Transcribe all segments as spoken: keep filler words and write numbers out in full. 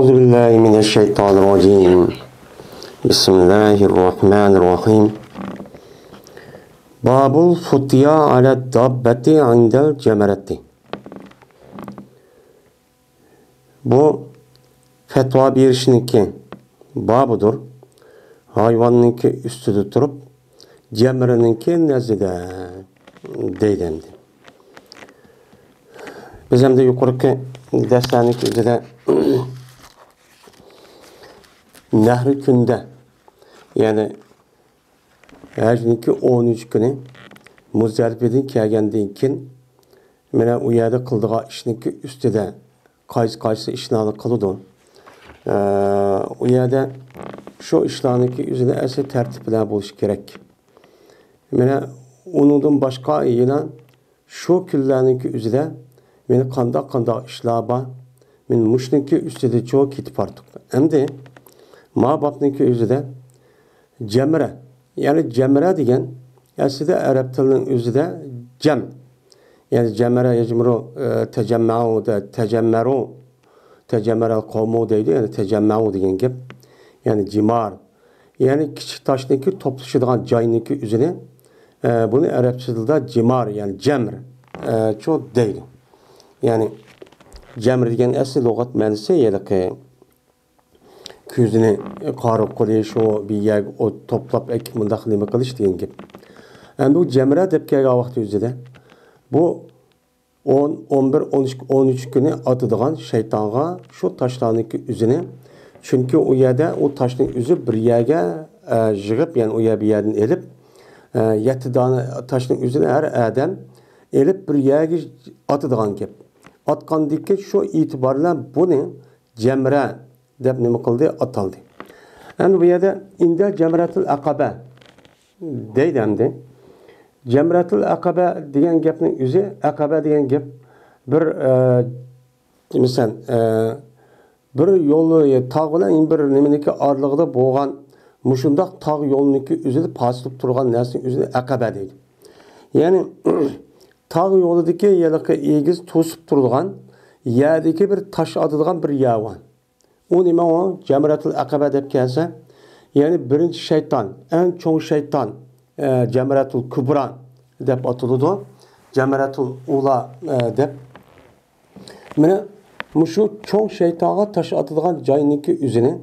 أعوذ بالله من الشيطان الرجيم. بسم الله الرحمن الرحيم. باب الفتيا على الدابة عند الجمرة. بۇ پەتىۋا بېرىشنىڭكى بابىدۇر. ھايۋاننىڭكى ئۈستىدە تۇرۇپ، جەمرىنىڭكى نەزىدە دەيدۇ ئەمدى. بىز ئەمدى يۇقىرىقى دەرسلەرنىڭكى ئۆزىدە نەھرى كۈندە، يەنى ھەجنىڭكى ئونىنچى كۈنى مۇزدەلىپىدىن كەلگەندىن كېيىن، مانا ئۇ يەردە قىلىدىغان ئىشنىڭكى ئۈستىدە قايسى، قايسى ئىشلارنى قىلىدۇ. ئە، ئۇ يەردە شۇ ئىشلارنىڭكى ئۆزىدە ئەسلى تەرتىپ بىلەن بولۇشى كېرەك. مانا ئۇنىڭدىن باشقا يەنە شۇ كۈنلەرنىڭكى ئۆزىدە مانا قانداق، قانداق ئىشلار بار، مانا مۇشۇنىڭكى ئۈستىدە چوڭ كېتىپ باردۇق. ئەمدى ما بابنىڭكى ئۆزىدە جەمرە، يەنى جەمرە دېگەن ئەسلىدە ئەرەب تىلىنىڭ ئۆزىدە جەم، يەنى جەمرە يەجمۇرۇ، ئە، تەجەممەئۇ دە، تەجەممەرۇ، تەجەممەرەل قومۇ دەيدۇ، يەنى تەجەممەئۇ دېگەن گەپ، يەنى جىمار، يەنى كىچىك تاشنىڭكى توپلىشىدىغان جاينىڭكى ئۆزىنى، ئە، بۇنى ئەرەبچە تىلدا جىمار، يەنى جەمر، ئە، چۇ دەيدۇ. يەنى جەمر دېگەن ئەسلى لۇغەت مەنىسى ھېلىقى كۆزىنى قارا قىلىش، ئۇ بىر يەرگە ئوت توپلاپ ئەكىپ مۇنداق نېمە قىلىش دېگەن گەپ. ئەمدى بۇ جەمرە دەپ كەلگەن ۋاقتى ئۆزىدە بۇ ئون، ئون بىر، ئون ئىككى، ئون ئۈچ كۈنى ئاتىدىغان شەيتانغا شۇ تاشلارنىڭكى ئۆزىنى، چۈنكى ئۇ يەردە ئۇ تاشنىڭ ئۆزى بىر يەرگە، ئە، يىغىپ، يەنى ئۇ يەر بىر يەردىن ئېلىپ، ئە، يەتتە دانە تاشنىڭ ئۆزىنى ھەر ئادەم ئېلىپ بىر يەرگە ئاتىدىغان گەپ. ئاتقاندىن كېيىن شۇ ئېتىبار بىلەن بۇنى جەمرە دەپ نېمە قىلدى؟ ئاتالدى. ئەمدى بۇ يەردە ئىندە جەمرەتۇل ئەقەبە دەيدۇ ئەمدى. جەمرەتۇل ئەقەبە دېگەن گەپنىڭ ئۆزى، ئەقەبە دېگەن گەپ بىر، ئە، مىسال، ئە، بىر يول، تاغ بىلەن بىر نېمىنىڭكى ئارىلىقىدا بولغان مۇشۇنداق تاغ يولىنىڭكى ئۆزىدە پاسىلىپ تۇرغان نەرسىنىڭ ئۆزىنى ئەقەبە دەيدۇ. يەنى تاغ يولىدىكى ھېلىقى ئېگىز توسۇپ تۇرىدىغان يەردىكى بىر تاش ئاتىدىغان بىر يەر بار. ئۇ نېمە ئۇ؟ جەمرەتۇل ئەقەبە دەپ كەلسە، يەنى بىرىنچى شەيتان، ئەڭ چوڭ شەيتان، ئە، جەمرەتۇل كۇبرا دەپ ئاتىلىدۇ. جەمرەتۇل ئۇلا، ئە، دەپ. مانا مۇشۇ چوڭ شەيتانغا تاش ئاتىدىغان جاينىڭكى ئۆزىنى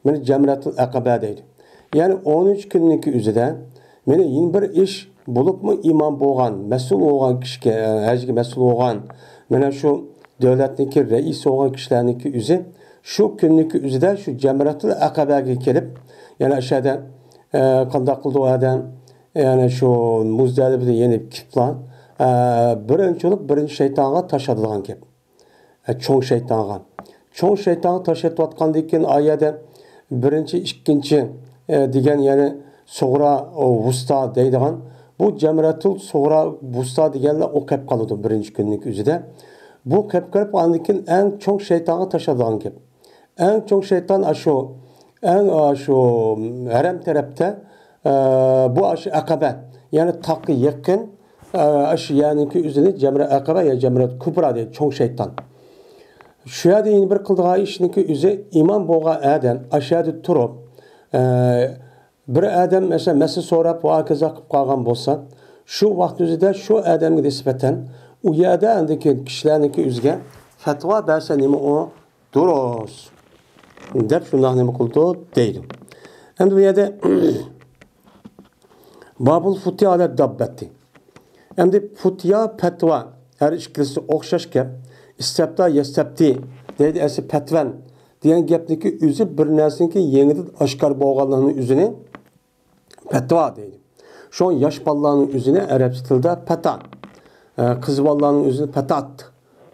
مانا جەمرەتۇل ئەقەبە دەيدۇ. يەنى ئون ئۈچ كۈننىڭكى ئۆزىدە مانا يەنە بىر ئىش بولۇپمۇ ئىمام بولغان، مەسئۇل بولغان كىشىگە، ھەجگە مەسئۇل بولغان، مانا شۇ دۆلەتنىڭكى رەئىسى بولغان كىشىلەرنىڭكى ئۆزى شۇ كۈننىڭكى ئۆزىدە شۇ جەمرەتۇل ئەقەبەگە كېلىپ، يەنى ئاشۇ يەردە، ئە، قانداق قىلدى ئۇ ئادەم؟ يەنى شۇ مۇزدەلىپىدە يەنە كېلىپلا، ئە، بىرىنچى بولۇپ بىرىنچى شەيتانغا تاش ئاتىدىغان گەپ. ئە، چوڭ شەيتانغا. چوڭ شەيتانغا تاش ئېتىۋاتقاندىن كېيىن، ئا يەردە بىرىنچى، ئىككىنچى، ئە، دېگەن، يەنى سۇغرا، ئۇ، ۋۇستا دەيدىغان، بۇ جەمرەتۇل سۇغرا، ۋۇستا دېگەنلەر ئۇ قېپ قالىدۇ بىرىنچى كۈننىڭ ئۆزىدە. بۇ قېپ قېلىپ، ئاندىن كېيىن ئەڭ چوڭ شەيتانغا تاش ئاتىدىغان گەپ. ئەڭ چوڭ شەيتان ئاشۇ، ئەڭ ئاشۇ ھەرەم تەرەپتە، ئە، بۇ ئاشۇ ئەقەبە، يەنى تاغقا يېقىن، ئە، ئاشۇ يەرنىڭكى ئۆزىنى جەمرە ئەقەبە يا جەمرە كۇبرا دەيدۇ، چوڭ شەيتان. شۇ يەردە يەنە بىر قىلىدىغان ئىشنىڭكى ئۆزى، ئىمام بولغان ئادەم ئاشۇ يەردە تۇرۇپ، ئە، بىر ئادەم مەسىلەن مەسىلە سوراپ ۋە ھاكازا قىلىپ قالغان بولسا، شۇ ۋاقىت ئۆزىدە شۇ ئادەمگە نىسبەتەن ئۇ يەردە ئاندىن كېيىن كىشىلەرنىڭكى ئۆزىگە پەتىۋا بەرسە نېمە ئۇ؟ دۇرۇس دەپ شۇنداق نېمە قىلىدۇ دەيدۇ. ئەمدى بۇ يەردە بابۇل فۇتىيا ئەلە داببەتى. ئەمدى فۇتىيا، پەتىۋا ھەر ئىككىلىسى ئوخشاش گەپ. ئىستەپتا، يەستەپتى دەيدۇ، ئەسلى پەتۋەن دېگەن گەپنىكى ئۆزى بىر نەرسىنىڭكى يېڭىدىن ئاشكارا بولغانلىقىنىڭ ئۆزىنى پەتىۋا دەيدۇ. شۇڭا ياش بالىلارنىڭ ئۆزىنى ئەرەبچە تىلدا پەتا، ئە، قىز بالىلارنىڭ ئۆزىنى پەتات،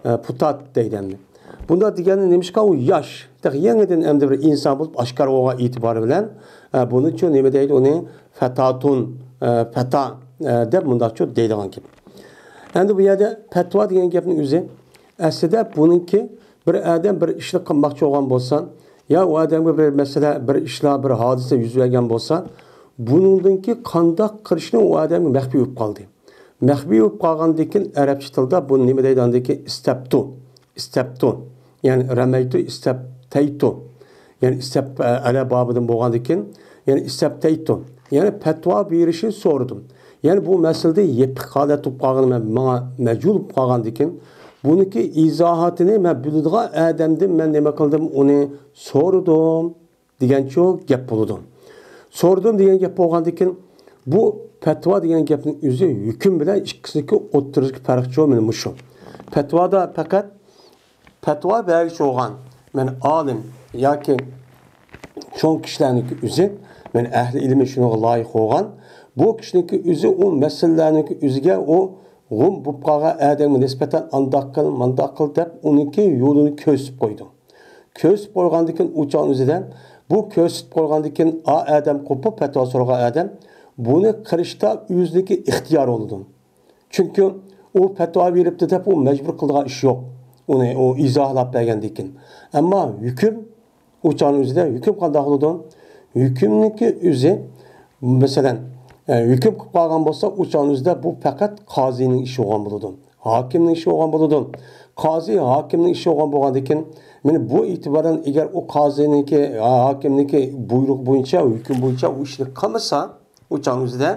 ئە، پۇتات دەيدۇ ئەمدى. بۇنداق دېگەننى نېمىشقا ئۇ ياش، تېخى يېڭىدىن ئەمدى بىر ئىنسان بولۇپ ئاشكارا بولغان ئېتىبارى بىلەن، ئە، بۇنىچۇ نېمە دەيدۇ ئۇنى؟ فەتاتۇن، ئە، پەتا، ئە، دەپ مۇنداقچۇ دەيدىغان گەپ. ئەمدى بۇ يەردە پەتىۋا دېگەن گەپنىڭ ئۆزى ئەسلىدە بۇنىڭكى بىر ئادەم بىر ئىشنى قىلماقچى بولغان بولسا، يا ئۇ ئادەمگە بىر مەسىلە، بىر ئىشلار، بىر ھادىسە يۈز بەرگەن بولسا، بۇنىڭدىنكى قانداق قىلىشنى ئۇ ئادەمگە مەخپىي بولۇپ قالدى. مەخپىي بولۇپ قالغاندىن كېيىن ئەرەبچە تىلدا بۇنى نېمە دەيدۇ؟ ئاندىن كېيىن ئىستەپتۇ. ئىستەپتۇ. يەنى رەمەيتۇ ئىستەپتەن. ئىستەپتەيتۇ. يەنى ئىستەپ، ئەلە بابىدىن بولغاندىكىن، يەنى ئىستەپتەيتۇ. يەنى پەتىۋا بېرىشنى سورىدىم. يەنى بۇ مەسىلىدە يېپىق ھالەت بولۇپ قالغىنى مەن، ماڭا مەجھۇل بولۇپ قالغاندىكىن، بۇنىڭكى ئىزاھاتىنى مەن بىلىدىغان ئادەمدىن مەن نېمە قىلدىم، ئۇنى سورىدىم دېگەنچۇ گەپ بولىدۇ. سورىدىم دېگەن گەپ بولغاندىكىن، بۇ پەتىۋا دېگەن گەپنىڭ ئۆزى ھۆكۈم بىلەن ئىككىسىنىڭكى ئوتتۇرىسىدىكى پەرقچۇ مانا مۇشۇ. پەتىۋادا پەقەت پەتىۋا بەرگۈچى بولغان، مانا ئالىم ياكى چوڭ كىشىلەرنىڭكى ئۆزى، مانا ئەھلى ئىلمى شۇنىڭغا لايىق بولغان، بۇ كىشىنىڭكى ئۆزى ئۇ مەسىلىلەرنىڭكى ئۆزىگە ئۇ غۇم بولۇپ قالغان ئادەمگە نىسبەتەن ئانداق قىل، مانداق قىل دەپ ئۇنىڭكى يولىنى كۆرسىتىپ قويىدۇ. كۆرسىتىپ قويغاندىكىن ئۇ چاغنىڭ ئۆزىدە، بۇ كۆرسىتىپ قويغاندىكىن ئا ئادەم قوپۇپ پەتىۋا سورىغان ئادەم بۇنى قىلىشتا ئۆزىنىڭكى ئىختىيارى بولىدۇ. چۈنكى ئۇ پەتىۋا بېرىپتۇ دەپ ئۇ مەجبۇر قىلىدىغان ئىش يوق. ئۇنى ئۇ ئىزاھلاپ بەرگەندىن كېيىن. ئەمما ھۆكۈم، ئۇ چاغنىڭ ئۆزىدە ھۆكۈم قانداق بولىدۇ؟ ھۆكۈمنىڭكى ئۆزى، مەسىلەن، ئە، ھۆكۈم قىلىپ قالغان بولسا، ئۇ چاغنىڭ ئۆزىدە بۇ پەقەت قازىنىڭ ئىشى بولغان بولىدۇ. ھاكىمنىڭ ئىشى بولغان بولىدۇ. قازى ھاكىمنىڭ ئىشى بولغان بولغاندىكىن، مانا بۇ ئېتىباردىن ئەگەر ئۇ قازىنىڭكى، ھاكىمنىڭكى بۇيرۇقى بويىچە، ھۆكۈم بويىچە ئۇ ئىشنى قىلمىسا، ئۇ چاغنىڭ ئۆزىدە،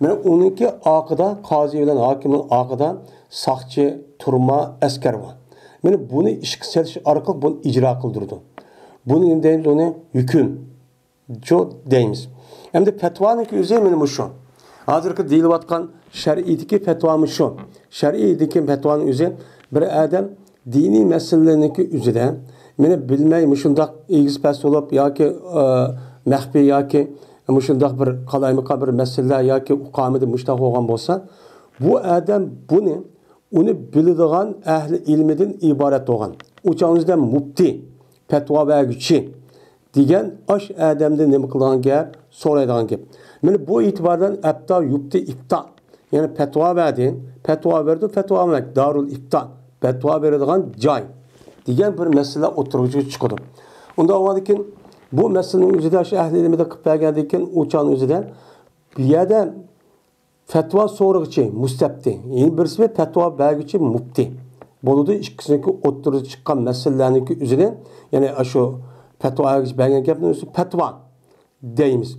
مانا ئۇنىڭكى ئارقىدا، قازى بىلەن ھاكىمنىڭ ئارقىدا ساقچى، تۈرمە، ئەسكەر بار. مانا بۇنى ئىشقا سېلىش ئارقىلىق بۇنى ئىجرا قىلدۇرىدۇ. بۇنى نېمە دەيمىز؟ ئۇنى ھۆكۈم شۇ دەيمىز. ئەمدى پەتىۋانىڭكى ئۆزى مانا مۇشۇ. ھازىرقى دېيىلىۋاتقان شەرئىيدىكى پەتىۋا مۇشۇ. شەرئىيدىكى پەتىۋانىڭ ئۆزى بىر ئادەم دىنىي مەسىلىلەرنىڭكى ئۆزىدە مېنى بىلمەي مۇشۇنداق ئېگىز پەس بولۇپ ياكى، ئە، مەخپىي ياكى مۇشۇنداق بىر قالايمىقان بىر مەسىلىلەر ياكى ئۇقامىدە مۇشۇنداق بولغان بولسا، بۇ ئادەم بۇنى ئۇنى بىلىدىغان ئەھلى ئىلمىدىن ئىبارەت بولغان، ئۇ چاغنىڭ ئۆزىدە مۇپتى، پەتىۋا بەرگۈچى دېگەن ئاش ئادەمدىن نېمە قىلىدىغان گەپ، سورايدىغان گەپ. مانا بۇ ئېتىبار بىلەن ئەپتا يۇپتى ئىپتا، يەنى پەتىۋا بەردى، پەتىۋا بەردى، پەتىۋا بەردى، دارۇل ئىپتا، پەتىۋا بېرىدىغان جاي دېگەن بىر مەسىلە ئوتتۇرىغا چىقىدۇ. ئۇنداق بولغاندىن كېيىن بۇ مەسىلىنىڭ ئۆزىدە شۇ ئەھلى ئىلمىدە قىلىپ بەرگەندىن كېيىن ئۇ چاغنىڭ ئۆزىدە بۇ يەردە پەتىۋا سورىغۇچى مۇستەپتى، يەنە بىرسى پەتىۋا بەرگۈچى مۇپتى بولىدۇ. ئىككىسىنىڭكى ئوتتۇرىدا چىققان مەسىلىلەرنىڭكى ئۆزىنى، يەنى ئاشۇ پەتىۋا بەرگۈچى بەرگەن گەپنىڭ ئۆزى پەتىۋا دەيمىز.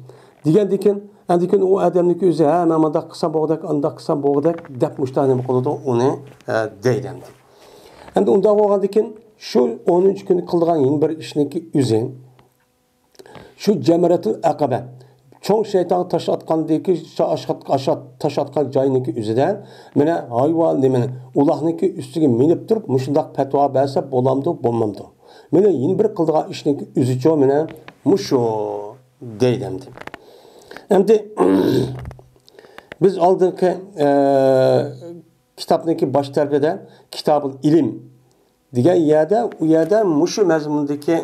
دېگەندىن كېيىن، ئاندىن كېيىن ئۇ ئادەمنىڭكى ئۆزى، ھە، مەن مۇنداق قىلسام بولغۇدەك، ئانداق قىلسام بولغۇدەك دەپ مۇشۇنداق نېمە قىلىدۇ، ئۇنى، ئە، دەيدۇ ئەمدى. ئەمدى ئۇنداق بولغاندىن كېيىن شۇ ئونىنچى كۈنى قىلىدىغان يەنە بىر ئىشنىڭكى ئۆزى، شۇ جەمرەتۇل ئەقەبە، چوڭ شەيتانغا تاش ئاتقاندىكى، تاش ئاتقان جاينىڭكى ئۆزىدە، مانا ھايۋان، نېمىنى، ئۇلاغنىڭكى ئۈستىگە مىنىپ تۇرۇپ، مۇشۇنداق پەتىۋا بەرسە بولامدۇ، بولمامدۇ؟ مانا يەنە بىر قىلىدىغان ئىشنىڭكى ئۆزىچۇ، مانا مۇشۇ دەيدۇ ئەمدى. ئەمدى بىز ئالدىنقى، ئە، كىتابنىڭكى باش تەرىپىدە كىتابۇل ئىلىم دېگەن يەردە، ئۇ يەردە مۇشۇ مەزمۇندىكى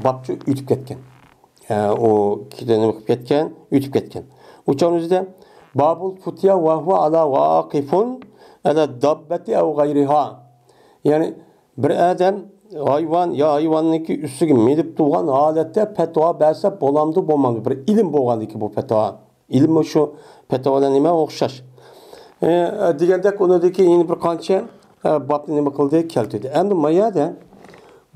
بابچۇ ئۆتۈپ كەتكەن. ئە، ئۇ كىتابنى ئوقۇپ كەتكەن، ئۆتۈپ كەتكەن. ئۇ چاغنىڭ ئۆزىدە بابۇل فۇتيا ۋە ھۇۋا ئالا ۋاقىفۇن ئەلە داببەتى ئەۋ غەيرىھا. يەنى بىر ئادەم ھايۋان يا ھايۋاننىڭكى ئۈستىگە مىنىپ تۇرغان ھالەتتە پەتىۋا بەرسە بولامدۇ، بولمامدۇ؟ بىر ئىلىم بولغاندىكىن بۇ پەتىۋا. ئىلمى شۇ پەتىۋالار نېمە ئوخشاش. ئە، دېگەندەك، ئۇنىڭدىكى يەنە بىر قانچە، ئە، بابنى نېمە قىلدى، كەلتۈردى. ئەمدى ما يەردە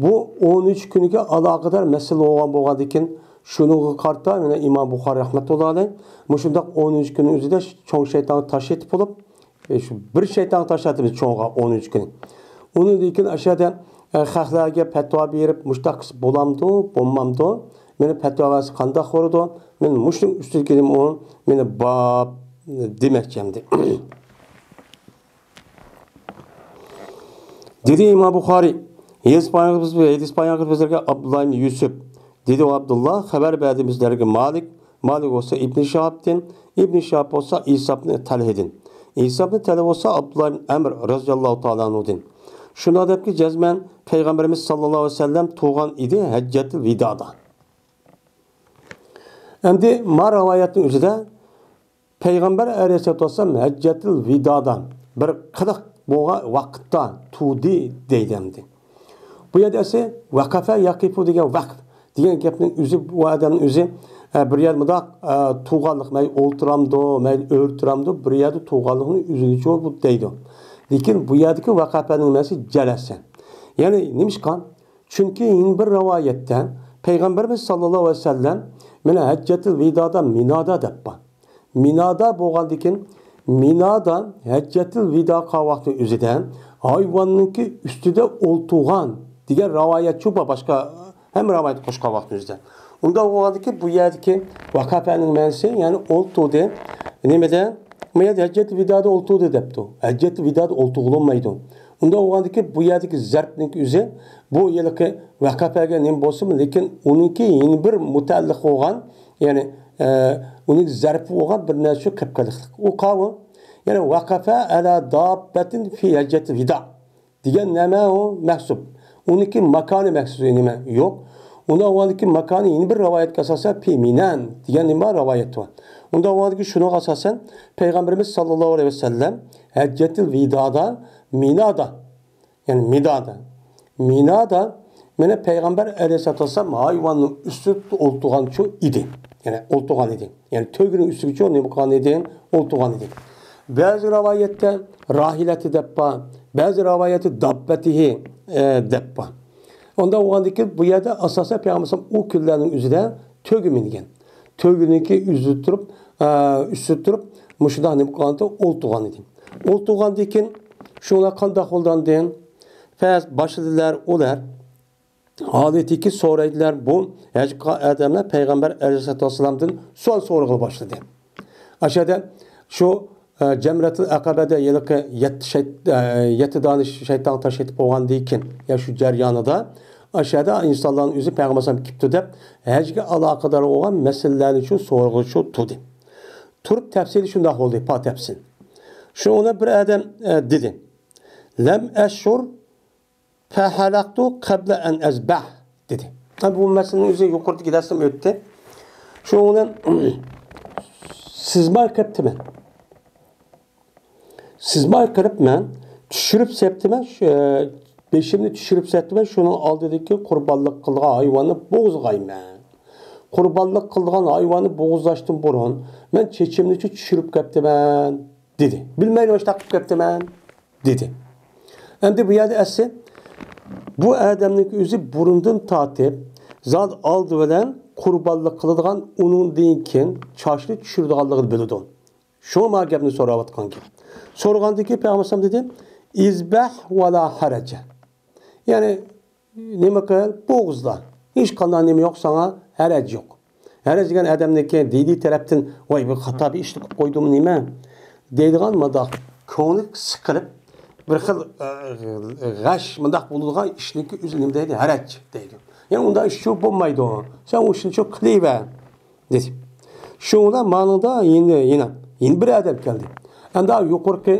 بۇ ئون ئۈچ كۈنگە ئالاقىدار مەسىلە بولغان بولغاندىكىن، شۇنىڭغا قارىتا مانا ئىمام بۇخارىي رەھمەتۇللا ئەلەيھ مۇشۇنداق ئون ئۈچ كۈننىڭ ئۆزىدە چوڭ شەيتانغا تاش ئېتىپ بولۇپ، ئە، شۇ بىر شەيتانغا تاش ئاتىمىز چوڭغا ئون ئۈچ كۈنى. ئۇنىڭدىن كېيىن ئاشۇ يەردە، ئە، خەقلەرگە پەتىۋا بېرىپ، مۇشۇنداق قىلسا بولامدۇ، بولمامدۇ؟ مانا پەتىۋا بەرسە قانداق بولىدۇ؟ مانا مۇشۇنىڭ ئۈستىدىكى ئۇ مانا باب دېمەكچى ئەمدى. دېدى ئىمام بۇخارىي، ھەدىس بايان قىلىپ بىز، ھەدىس بايان قىلىپ بىزلەرگە ئابدۇللا ئىبن يۈسۈپ. دېدى ئۇ ئابدۇللا، خەۋەر بەردى بىزلەرگە مالىك. مالىك بولسا ئىبنى شىھابتىن، ئىبنى شىھاب بولسا ئىسابنى تەلھىدىن. ئىسابنى تەلھە بولسا ئابدۇللا ئىبن ئەمر رەزىياللاھۇ تائالا ئەنھۇدىن. شۇنداق دەپكى جەزمەن پەيغەمبىرىمىز ساللاللاھۇ ئەلەيھى ۋەسەللەم تۇغان ئىدى ھەججەتىل ۋىدادا. ئەمدى ما رىۋايەتنىڭ ئۆزىدە پەيغەمبەر ئەلەيھىسسالاتۇ ۋەسسالام ھەججەتىل ۋىدادا بىر قىلىق بولغان ۋاقىتتا تۇردى دەيدۇ ئەمدى. بۇ يەردە ئەسلى ۋەقەفە يەقىفۇ دېگەن ۋەقف دېگەن گەپنىڭ ئۆزى، بۇ ئادەمنىڭ ئۆزى، ئە، بىر يەردە مۇنداق، ئە، تۇرغانلىق، مەيلى ئولتۇرامدۇ، مەيلى ئۆرە تۇرامدۇ، بىر يەردە تۇرغانلىقنى ئۆزىنىچۇ بۇ دەيدۇ. لېكىن بۇ يەردىكى ۋەقەفەنىڭ مەنىسى جەلەسە. يەنى نېمىشقا؟ چۈنكى يەنە بىر رىۋايەتتە پەيغەمبىرىمىز ساللاللاھۇ ئەلەيھى ۋەسەللەم مانا ھەججەتۇل ۋىدادا مىنادا دەپ بار. مىنادا بولغاندىكىن، مىنادا ھەججەتۇل ۋىدا قىلغان ۋاقتى ئۆزىدە ھايۋاننىڭكى ئۈستىدە ئولتۇرغان دېگەن رىۋايەتچۇ بار، باشقا ھەممە رىۋايەت قوشقان ۋاقتى ئۆزىدە. ئۇنداق بولغاندىكىن، بۇ يەردىكى ۋەقەفەنىڭ مەنىسى، يەنى ئولتۇردى. نېمىدە؟ بۇ يەردە ھەججەتۇل ۋىدادا ئولتۇردى دەپتۇ. ھەججەتۇل ۋىدادا ئولتۇرغۇلۇنمايدۇ. ئۇنداق بولغاندىكىن، بۇ يەردىكى زەرپنىڭ ئۆزى، بۇ ھېلىقى ۋەقەفەگە نېمە بولسىمۇ، لېكىن ئۇنىڭكى يەنە بىر مۇتەئەللىق بولغان، يەنى، ئە، ئۇنىڭ زەرپى بولغان بىر نەرسە شۇ قېلىپ قېلىقلىق. ئۇ قاۋۇ، يەنى ۋەقەفە ئەلا داببەتىن فى ھەججەتىل ۋىدا دېگەن نېمە ئۇ؟ مەھسۇپ. ئۇنىڭكى ماكانى مەخسۇس نېمە؟ يوق. ئۇنىڭ ئۇنىڭكى ماكانى يەنە بىر رىۋايەتكە ئاساسەن، پى مىنەن دېگەن نېمە رىۋايەت بار. ئۇندا ئۇنىڭكى شۇنىڭغا ئاساسەن، پەيغەمبىرىمىز ساللاللاھۇ ئەلەيھى ۋەسەللەم ھەججەتىل ۋىدادا، مىنادا، يەنى مىدادا، مىنادا، مانا پەيغەمبەر ئەلەيھىسسالاتۇ ۋەسسالام ھايۋاننىڭ ئۈستىدە ئولتۇرغانچۇ ئىدى. يەنى ئولتۇرغان ئىدى. يەنى تۆگىنىڭ ئۈستىگىچۇ نېمە قىلغان ئىدى؟ ئولتۇرغان ئىدى. بەزى رىۋايەتتە راھىلەتى دەپ بار، بەزى رىۋايەتتە داببەتىھى، ئە، دەپ بار. ئۇنداق بولغاندىكىن، بۇ يەردە ئاساسەن پەيغەمبەر ئەلەيھىسسالام ئۇ كۈنلەرنىڭ ئۆزىدە تۆگە مىنگەن. تۆگىنىڭكى ئۈزۈپ تۇرۇپ، ئە، ئۈستىدە تۇرۇپ، مۇشۇنداق نېمە قىلغانتى؟ ئولتۇرغان ئىدى. ئولتۇرغاندىن كېيىن شۇلار قانداق بولغاندىن؟ فەس باشلىدىلەر ئۇلار. ھالىتىكى سورايدىلار، بۇ ھەج قىلغان ئادەملەر پەيغەمبەر ئەلەيھىسسالاتۇ ۋەسسالامدىن سوئال سورىغىلى باشلىدى. ئاشۇ يەردە شۇ، ئە، جەمرەتۇل ئەقەبەدە ھېلىقى يەتتە شەيت-، ئە، يەتتە دانە شەيتان تاش ئېتىپ بولغاندىن كېيىن، يا شۇ جەريانىدا، ئاشۇ يەردە ئىنسانلارنىڭ ئۆزى پەيغەمبەر ئەلەيھىسسالام كېلىپتۇ دەپ، ھەجگە ئالاقىدار بولغان مەسىلىلەرنى شۇ سورىغىلى شۇ تۇردى. تۇرۇپ تەپسىلى شۇنداق بولدى، پا تەپسىل. شۇنىڭ بىلەن بىر ئادەم، ئە، دېدى، لەم ئەشئۇر فەھەلەقتۇ قەبلە ئەن ئەزبەھ، دېدى. ھە، بۇ مەسىلىنىڭ ئۆزى يۇقىرىدىكى دەرستىن ئۆتتى. شۇنىڭ بىلەن سىزماي قېپتىمەن. سىزماي قېلىپ مەن چۈشۈرۈپ سەپتىمەن، شۇ، بېشىمنى چۈشۈرۈپ سەپتىمەن، شۇنىڭ ئالدىدىكى قۇربانلىق قىلغان ھايۋاننى بوغۇزغايمەن. قۇربانلىق قىلغان ھايۋاننى بوغۇزلاشتىن بۇرۇن مەن چېچىمنىچۇ چۈشۈرۈپ قېپتىمەن، دېدى. بىلمەيلا مۇشۇنداق قىلىپ قېپتىمەن، دېدى. ئەمدى بۇ يەردە ئەسلى بۇ ئادەمنىڭكى ئۆزى بۇرۇندىن تارتىپ زادى ئالدى بىلەن قۇربانلىق قىلىدىغان، ئۇنىڭدىن كېيىن چاچنى چۈشۈرىدىغانلىقىنى بىلىدۇ. شۇڭا ما گەپنى سوراۋاتقان گەپ. سورىغاندىكى پەيغەمبەر دېدى، ئىزبەھ ۋە لا ھەرەجە. يەنى نېمە قىل؟ بوغۇزلا. ھېچقانداق نېمە يوق ساڭا، ھەرەج يوق. ھەرەج دېگەن ئادەمنىڭكى دىنىي تەرەپتىن، ۋاي، بىر خاتا بىر ئىشنى قىلىپ قويدۇم نېمە دەيدىغان مۇنداق كۆڭلى سىقىلىپ، بىر خىل، ئە، غەش مۇنداق بولىدىغان ئىشنىڭكى ئۆزى نېمە دەيدۇ؟ ھەرەج دەيدۇ. يەنى ئۇنداق ئىشچۇ بولمايدۇ. سەن ئۇ ئىشنىچۇ قىلىۋەر، دېدى. شۇنىڭ بىلەن مانىڭدا يەنە، يەنە، يەنە بىر ئادەم كەلدى. ئەمدى يۇقىرىقى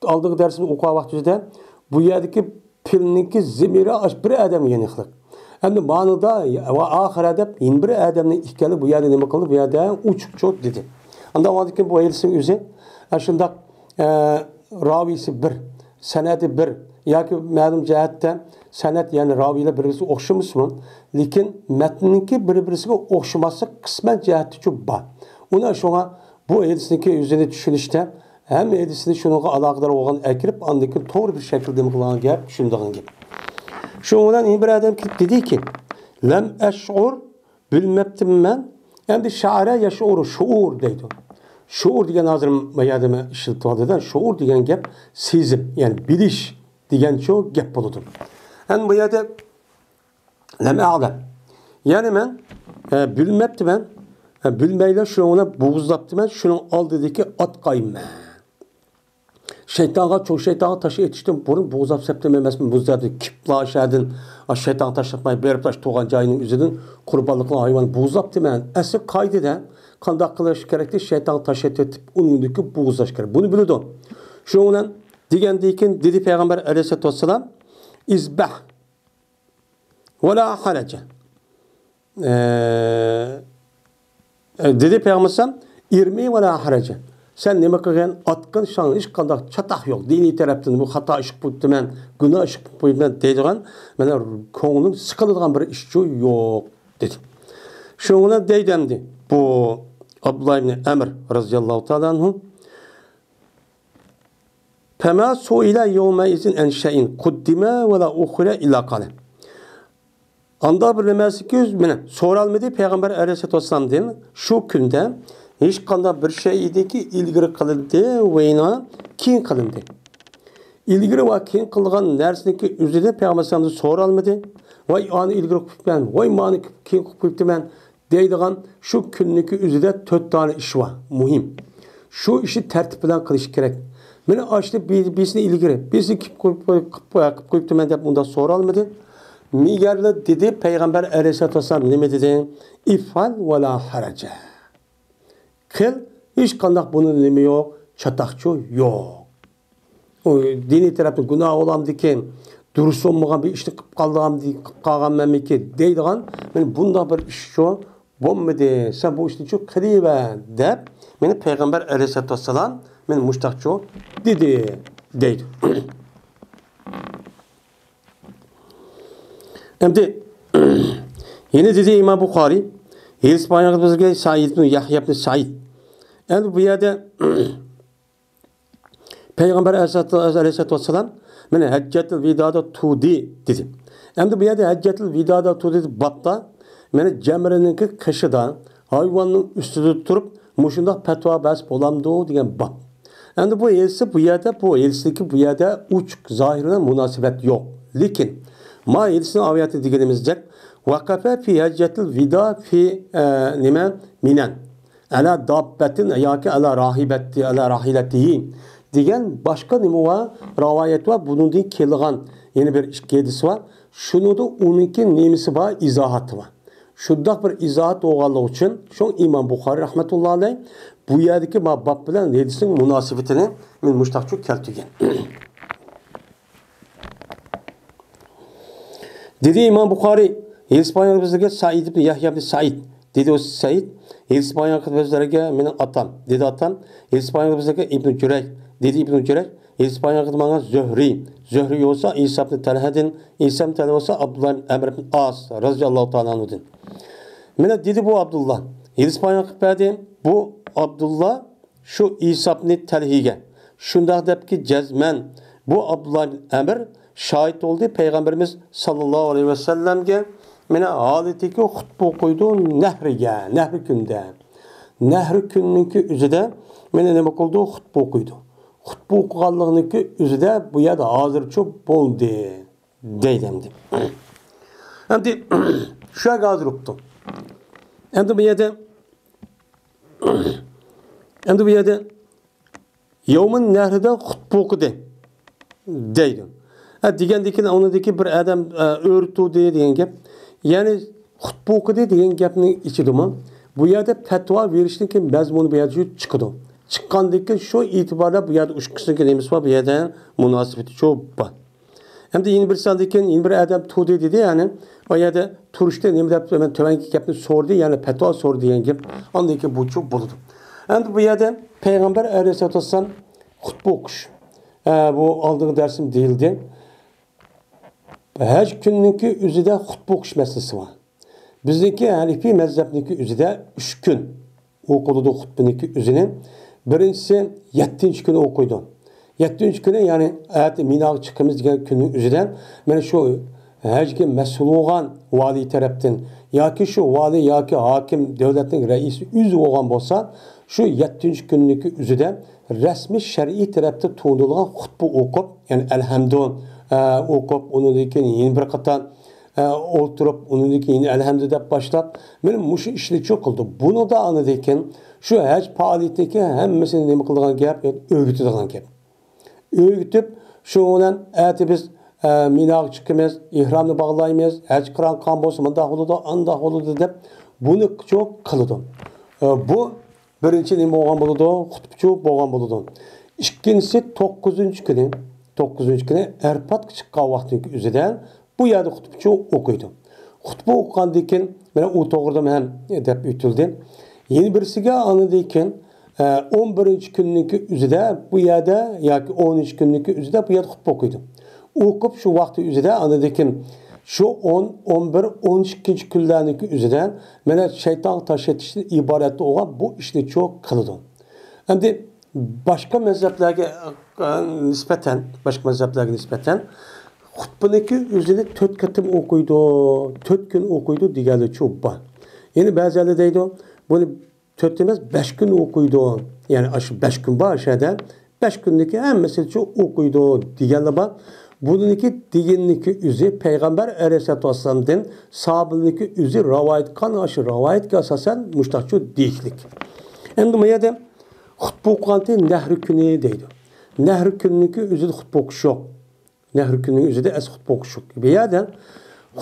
ئالدىنقى دەرسنى ئوقۇغان ۋاقتىمىزدا بۇ يەردىكى پىلنىڭكى زېمىرى ئاش بىر ئادەمگە يېنىقلىق. ئەمدى مانىدا ۋە ئاخىرە دەپ يەنە بىر ئادەمنى ئىككىلى بۇ يەردە نېمە قىلدى؟ بۇ يەردە ئوچۇقچۇ دېدى. ئاندىن ئاندىن كېيىن بۇ ھەدىسنىڭ ئۆزى، ئە، شۇنداق، ئە، راۋىسى بىر، سەنەدى بىر ياكى مەلۇم جەھەتتە سەنەد، يەنى راۋىيلار بىر-بىرسىگە ئوخشىمىسىمۇ، لېكىن مەتننىڭكى بىر-بىرسىگە ئوخشىماسلىق قىسمەن جەھەتتىچۇ بار. ئۇنى شۇڭا بۇ ھەدىسنىڭكى ئۆزىنى چۈشىنىشتە ھەممە ھەدىسنى شۇنىڭغا ئالاقىدار بولغان ئەكىرىپ، ئاندىن كېيىن توغرا بىر شەكىلدە نېمە قىلغان گەپ، چۈشىنىدىغان گەپ. شۇنىڭ بىلەن يەنە بىر ئادەم كېلىپ دېدىكى، لەم ئەشئۇر، بىلمەپتىمەن. ئەمدى شەئەرە يەشئۇرۇ، شۇئۇر دەيدۇ. شۇئۇر دېگەن ھازىر ما يەردە مەن ئىشلىتىۋالدىم. شۇئۇر دېگەن گەپ سېزىم، يەنى بىلىش دېگەنچۇ گەپ بولىدۇ. ئەمدى بۇ يەردە لەم ئەئلەم. يەنى مەن، ئە، بىلمەپتىمەن. ئە، بىلمەيلا شۇنىڭ بىلەن بوغۇزلاپتىمەن، شۇنىڭ ئالدىدىكى ئاتقايمەن. شەيتانغا، چوڭ شەيتانغا تاش ئېتىشتىن بۇرۇن بوغۇزلاپ سەپتىم ئەمەسمۇ؟ بۇ زەردە كېپلا شەدىن، ئاش شەيتانغا تاشلىماي بېرىپ، ئاش تۇغان جايىنىڭ ئۆزىدىن قۇربانلىق قىلغان ھايۋاننى بوغۇزلاپتىمەن. ئەسلى قائىدىدە قانداق قىلىش كېرەكتى؟ شەيتانغا تاش ئېتىپ، ئۇنىڭدىكى بوغۇزلاش كېرەك. بۇنى بىلىدۇ. شۇنىڭ بىلەن دېگەندىن كېيىن دېدى پەيغەمبەر ئەلەيھىسسالاتۇ ۋەسسالام، ئىزبەھ. ۋەلا ھەرەجە. ئە، ئە، دېدى پەيغەمبەر ئەلەيھىسسالام، ئىرمى ۋەلا ھەرەجە. سەن نېمە قىلغىن؟ ئاتقىن، شاڭ ھېچقانداق چاتاق يوق. دىنىي تەرەپتىن بۇ خاتا ئىش قىلىپ قويۇپتىمەن، گۇناھ ئىش قىلىپ قويۇپتىمەن دەيدىغان، مانا، كۆڭلۈم سىقىلىدىغان بىر ئىشچۇ يوق، دېدى. شۇنىڭ بىلەن دەيدۇ ئەمدى بۇ ئابدۇللا ئىبنى ئەمر رەزىياللاھۇ تائالا ئەنھۇ، فما سئل يومئذ عن شيء قدم ولا أخر إلا قال. ئاندا بىر نېمەسىكى مېنى سورالمىدى پەيغەمبەر ئەلەيھىسسالاتۇ ۋەسسالامدىن شۇ كۈندە ھېچقانداق بىر شەيئىدىكى ئىلگىرى قىلىندى ۋە يەنە كېيىن قىلىندى. ئىلگىرى ۋە كېيىن قىلغان نەرسىنىڭكى ئۆزىدىن پەيغەمبەر ئەلەيھىسسالامدىن سورالمىدى. ۋاي، ئانى ئىلگىرى قىلىپ قويۇپتىمەن، ۋاي، مانى كېيىن قىلىپ قويۇپتىمەن دەيدىغان شۇ كۈننىڭكى ئۆزىدە تۆت دانە ئىش بار، مۇھىم. شۇ ئىشنى تەرتىپ بىلەن قىلىش كېرەك. مېنى ئاشنى بىرسىنى ئىلگىرى، بىرسىنى كېيىن قىلىپ قويۇپتىمەن دەپ ئۇنداق سورالمىدى. مېگەرلا دېدى پەيغەمبەر ئەلەيھىسسالاتۇ ۋەسسالام نېمە دېدى؟ ئىفئال ۋە لا ھەرەجە. قىل، ھېچقانداق بۇنىڭدا نېمە يوق؟ چاتاقچۇ يوق. ئۇ دىنىي تەرەپتىن گۇناھ بولامدىكىن، دۇرۇس بولمىغان بىر ئىشنى قىلىپ قالغانمىكىن دەيدىغان، مانا بۇنداق بىر ئىشچۇ بولمىدى. سەن بۇ ئىشنىچۇ قىلىۋەر دەپ، مېنى پەيغەمبەر ئەلەيھىسسالاتۇ ۋەسسالام مېنى مۇشتاقچۇ دېدى، دەيدۇ. ئەمدى يەنە دېدى ئىمام بۇخارىي، ھېلىسى بايان بىزگە سەئىد ئىبن يەھيا ئىبن سەئىد. ئەمدى بۇ يەردە پەيغەمبەر ئەلەيھىسسالاتۇ ۋەسسالام مېنى ھەججەتۇل ۋىدادا تۇردى دېدى. ئەمدى بۇ يەردە ھەججەتۇل ۋىدادا تۇردى دەپ بابتا، مېنى جەمرىنىڭكى قېشىدا ھايۋاننىڭ ئۈستىدە تۇرۇپ مۇشۇنداق پەتىۋا بەرسە بولامدۇ دېگەن باب. ئەمدى بۇ ھېلىسى بۇ يەردە، بۇ ھېلىسىدىكى بۇ يەردە ئوچۇق زاھىر بىلەن مۇناسىۋەت يوق. لېكىن ما ھېلىسىنىڭ ئاۋىياتى دېگىنىمىزدەك، ۋەقەفە فى ھەججەتىل ۋىدا فى، ئە، نېمە، مىنەن. ئەلا داببەتىن ياكى ئەلا راھىبەتى، ئەلا راھىلەتىھى دېگەن باشقا نېمە بار؟ رىۋايەت بار. بۇنىڭدىن كېلىدىغان يەنە بىر ئىككى ھەدىس بار. شۇنىڭدا ئۇنىڭكى نېمىسى بار؟ ئىزاھاتى بار. شۇنداق بىر ئىزاھات بولغانلىقى ئۈچۈن، شۇڭا ئىمام بۇخارىي رەھمەتۇللا ئەلەيھ بۇ يەردىكى ما باب بىلەن ھەدىسنىڭ مۇناسىۋىتىنى مېنى مۇشتاقچۇ كەلتۈرگەن. دېدى ئىمام بۇخارىي، ھېلىسى بايان بىزلەرگە سەئىد ئىبن يەھيا ئىبن سەئىد. دېدى ئۇ سەئىد، ھېلىسى بايان بىزلەرگە مېنىڭ ئاتام. دېدى ئاتام، ھېلىسى بايان بىزلەرگە ئىبن جۈرەيج. دېدى ئىبن جۈرەيج، ھېلىسى بايان قىلدى ماڭا زۆھرى. زۆھرى بولسا ئىسا ئىبن تەلھەدىن، ئىسا ئىبن تەلھە بولسا ئابدۇللا ئىبن ئەمر ئىبن ئاس رەزىياللاھۇ تائالا ئەنھۇدىن. مانا دېدى بۇ ئابدۇللا. ھېلىسى بايان قىلىپ بەردى. بۇ ئابدۇللا شۇ ئىسا ئىبن تەلھىگە شۇنداق دەپكى جەزمەن بۇ ئابدۇللا ئىبن ئەمر شاھىت بولدى پەيغەمبىرىمىز ساللاللاھۇ ئەلەيھى ۋەسەللەمگە مانا ھالىتىكى خۇتبە ئوقۇيدۇ نەھرىگە، نەھرى كۈندە. نەھرى كۈننىڭكى ئۆزىدە مانا نېمە قىلىدۇ؟ خۇتبە ئوقۇيدۇ. خۇتبە ئوقۇغانلىقنىڭكى ئۆزىدە بۇ يەردە ھازىرچۇ بولدى دەيدۇ ئەمدى. ئەمدى شۇ يەرگە ھازىر بوپتۇ. ئەمدى بۇ يەردە، ئەمدى بۇ يەردە يەۋمۇن نەھرىدە خۇتبە ئوقۇدى دەيدۇ. ھە، دېگەندىن كېيىن ئۇنىڭدىن كېيىن بىر ئادەم، ئە، ئۆرە تۇردى دېگەن گەپ. يەنى خۇتبە ئوقۇدى دېگەن گەپنىڭ ئىچىدىمۇ بۇ يەردە پەتىۋا بېرىشنىڭكى مەزمۇنى بۇ يەردە چىقىدۇ. چىققاندىن كېيىن شۇ ئېتىباردا بۇ يەردە ئۇ ئىككىسىنىڭكى نېمىسى بار، بۇ يەردە مۇناسىۋىتى شۇ بار. ئەمدى يەنە بىر ساندىن كېيىن يەنە بىر ئادەم تۇردى دېدى، يەنى ئۇ يەردە تۇرۇشتا نېمە دەپ، مەن تۆۋەنكى گەپنى سورىدى، يەنى پەتىۋا سورىدى دېگەن گەپ. ئاندىن كېيىن بۇچۇ بولىدۇ. ئەمدى بۇ يەردە پەيغەمبەر ئەلەيھىسسالاتۇ ۋەسسالام خۇتبە ئوقۇش، ئە، بۇ ئالدىنقى دەرسىم دېيىلدى. ھەج كۈننىڭكى ئۆزىدە خۇتبە ئوقۇش مەسىلىسى بار. بىزنىڭكى ھەنىفىي مەزھەپنىڭكى ئۆزىدە ئۈچ كۈن ئوقۇلىدۇ خۇتبىنىڭكى ئۆزىنى. بىرىنچىسى يەتتىنچى كۈنى ئوقۇيدۇ. يەتتىنچى كۈنى، يەنى ئەتە مىناغا چىقىمىز دېگەن كۈننىڭ ئۆزىدە، مانا شۇ ھەجگە مەسئۇل بولغان ۋالىي تەرەپتىن ياكى شۇ ۋالىي ياكى ھاكىم، دۆلەتنىڭ رەئىسى ئۆزى بولغان بولسا، شۇ يەتتىنچى كۈننىڭكى ئۆزىدە رەسمىي شەرئىي تەرەپتە تونۇلغان خۇتبە ئوقۇپ، يەنى ئەلھەمدۇ، ئە، ئوقۇپ، ئۇنىڭدىن كېيىن يەنە بىر قاتار ئە، ئولتۇرۇپ، ئۇنىڭدىن كېيىن ئەلھەمدۇ دەپ باشلاپ، مانا مۇشۇ ئىشنى چوڭ قىلدى. بۇنىڭدا ئاندىن كېيىن شۇ ھەج پائالىيىتىنىڭكى ھەممىسىنى نېمە قىلىدىغان گەپ؟ ئۆگىتىدىغان گەپ. ئۆگىتىپ، شۇ بىلەن ئەتە بىز، ئە، مىناغا چىقىمىز، ئېھرامنى باغلايمىز، ھەج قىران قىلغان بولسا مۇنداق بولىدۇ، ئانداق بولىدۇ دەپ بۇنى چوڭ قىلىدۇ. ئە، بۇ بىرىنچى نېمە بولغان بولىدۇ؟ خۇتبىچۇ بولغان بولىدۇ. ئىككىنچىسى توققۇزىنچى كۈنى، توققۇزىنچى كۈنى ئەرپاتقا چىققان ۋاقتىنىڭكى ئۆزىدە بۇ يەردە خۇتبىچۇ ئوقۇيدۇ. خۇتبە ئوقۇغاندىن كېيىن، مانا ئۇ توغرىدىمۇ ھەم دەپ ئۆتۈلدى. يەنە بىرسىگە ئاندىن كېيىن، ئە، ئون بىرىنچى كۈننىڭكى ئۆزىدە بۇ يەردە ياكى ئونىنچى كۈننىڭكى ئۆزىدە بۇ يەردە خۇتبە ئوقۇيدۇ. ئوقۇپ شۇ ۋاقتى ئۆزىدە ئاندىن كېيىن شۇ ئون، ئون بىر، ئون ئىككىنچى كۈنلەرنىڭكى ئۆزىدە مانا شەيتانغا تاش ئېتىشتىن ئىبارەت بولغان بۇ ئىشنى چوڭ قىلىدۇ. ئەمدى باشقا مەزھەپلەرگە، ئە، نىسبەتەن، باشقا مەزھەپلەرگە نىسبەتەن خۇتبىنىڭكى ئۆزىنى تۆت قېتىم ئوقۇيدۇ، تۆت كۈن ئوقۇيدۇ دېگەنلىرىچۇ بار. يەنە بەزىلەر دەيدۇ، بۇنى تۆت ئەمەس، بەش كۈن ئوقۇيدۇ. يەنى ئاشۇ بەش كۈن بار ئاشۇ يەردە، بەش كۈندىكى ھەممىسىچۇ ئوقۇيدۇ دېگەنلەر بار. بۇنىڭكى دېگىنىنىڭكى ئۆزى پەيغەمبەر ئەلەيھىسسالاتۇ ۋەسسالامدىن سابىتنىڭكى ئۆزى رىۋايەت قىلغان، ئاشۇ رىۋايەتكە ئاساسەن مۇشتاقچۇ دېيىشلىك. ئەمدى بۇ يەردە خۇتبە ئوقۇغانتى نەھرى كۈنى دەيدۇ. نەھرى كۈنىنىڭكى ئۆزىدە خۇتبە ئوقۇش يوق. نەھرى كۈنىنىڭ ئۆزىدە ئەس خۇتبە ئوقۇش يوق. بۇ يەردە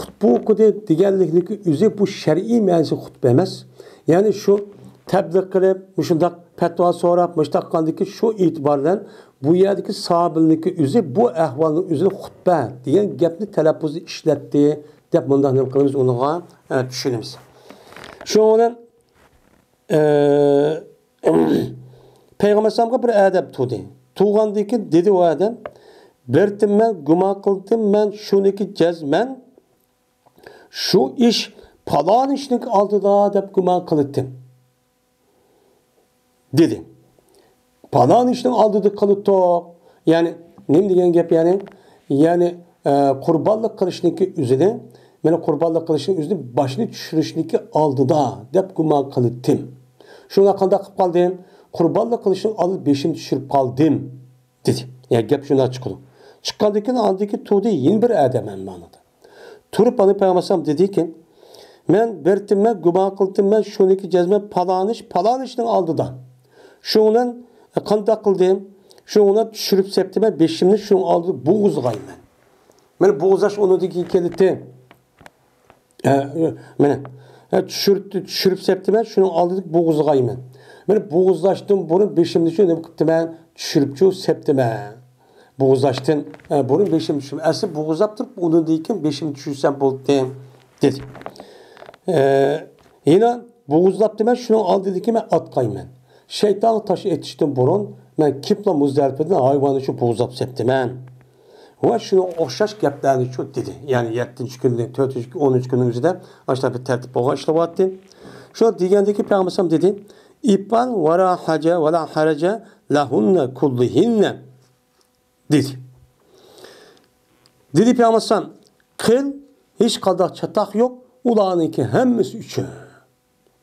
خۇتبە ئوقۇدى دېگەنلىكنىڭكى ئۆزى بۇ شەرئىي مەنىسى خۇتبە ئەمەس. يەنى شۇ تەبلىغ قىلىپ، مۇشۇنداق پەتىۋا سوراپ، مۇشۇنداق قىلغاندىكى شۇ ئېتىبار بىلەن بۇ يەردىكى سابىتنىڭكى ئۆزى بۇ ئەھۋالنىڭ ئۆزىنى خۇتبە دېگەن گەپنى تەلەپپۇزدا ئىشلەتتى دەپ مۇنداق نېمە قىلىمىز، ئۇنىڭغا، ئە، چۈشىنىمىز. شۇنىڭ بىلەن ئە، پەيغەمبەر ئەلەيھىسسالامغا بىر ئادەم تۇدى. تۇغاندىن كېيىن دېدى ئۇ ئادەم، بىر تىممەن گۇمان قىلدىم، مەن شۇنىكى جەزمەن شۇ ئىش پالان ئىشنىڭ ئالدىدا دەپ گۇمان قىلىتتىم، دېدى. پالان ئىشنىڭ ئالدىدا قىلىتتۇق. يەنى نېمە دېگەن گەپ يەنى؟ يەنى، ئە، قۇربانلىق قىلىشنىڭكى ئۆزىنى، مانا قۇربانلىق قىلىشنىڭ ئۆزىنى باشنى چۈشۈرۈشنىڭكى ئالدىدا دەپ گۇمان قىلىتتىم. شۇڭا قانداق قىلىپ قالدىم؟ قۇربانلىق قىلىشنىڭ ئالدىدا بېشىمنى چۈشۈرۈپ قالدىم، دېدى. يەنى گەپ شۇنداق چىقىدۇ. چىققاندىن كېيىن ئاندىن كېيىن تۇدى يەنە بىر ئادەم ھەم مانىدا. تۇرۇپ ئانا پەيغەمبەر ئەلەيھىسسالام دېدىكى، مەن بىر تىممەن گۇمان قىلدىم، مەن شۇنىڭكى جەزمەن پالان ئىش، پالان ئىشنىڭ ئالدىدا. شۇنىڭ بىلەن قانداق قىلدىم؟ شۇنىڭ بىلەن چۈشۈرۈپ سەپتىمەن، بېشىمنى شۇنىڭ ئالدىدا بوغۇزغايمەن. مانا بوغۇزلاش ئۇنىڭدىن كېيىن كېلىتتى. ئە، مانا، ئە، چۈشۈرۈپ، چۈشۈرۈپ سەپتىمەن، شۇنىڭ ئالدىدا بوغۇزغايمەن. مانا بوغۇزلاشتىن بۇرۇن بېشىمنى شۇ نېمە قىپتىمەن؟ چۈشۈرۈپچۇ سەپتىمەن. بوغۇزلاشتىن، ئە، بۇرۇن بېشىم چۈشۈپ، ئەسلى بوغۇزلاپ تۇرۇپ، ئۇنىڭدىن كېيىن بېشىمنى چۈشۈرسەم بولدى، دېدى. ئە، يەنە بوغۇزلاپتىمەن، شۇنىڭ ئالدىدىكى مەن ئاتقايمەن. شەيتانغا تاش ئېتىشتىن بۇرۇن مەن كېپلا مۇزدەلىپىدىن ھايۋاننى شۇ بوغۇزلاپ سەپتىمەن. ۋە شۇنىڭغا ئوخشاش گەپلەرنى شۇ دېدى. يەنى يەتتىنچى كۈنى، تۆتىنچى كۈنى، ئونىنچى كۈننىڭ ئۆزىدە ئاشۇنداق بىر تەرتىپ بولغان ئىشلەۋاتتى. شۇ دېگەندىكى پەيغەمبەر دېدى، ئىپئال ۋە لا ھەجە ۋە لا ھەرەجە لەھۇننە كۇللىھىننە. دېدى. دېدى پەيغەمبەر ئەلەيھىسسالام، قىل، ھېچقانداق چاتاق يوق، ئۇلارنىڭكى ھەممىسى ئۈچۈن.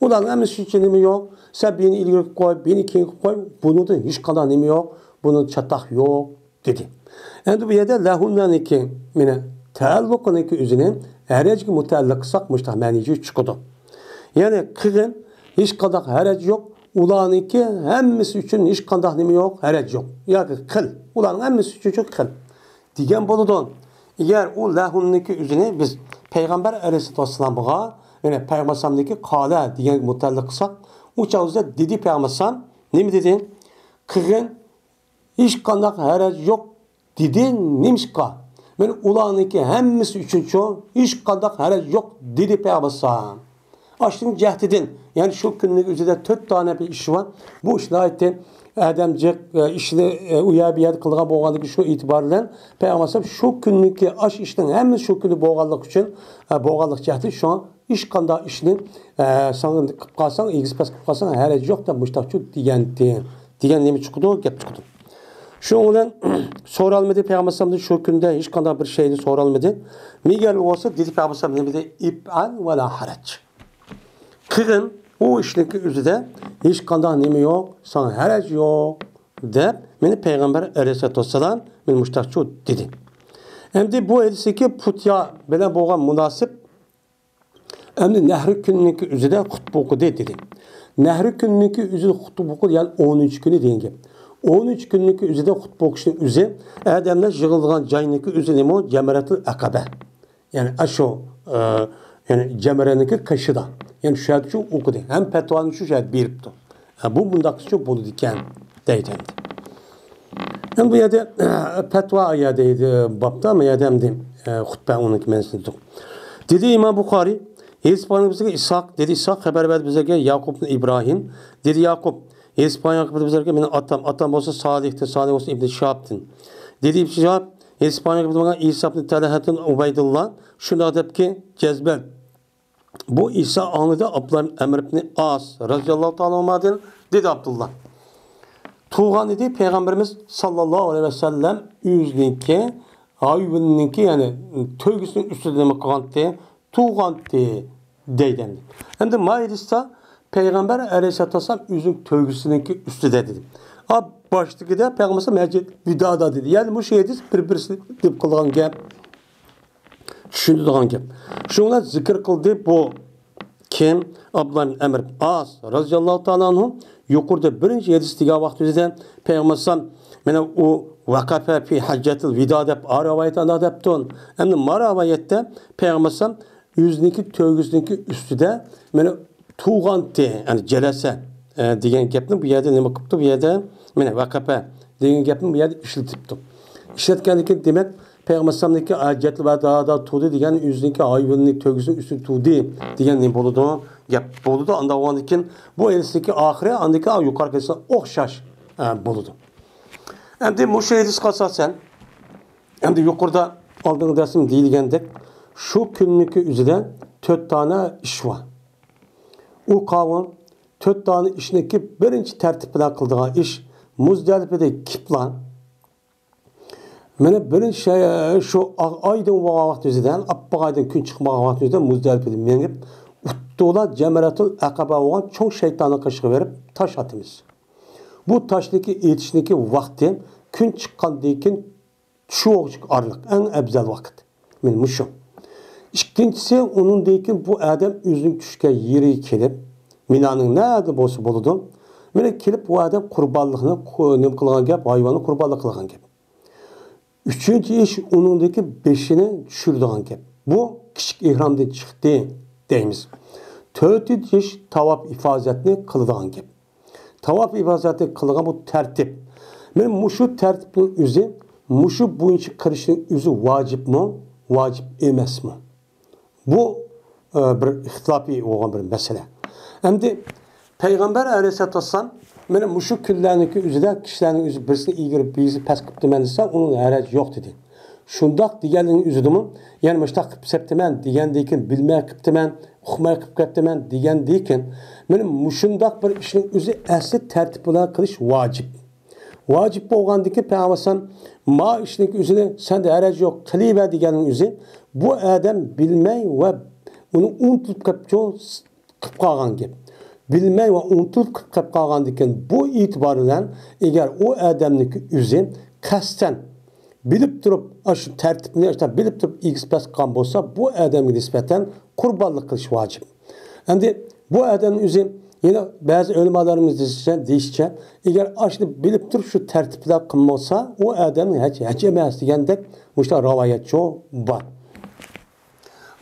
ئۇلارنىڭ ھەممىسى ئۈچۈن نېمە يوق؟ سەن بىرنى ئىلگىرى قوي، بىرنى كېيىن قوي، بۇنىڭدا ھېچقانداق نېمە يوق، بۇنىڭدا چاتاق يوق، دېدى. ئەمدى بۇ يەردە لەھۇننەنىڭكى، مانا، تەئەللۇقىنىڭكى ئۆزىنى ھەرەجگە مۇتەئەللىق قىلساق، مۇشۇنداق مەنىسى چىقىدۇ. يەنى قىلغىن، ھېچقانداق ھەرەج يوق، ئۇلارنىڭكى ھەممىسى ئۈچۈن ھېچقانداق نېمە يوق، ھەرەج يوق. ياكى قىل، ئۇلارنىڭ ھەممىسى ئۈچۈن قىل دېگەن بولىدۇ. ئەگەر ئۇ لەھۇننىڭكى ئۆزىنى بىز پەيغەمبەر ئەلەيھىسسالاتۇ ۋەسسالامغا، يەنى پەيغەمبەر ئەلەيھىسسالامنىڭكى قالە دېگەنگە مۇتەئەللىق قىلساق، ئۇ چاغدا دېدى پەيغەمبەر ئەلەيھىسسالام، نېمە دېدى؟ قىلغىن، ھېچقانداق ھەرەج يوق دېدى. نېمىشقا؟ مانا ئۇلارنىڭكى ھەممىسى ئۈچۈنچۇ ھېچقانداق ھەرەج يوق دېدى پەيغەمبەر ئەلەيھىسسالام. ئاشۇنىڭ جەھىتىدىن، يەنى شۇ كۈننىڭ ئۆزىدە تۆت دانە بىر ئىش بار. بۇ ئىش ناھايىتى ئادەم جىق، ئە، ئىشنى، ئە، ئۇ يەر بۇ يەردە قىلىدىغان بولغاندىكىن شۇ ئېتىبار بىلەن پەيغەمبەر ئەلەيھىسسالام شۇ كۈننىڭكى ئاشۇ ئىشنىڭ ھەممىسى شۇ كۈنى بولغانلىقى ئۈچۈن، ئە، بولغانلىق جەھەتتىن شۇڭا ھېچقانداق ئىشنى، ئە، ساڭا قىلىپ قالساڭ، ئېگىز پەس قىلىپ قالساڭ، ھەرەج يوق دەپ مۇشتاقچۇ دېگەنتى. دېگەن نېمە چىقىدۇ؟ گەپ چىقىدۇ. شۇنىڭ بىلەن سورالمىدى پەيغەمبەر ئەلەيھىسسالامدىن شۇ كۈندە ھېچقانداق بىر شەينى سورالمىدى. مېگەر بولسا دېدى پەيغەمبەر ئەلەيھىسسالام نېمە دېدى؟ ئىپئال ۋە لا ھەرەج. قىلغىن، ئۇ ئىشنىڭكى ئۆزىدە ھېچقانداق نېمە يوق، ساڭا ھەرەج يوق دەپ مېنى پەيغەمبەر ئەلەيھىسسالاتۇ ۋەسسالام مېنى مۇشتاقچۇ دېدى. ئەمدى بۇ ھەدىستىكى پۇتيا بىلەن بولغان مۇناسىپ ئەمدى نەھرى كۈننىڭكى ئۆزىدە خۇتبە ئوقۇدى دېدى. نەھرى كۈننىڭكى ئۆزىدە خۇتبە ئوقۇدى، يەنى ئونىنچى كۈنى دېگەن گەپ. ئونىنچى كۈننىڭكى ئۆزىدە خۇتبە ئوقۇشنىڭ ئۆزى، ئادەملەر يىغىلىدىغان جاينىڭكى ئۆزى نېمە؟ جەمرەتۇل ئەقەبە. يەنى ئاشۇ، ئە، يەنى جەمرەنىڭكى قېشىدا. يەنى شۇ يەردە شۇ ئوقۇدى. ھەم پەتىۋانى شۇ يەردە بېرىپتۇ. ھە، بۇ مۇنداقچە بولىدىكەن دەيدۇ ئەمدى. ئەمدى بۇ يەردە، ئە، پەتىۋا يەردە، ئە، بابتا، بۇ يەردە ئەمدى، ئە، خۇتبە ئۇنىڭكى مەنىسىنى دېدۇق. دېدى ئىمام بۇخارىي، ھېسىپ بىزگە ئىسھاق، دېدى ئىسھاق خەۋەر بەردى بىزگە ياقۇب ئىبراھىم، دېدى ياقۇب، ھېسىپ بىزگە مېنىڭ ئاتام، ئاتام بولسا سالىھتىن، سالىھ بولسا ئىبنى شىھابتىن. دېدى ئىبنى شىھاب، ھېسىپ بىزگە ئىسا ئىبنى تەلھەتىن ئۇبەيدۇللا، شۇنداق دەپكى جەزمەن بۇ ئىسا ئاڭلىدى ئابدۇللا ئىبن ئەمر ئىبنى ئاس رەزىياللاھۇ تائالا ئەنھۇمادىن، دېدى ئابدۇللا. تۇغان ئىدى پەيغەمبىرىمىز ساللاللاھۇ ئەلەيھى ۋەسەللەم ئۆزىنىڭكى ھايۋىنىڭكى، يەنى تۆگىسىنىڭ ئۈستىدە نېمە قىلغانتى؟ تۇغانتى دەيدۇ ئەمدى. ئەمدى ما ھەدىستە پەيغەمبەر ئەلەيھىسسالاتۇ ۋەسسالام ئۆزىنىڭ تۆگىسىنىڭكى ئۈستىدە دېدى. ئا، باشتىكىدە پەيغەمبەر ئەلەيھىسسالام ھەججەتۇل ۋىدادا دېدى. يەنى مۇشۇ ھەدىس بىر-بىرسىنى دەپ قىلغان گەپ. چۈشىنىدىغان گەپ. شۇنىڭ بىلەن زىكىر قىلدى بۇ كىم؟ ئابدۇللا ئىبن ئەمر ئىبن ئاس رەزىياللاھۇ تائالا ئەنھۇ يۇقىرىدا بىرىنچى ھەدىس دېگەن ۋاقتىمىزدا پەيغەمبەر ئەلەيھىسسالام مانا ئۇ ۋەقەفە فى ھەججەتىل ۋىدا دەپ ئا رىۋايەت ئانا دەپتۇ. ئەمدى ما رىۋايەتتە پەيغەمبەر ئەلەيھىسسالام ئۆزىنىڭكى تۆگىسىنىڭكى ئۈستىدە مانا تۇغانتى، يەنى جەلەسە، ئە، دېگەن گەپنى بۇ يەردە نېمە قىپتۇ؟ بۇ يەردە مانا ۋەقەفە دېگەن گەپنى بۇ يەردە ئىشلىتىپتۇ. ئىشلەتكەندىن كېيىن دېمەك پەيغەمبەر ئەلەيھىسسالامنىڭكى ھەججەتىل ۋىدادا تۇردى دېگەن ئۆزىنىڭكى ھايۋىنىنى تۆگىسىنىڭ ئۈستىدە تۇردى دېگەن نېمە بولىدۇ؟ گەپ بولىدۇ. ئانداق بولغاندىن كېيىن بۇ ھەدىسنىڭكى ئاخىرى ئاندىكى يۇقىرىقى ھەدىسكە ئوخشاش، ئە، بولىدۇ. ئەمدى مۇشۇ ھەدىسكە ئاساسەن، ئەمدى يۇقىرىدا ئالدىنقى دەرسىم دېيىلگەندەك، شۇ كۈننىڭكى ئۆزىدە تۆت دانە ئىش بار. ئۇ قاۋۇم تۆت دانە ئىشنىڭكى بىرىنچى تەرتىپ بىلەن قىلىدىغان ئىش مۇزدەلىپىدە كىپلا. مانا بىرىنچى شەي-، شۇ ئا-، ئايدىڭ بولغان ۋاقتىمىزدا، ئاپئاق ئايدىڭ كۈن چىقمىغان ۋاقتىمىزدا مۇزدەلىپىدە مېڭىپ، ئۇتتۇلا جەمرەتۇل ئەقەبە بولغان چوڭ شەيتاننىڭ قېشىغا بېرىپ تاش ئاتىمىز. بۇ تاشنىڭكى ئېتىشنىڭكى ۋاقتى كۈن چىققاندىن كېيىن چۈش بولغۇچە ئارىلىق، ئەڭ ئەۋزەل ۋاقىت. مانا مۇشۇ. ئىككىنچىسى، ئۇنىڭدىن كېيىن بۇ ئادەم ئۆزىنىڭ چۈشكەن يېرىگە كېلىپ، مىنانىڭ نەدە بولسا بولىدۇ. مانا كېلىپ بۇ ئادەم قۇربانلىقنى قۇ-، نېمە قىلغان گەپ، ھايۋاننى قۇربانلىق قىلغان گەپ. ئۈچىنچى ئىش، ئۇنىڭدىكى بېشىنى چۈشۈرىدىغان گەپ. بۇ كىچىك ئېھرامدىن چىقتى دەيمىز. تۆتىنچى ئىش، تاۋاپ ئىپازەتنى قىلىدىغان گەپ. تاۋاپ ئىپازەتنى قىلىدىغان بۇ تەرتىپ. مانا مۇشۇ تەرتىپنىڭ ئۆزى، مۇشۇ بويىچە قىلىشنىڭ ئۆزى ۋاجىپمۇ، ۋاجىپ ئەمەسمۇ؟ بۇ، ئە، بىر ئىختىلاپىي بولغان بىر مەسىلە. ئەمدى پەيغەمبەر ئەلەيھىسسالاتۇ ۋەسسالام، مانا مۇشۇ كۈنلەرنىڭكى ئۆزىدە كىشىلەرنىڭ ئۆزى بىرسىنى ئىگىرىپ، بىرسىنى پەس قىپتىمەن دېسە، ئۇنىڭ ھەرەجى يوق دېدى. شۇنداق دېگەنلىكىنىڭ ئۆزىدىمۇ، يەنى مۇشۇنداق قىلىپ سەپتىمەن دېگەندىن كېيىن، بىلمەي قىپتىمەن، ئۇقماي قىپ كەپتىمەن دېگەندىن كېيىن، مانا مۇشۇنداق بىر ئىشنىڭ ئۆزى ئەسلى تەرتىپ بىلەن قىلىش ۋاجىپ. ۋاجىپ بولغاندىكى پەيغەمبەر ئەلەيھىسسالام ما ئىشنىڭ ئۆزىنى سەندە ھەرەج يوق، قىلىۋەر دېگەننىڭ ئۆزى، بۇ ئادەم بىلمەي ۋە ئۇنى ئۇنتۇلۇپ قېلىپچۇ، قىلىپ قالغان گەپ. بىلمەي ۋە ئۇنتۇلۇپ قېلىپ قالغاندىكىن، بۇ ئېتىبار بىلەن ئەگەر ئۇ ئادەمنىڭكى ئۆزى قەستەن بىلىپ تۇرۇپ، ئاشۇ تەرتىپنى ئاشۇنداق بىلىپ تۇرۇپ ئېگىز پەس قىلغان بولسا، بۇ ئادەمگە نىسبەتەن قۇربانلىق قىلىش ۋاجىپ. ئەمدى بۇ ئادەمنىڭ ئۆزى، يەنە بەزى ئۆلىمالىرىمىز دېيىشىچە، دېيىشىچە، ئەگەر ئاشۇنى بىلىپ تۇرۇپ شۇ تەرتىپ بىلەن قىلمىسا، ئۇ ئادەمنىڭ ھەج، ھەج ئەمەس دېگەندەك مۇشۇنداق رىۋايەتچۇ بار.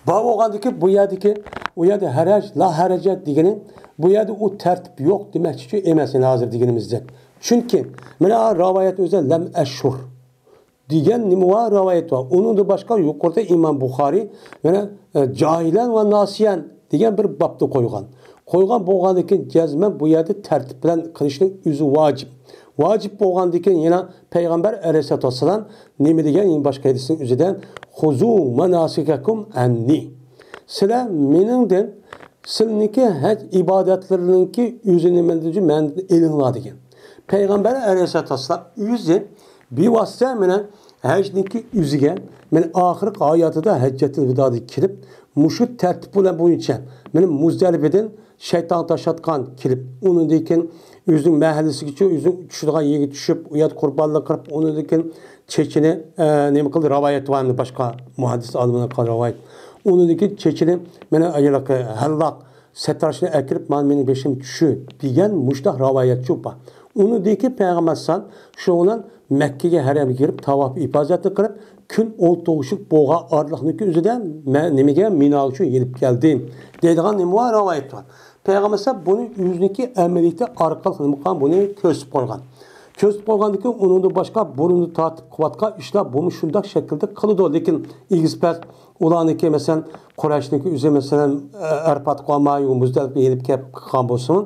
بار بولغاندىكى بۇ يەردىكى، ئۇ يەردە ھەرەج، لا ھەرەجە دېگىنى، بۇ يەردە ئۇ تەرتىپ يوق دېمەكچىچۇ ئەمەس، يەنە ھازىر دېگىنىمىزدەك. چۈنكى مانا رىۋايەت ئۆزى لەم ئەشۇر دېگەن نېمە بار؟ رىۋايەت بار. ئۇنىڭدىن باشقا يۇقىرىدا ئىمام بۇخارىي يەنە، ئە، جاھىلەن ۋە ناسىيەن دېگەن بىر بابنى قويغان. قويغان بولغاندىن كېيىن جەزمەن بۇ يەردە تەرتىپ بىلەن قىلىشنىڭ ئۆزى ۋاجىپ. ۋاجىپ بولغاندىن كېيىن يەنە پەيغەمبەر ئەلەيھىسسالاتۇ ۋەسسالام نېمە دېگەن؟ يەنە باشقا ھەدىسنىڭ ئۆزىدە، خۇزۇ ماناسىكەكۇم ئەننى. سىلەر مېنىڭدىن، سىلىنىڭكى ھەج ئىبادەتلىرىنىڭكى ئۆزىنى مەندىن، مەندىن ئېلىڭلار دېگەن. پەيغەمبەر ئەلەيھىسسالاتۇ ۋەسسالام ئۆزى بىۋاسىتە مانا ھەجنىڭكى ئۆزىگە، مانا ئاخىرقى ھاياتىدا ھەججەتۇل ۋىدادا كېلىپ، مۇشۇ تەرتىپ بىلەن بويىچە مانا مۇزدەلىپىدىن شەيتان تاشلاتقان كېلىپ، ئۇنىڭدىن كېيىن ئۆزىنىڭ مەھەللىسىگىچە، ئۆزىنىڭ چۈشىدىغان يېرىگە چۈشۈپ، ئۇ يەردە قۇربانلىق قىلىپ، ئۇنىڭدىن كېيىن چېچىنى، ئە، نېمە قىلدى، رىۋايەت بار ئەمدى باشقا مۇھەددىس ئالىملار قىلغان رىۋايەت. ئۇنىڭدىن كېيىن چېچىنى مانا ھەللاق سەتراشنى ئەكىرىپ، مانا مېنىڭ بېشىم چۈشى دېگەن مۇشۇنداق رىۋايەتچۇ بار. ئۇنىڭدىن كېيىن پەيغەمبەر ئەلەيھىسسالام شۇ بىلەن مەككىگە ھەرەمگە كىرىپ، تاۋاپ ئىپازەتنى قىلىپ، كۈن ئولتۇرغۇچىلىق بولغان ئارىلىقنىڭكى ئۆزىدە مە-، نېمىگە، مىناغىچۇ يېنىپ كەلدى دەيدىغان نېمە بار؟ رىۋايەت بار. پەيغەمبەر ئەلەيھىسسالام بۇنى ئۆزىنىڭكى ئەمەلىيىتى ئارقىلىق نېمە قىلغان؟ بۇنى كۆرسىتىپ قويغان. كۆرسىتىپ قويغاندىن كېيىن ئۇنىڭدىن باشقا بۇرۇندا تارتىپ قىلىۋاتقان ئىشلار بۇمۇ شۇنداق شەكىلدە قىلىدۇ. لېكىن ئېگىز پەس ئۇلارنىڭكى، مەسىلەن، قۇرەيشنىڭكى ئۆزى، مەسىلەن، ئەرپات قىلالماي، مۇزدەلىپىگە يېنىپ كەپ قالغان بولسىمۇ،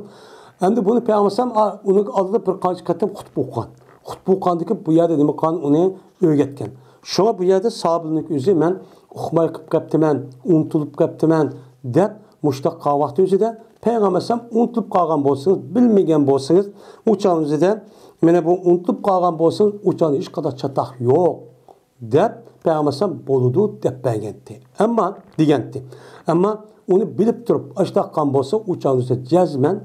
ئەمدى بۇنى پەيغەمبەر ئەلەيھىسسالام، ئا، ئۇنىڭ ئالدىدا بىر قانچە قېتىم خۇتبە ئوقۇغان. خۇتبە ئوقۇغاندىن كېيىن بۇ يەردە نېمە قىلغان؟ ئۇنى ئۆگەتكەن. شۇڭا بۇ يەردە ساھابىلەرنىڭكى ئۆزى، مەن ئۇقماي قېلىپ قاپتىمەن، ئۇنتۇلۇپ قاپتىمەن دەپ مۇشۇنداق قىلغان ۋاقتى ئۆزىدە پەيغەمبەر ئەلەيھىسسالام، ئۇنتۇلۇپ قالغان بولسىڭىز، بىلمىگەن بولسىڭىز، ئۇ چاغنىڭ ئۆزىدە، مانا بۇ ئۇنتۇلۇپ قالغان بولسىڭىز، ئۇ چاغدا ھېچقانداق چاتاق يوق دەپ بەرمىسەم بولىدۇ دەپ بەرگەنتى. ئەمما دېگەنتى. ئەمما ئۇنى بىلىپ تۇرۇپ ئاشتاق قىلغان بولسا، ئۇ چاغدا جەزمەن،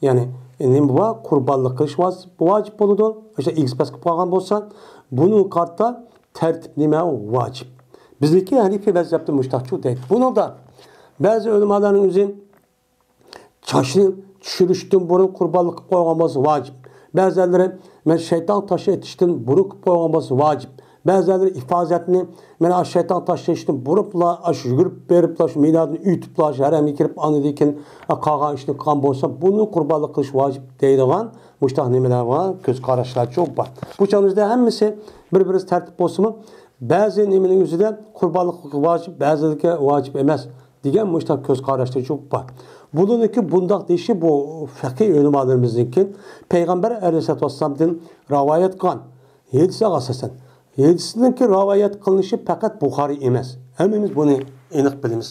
يەنى نېمە بار؟ قۇربانلىق قىلىش ۋاج-، ۋاجىپ بولىدۇ. ئاشۇ ئېگىز پەس قىلىپ قالغان بولسا، بۇنىڭغا قارىتا تەرتىپ نېمە؟ ۋاجىپ. بىزنىڭكى ھەنىفىي مەزھەپتە مۇشتاقچۇ دەيدۇ. بۇنىڭدا بەزى ئۆلىمالارنىڭ ئۆزى چاچنى چۈشۈرۈشتىن بۇرۇن قۇربانلىق قىلىپ قويغان بولسا ۋاجىپ. بەزىلىرى مەن شەيتان تاش ئېتىشتىن بۇرۇن قىلىپ قويغان بولسا ۋاجىپ. بەزىلىرى ئىپازەتنى مەن ئاشۇ شەيتان تاش ئېتىشتىن بۇرۇنلا ئاشۇ يۈگۈرۈپ بېرىپلا شۇ مىنادىن ئۆتۈپلا شۇ ھەرەمگە كىرىپ ئاندىن كېيىن قالغان ئىشنى قىلغان بولسا بۇنى قۇربانلىق قىلىش ۋاجىپ دەيدىغان مۇشتاق نېمىلەر بار؟ كۆز قاراشلارچۇ بار. بۇ چاغدا ھەممىسى بىر-بىرىسى تەرتىپ بولسىمۇ، بەزى نېمىنىڭ ئۆزىدە قۇربانلىق ۋاجىپ، بەزىدىكى ۋاجىپ ئەمەس دېگەن مۇشتاق كۆز قاراشلارچۇ بار. بۇلارنىڭكى بۇنداق دېيىشى بۇ فەقىھ ئۆلىمالىرىمىزنىڭكى پەيغەمبەر ئەلەيھىسسالاتۇ ۋەسسالامدىن رىۋايەت قىلغان ھەدىسىگە ئاساسەن. ھەدىسنىڭكى رىۋايەت قىلىنىشى پەقەت بۇخارىي ئەمەس. ھەممىمىز بۇنى ئېنىق بىلىمىز.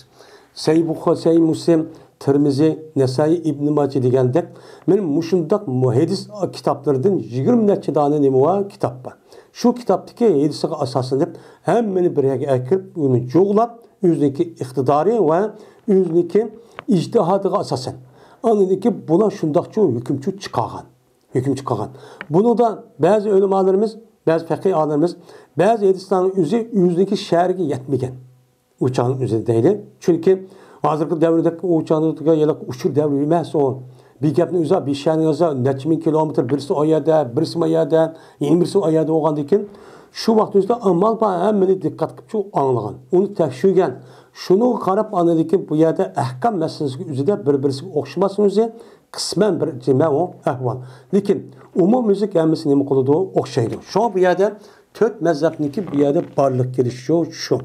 سەھىھ بۇخارى، سەھىھ مۇسلىم، تىرمىزى، نەسائىي، ئىبن ماجە دېگەندەك، مانا مۇشۇنداق مۇ-، ھەدىس كىتابلىرىدىن يىگىرمە نەچچە دانە نېمە بار؟ كىتاب بار. شۇ كىتابتىكى ھەدىسىگە ئاساسلىنىپ، ھەممىنى بىر يەرگە ئەكىرىپ، ئۇنى جۇغلاپ، ئۆزىنىڭكى ئىقتىدارى ۋە ئۆزىنىڭكى ئىجتىھادىغا ئاساسەن، ئاندىن كېيىن بۇلار شۇنداقچۇ ھۆكۈمچۇ چىقارغان. ھۆكۈم چىقارغان. بۇنىڭدا بەزى ئۆلىمالىرىمىز، بەزى پەقىھ ئالىملىرىمىز بەزى ھەدىسلەرنىڭ ئۆزى ئۆزىنىڭكى شەھىرىگە يەتمىگەن. ئۇ چاغنىڭ ئۆزىدە دەيلى. چۈنكى ھازىرقى دەۋردەك ئۇ چاغدىكى ھېلىقى ئۇچۇر دەۋرى ئەمەس ئۇ. بىر گەپنى ئۆزى، بىر شەھەرنى ئۆزى نەچچە مىڭ كىلومېتىر، بىرسى ئۇ يەردە، بىرسى ما يەردە، يەنە بىرسى ئۇ يەردە بولغاندىن كېيىن، شۇ ۋاقىت ئۆزىدە ئامال بار ھەممىنى دىققەت قىلىپ شۇ ئاڭلىغان. ئۇنى تەكشۈرگەن. شۇنىڭغا قاراپ ئاندىن كېيىن بۇ يەردە ئەھكام مەسىلىسىگە ئۆزىدە بىر-بىرسىگە ئوخشىماسمۇ ئۆزى؟ قىسمەن بىر جىمە ئۇ ئەھۋال. لېكىن ئومۇميۈزلۈك ھەممىسى نېمە قىلىدۇ؟ ئوخشايدۇ. شۇڭا بۇ يەردە تۆت مەزھەپنىڭكى بۇ يەردە بارلىق كېلىشى شۇ.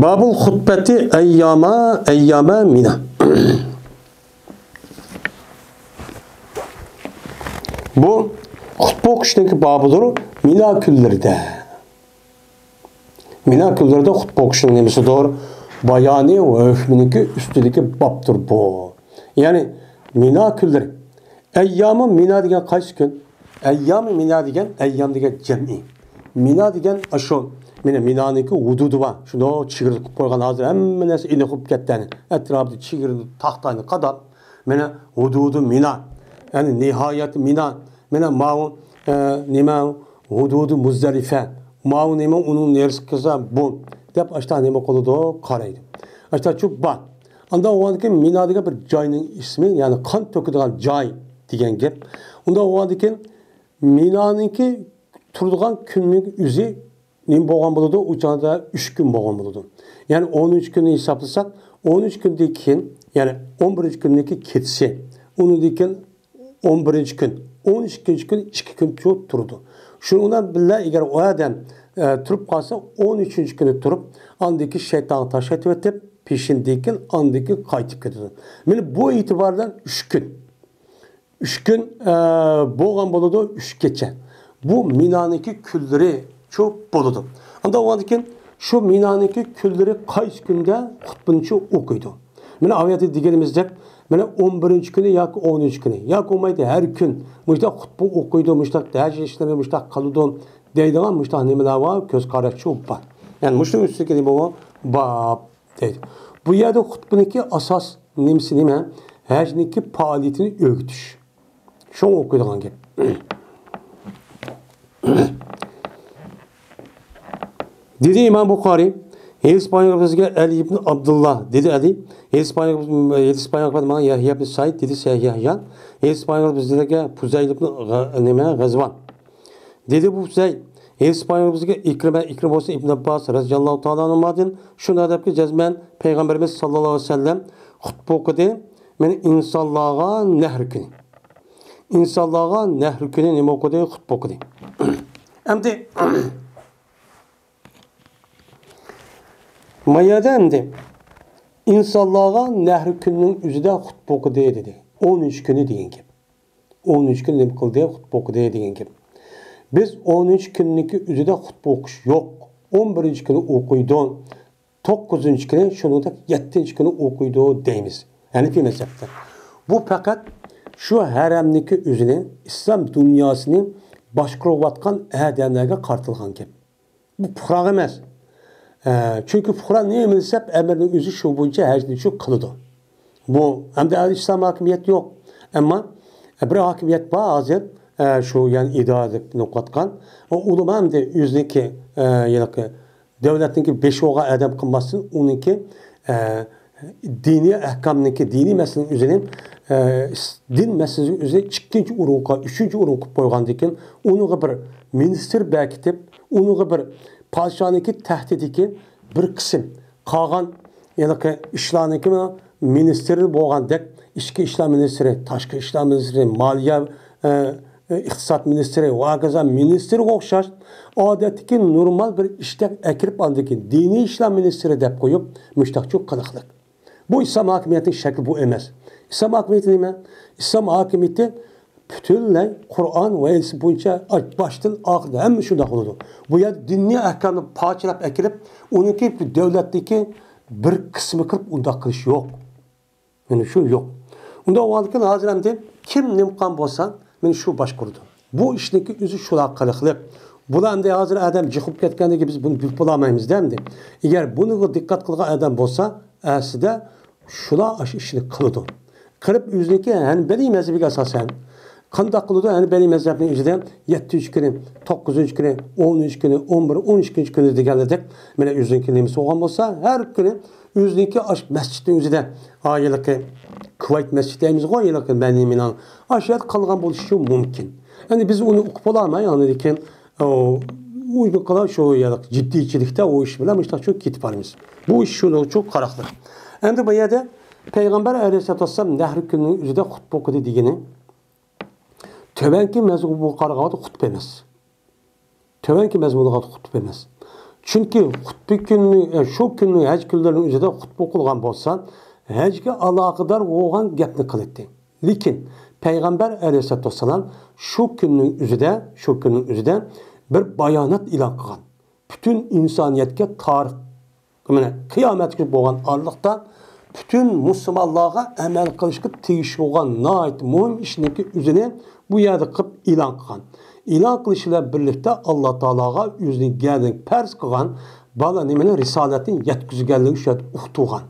بابۇل خۇتبەتى ئەيياما، ئەيياما مىنا. بۇ خۇتبە ئوقۇشنىڭكى بابىدۇر مىنا كۈنلىرىدە. مىنا كۈنلىرىدە خۇتبە ئوقۇشنىڭ نېمىسىدۇر؟ بايانى ۋە ھۆكمىنىڭكى ئۈستىدىكى بابتۇر بۇ. يەنى مىنا كۈنلىرى. ئەييامى مىنا دېگەن قايسى كۈن؟ ئەييامى مىنا دېگەن، ئەييام دېگەن جەمئىي. مىنا دېگەن ئاشۇ، مانا مىنانىڭكى ھۇدۇدى بار. شۇنداق چېگرا قىلىپ قويغان، ھازىر ھەممە نەرسە ئېنىق بولۇپ كەتتى. ئەتراپىدا چېگرا تاختانى قاداپ، مانا ھۇدۇدى مىنا. يەنى نىھايەت مىنا. مانا ماۋۇ، ئە، نېمە، ھۇدۇدى مۇزدەلىفە. ماۋۇ نېمە، ئۇنىڭ نېرىسى كىرسە بۇ، دەپ ئاشتا نېمە قىلىدۇ، قارايدۇ. ئاشتا چۇ بار. ئانداق بولغاندىكىن مىنا دېگەن بىر جاينىڭ ئىسمى، يەنى قان تۆكىدىغان جاي دېگەن گەپ. ئۇنداق بولغاندىكىن مىنانىڭكى تۇرىدىغان كۈننىڭ ئۆزى نېمە بولغان بولىدۇ؟ ئۇ چاغدا ئۈچ كۈن بولغان بولىدۇ. يەنى ئون ئۈچ كۈننى ھېسابلىساق، ئون ئۈچ كۈندىن كېيىن، يەنى ئون بىرىنچى كۈننىڭكى كېچىسى، ئۇنىڭدىن كېيىن ئون بىرىنچى كۈن، ئون ئىككىنچى كۈن ئىككى كۈن تۇرىدۇ. شۇنىڭ بىلەن بىللە ئەگەر ئۇ ئادەم، ئە، تۇرۇپ قالسا، ئون ئۈچىنچى كۈنى تۇرۇپ، ئاندىن كېيىن شەيتانغا تاش ئېتىۋېتىپ، پېشىندىن كېيىن ئاندىن كېيىن قايتىپ كېتىدۇ. مانا بۇ ئېتىبار بىلەن ئۈچ كۈن. ئۈچ كۈن، ئە، بولغان بولىدۇ، ئۈچ كېچە. بۇ مىنانىڭكى كۈنلىرى شۇ بولىدۇ. ئاندىن ئۇنىڭدىن كېيىن شۇ مىنانىڭكى كۈنلىرى قايسى كۈندە خۇتبىنى شۇ ئوقۇيدۇ؟ مانا ئايەتتە دېگىنىمىزدەك، مانا ئون بىرىنچى كۈنى ياكى ئونىنچى كۈنى ياكى بولمايدۇ ھەر كۈن مۇشۇنداق خۇتبە ئوقۇيدۇ، مۇشۇنداق ھەج ئىشلىرىنى مۇشۇنداق قىلىدۇ دەيدىغان مۇشۇنداق نېمىلەر بار، كۆز قاراشچۇ بار. يەنى مۇشۇنىڭ ئۈستىدىكى نېمە بۇ؟ باب دەيدۇ. بۇ يەردە خۇتبىنىڭكى ئاساس نېمىسى نېمە؟ ھەجنىڭكى پائالىيىتىنى ئۆگىتىش. شۇڭا ئوقۇيدىغان گەپ. دېدى ئىمام بۇخارىي، ھەدىس بايان قىلىپ بىزگە ئەلى ئىبن ئابدۇللا، دېدى ئەلى، ھەدىس بايان قىلىپ، ھەدىس بايان قىلىپ ماڭا يەھيا ئىبن سەئىد، دېدى سەئىد يەھيا، ھەدىس بايان قىلىپ بىزگە پۇزەيل ئىبن غە-، نېمە، غەزۋان. دېدى بۇ پۇزەيل، ھەدىس بايان قىلىپ بىزگە ئىكرىمە، ئىكرىمە بولسا ئىبن ئابباس رەزىياللاھۇ تائالا ئەنھۇمادىن شۇنداق دەپكى جەزمەن پەيغەمبىرىمىز ساللاللاھۇ ئەلەيھى ۋەسەللەم خۇتبە ئوقۇدى، مانا ئىنسانلارغا نەھر كۈنى. ئىنسانلارغا نەھر كۈنى نېمە ئوقۇدى؟ خۇتبە ئوقۇدى. ئەمدى ما يەردە ئەمدى ئىنسانلارغا نەھر كۈننىڭ ئۆزىدە خۇتبە ئوقۇدى دېدى. ئونىنچى كۈنى دېگەن گەپ. ئونىنچى كۈنى نېمە قىلدى؟ خۇتبە ئوقۇدى دېگەن گەپ. بىز ئونىنچى كۈننىڭكى ئۆزىدە خۇتبە ئوقۇش يوق. ئون بىرىنچى كۈنى ئوقۇيدۇ، توققۇزىنچى كۈنى، شۇنىڭدەك يەتتىنچى كۈنى ئوقۇيدۇ دەيمىز ھەنىپىي مەزھەپتە. بۇ پەقەت شۇ ھەرەمنىڭكى ئۆزىنى ئىسلام دۇنياسىنى باشقۇرۇۋاتقان ئادەملەرگە قارىتىلغان گەپ. بۇ پۇقراغا ئەمەس. ئە، چۈنكى پۇقرا نېمە دېسەپ ئەمىرنىڭ ئۆزى شۇ بويىچە ھەجنى شۇ قىلىدۇ. بۇ ئەمدى ئىسلام ھاكىمىيەت يوق. ئەمما بىر ھاكىمىيەت بار ھازىر، ئە، شۇ يەنى ئىدارە دەپ نوقۇۋاتقان. ئۇ ئۇلىما ئەمدى ئۆزىنىڭكى، ئە، ھېلىقى دۆلەتنىڭكى بېشى بولغان ئادەم قىلماستىن، ئۇنىڭكى، ئە، دىنىي ئەھكامنىڭكى، دىنىي مەسىلىنىڭ ئۆزىنى، ئە، دىن مەسىلىسىنىڭ ئۆزىنى ئىككىنچى ئورۇنغا، ئۈچىنچى ئورۇنغا قويۇپ قويغاندىن كېيىن، ئۇنىڭغا بىر مىنىستىر بېكىتىپ، ئۇنىڭغا بىر پادىشاھنىڭكى تەھدىتىدىكى بىر قىسىم قالغان ھېلىقى ئىشلارنىڭكى مىنىستىرى بولغاندەك، ئىچكى ئىشلار مىنىستىرى، تاشقى ئىشلار مىنىستىرى، مالىيە، ئە، ئىقتىساد مىنىستىرى ۋە ھاكازا مىنىستىرغا ئوخشاش ئادەتتىكى نورمال بىر ئىشتەك ئەكىرىپ ئاندىن كېيىن دىنىي ئىشلار مىنىستىرى دەپ قويۇپ مۇشتاقچۇ قىلىقلىق. بۇ ئىسلام ھاكىمىيەتنىڭ شەكلى بۇ ئەمەس. ئىسلام ھاكىمىيىتى نېمە؟ ئىسلام ھاكىمىيىتى پۈتۈنلەي قۇرئان ۋە ھەدىس بويىچە باشتىن ئاخىرىدا ھەممە شۇنداق بولىدۇ. بۇ يەردە دىنىي ئەھكامنى پارچىلاپ ئەكىرىپ، ئۇنىڭكى دۆلەتتىكى بىر قىسمى قىلىپ ئۇنداق قىلىش يوق. مانا شۇ يوق. ئۇنداق بولغاندىكىن ھازىر ئەمدى كىم نېمە قىلغان بولسا، مانا شۇ باشقۇرىدۇ. بۇ ئىشنىڭكى ئۆزى شۇلار قىلىقلىق. بۇلار ئەمدى ھازىر ئادەم جىق بولۇپ كەتكەندىن كېيىن بىز بۇنى بىلىپ بولالمايمىز-دە ئەمدى. ئەگەر بۇنىڭغا دىققەت قىلغان ئادەم بولسا، ئەسلىدە شۇلار ئاشۇ ئىشنى قىلىدۇ. قىلىپ ئۆزىنىڭكى ھەنبەلىي مەزھىپىگە ئاساسەن قانداق قىلىدۇ؟ ھەنبەلىي مەزھەپنىڭ ئۆزىدە يەتتىنچى كۈنى، توققۇزىنچى كۈنى، ئونىنچى كۈنى، ئون بىر، ئون ئىككىنچى كۈنى دېگەندەك، مانا ئۆزىنىڭكى نېمىسى بولغان بولسا، ھەر كۈنى ئۆزىنىڭكى ئاشۇ مەسچىتنىڭ ئۆزىدە، ھا، ھېلىقى كۇۋەيت مەسچىتى دەيمىزغۇ، ھېلىقى مەدىنە مىنال، ئاشۇ يەردە قىلغان بولۇشى مۇمكىن. ئەمدى بىز ئۇنى ئۇقۇپ بولالماي، ئاندىن كېيىن، ئۇ، ئۇيغۇر قىلار شۇ ھېلىقى جىددىيچىلىكتە ئۇ ئىش بىلەن مۇشۇنداقچۇ كېتىپ بارىمىز. بۇ ئىش شۇنىڭچۇ قاراقلىق. ئەمدى بۇ يەردە پەيغەمبەر ئەلەيھىسسالاتۇ ۋەسسالام نەھرى كۈنىنىڭ ئۆزىدە خۇتبە ئوقۇدى دېگىنى، تۆۋەنكى مەزمۇنغا قارىغاندا خۇتبە ئەمەس. تۆۋەنكى مەزمۇنغا خۇتبە ئەمەس. چۈنكى خۇتبە كۈنى، ئە، شۇ كۈننىڭ ھەج كۈنلىرىنىڭ ئۆزىدە خۇتبە ئوقۇلغان بولسا، ھەجگە ئالاقىدار بولغان گەپنى قىلاتتى. لېكىن پەيغەمبەر ئەلەيھىسسالاتۇ ۋەسسالام شۇ كۈننىڭ ئۆزىدە، شۇ كۈننىڭ ئۆزىدە بىر بايانات ئېلان قىلغان. پۈتۈن ئىنسانىيەتكە تارىخ، مانا، قىيامەتكىچە بولغان ئارىلىقتا پۈتۈن مۇسۇلمانلارغا ئەمەل قىلىشقا تېگىشلىك بولغان ناھايىتى مۇھىم ئىشنىڭكى ئۆزىنى بۇ يەردە قىلىپ ئېلان قىلغان. ئېلان قىلىش بىلەن بىرلىكتە ئاللا تائالاغا ئۆزىنىڭ گەردىنىگە پەرز قىلغان بالا نېمىنى، رىسالەتنى يەتكۈزگەنلىكىنى شۇ يەردە ئۇقتۇرغان.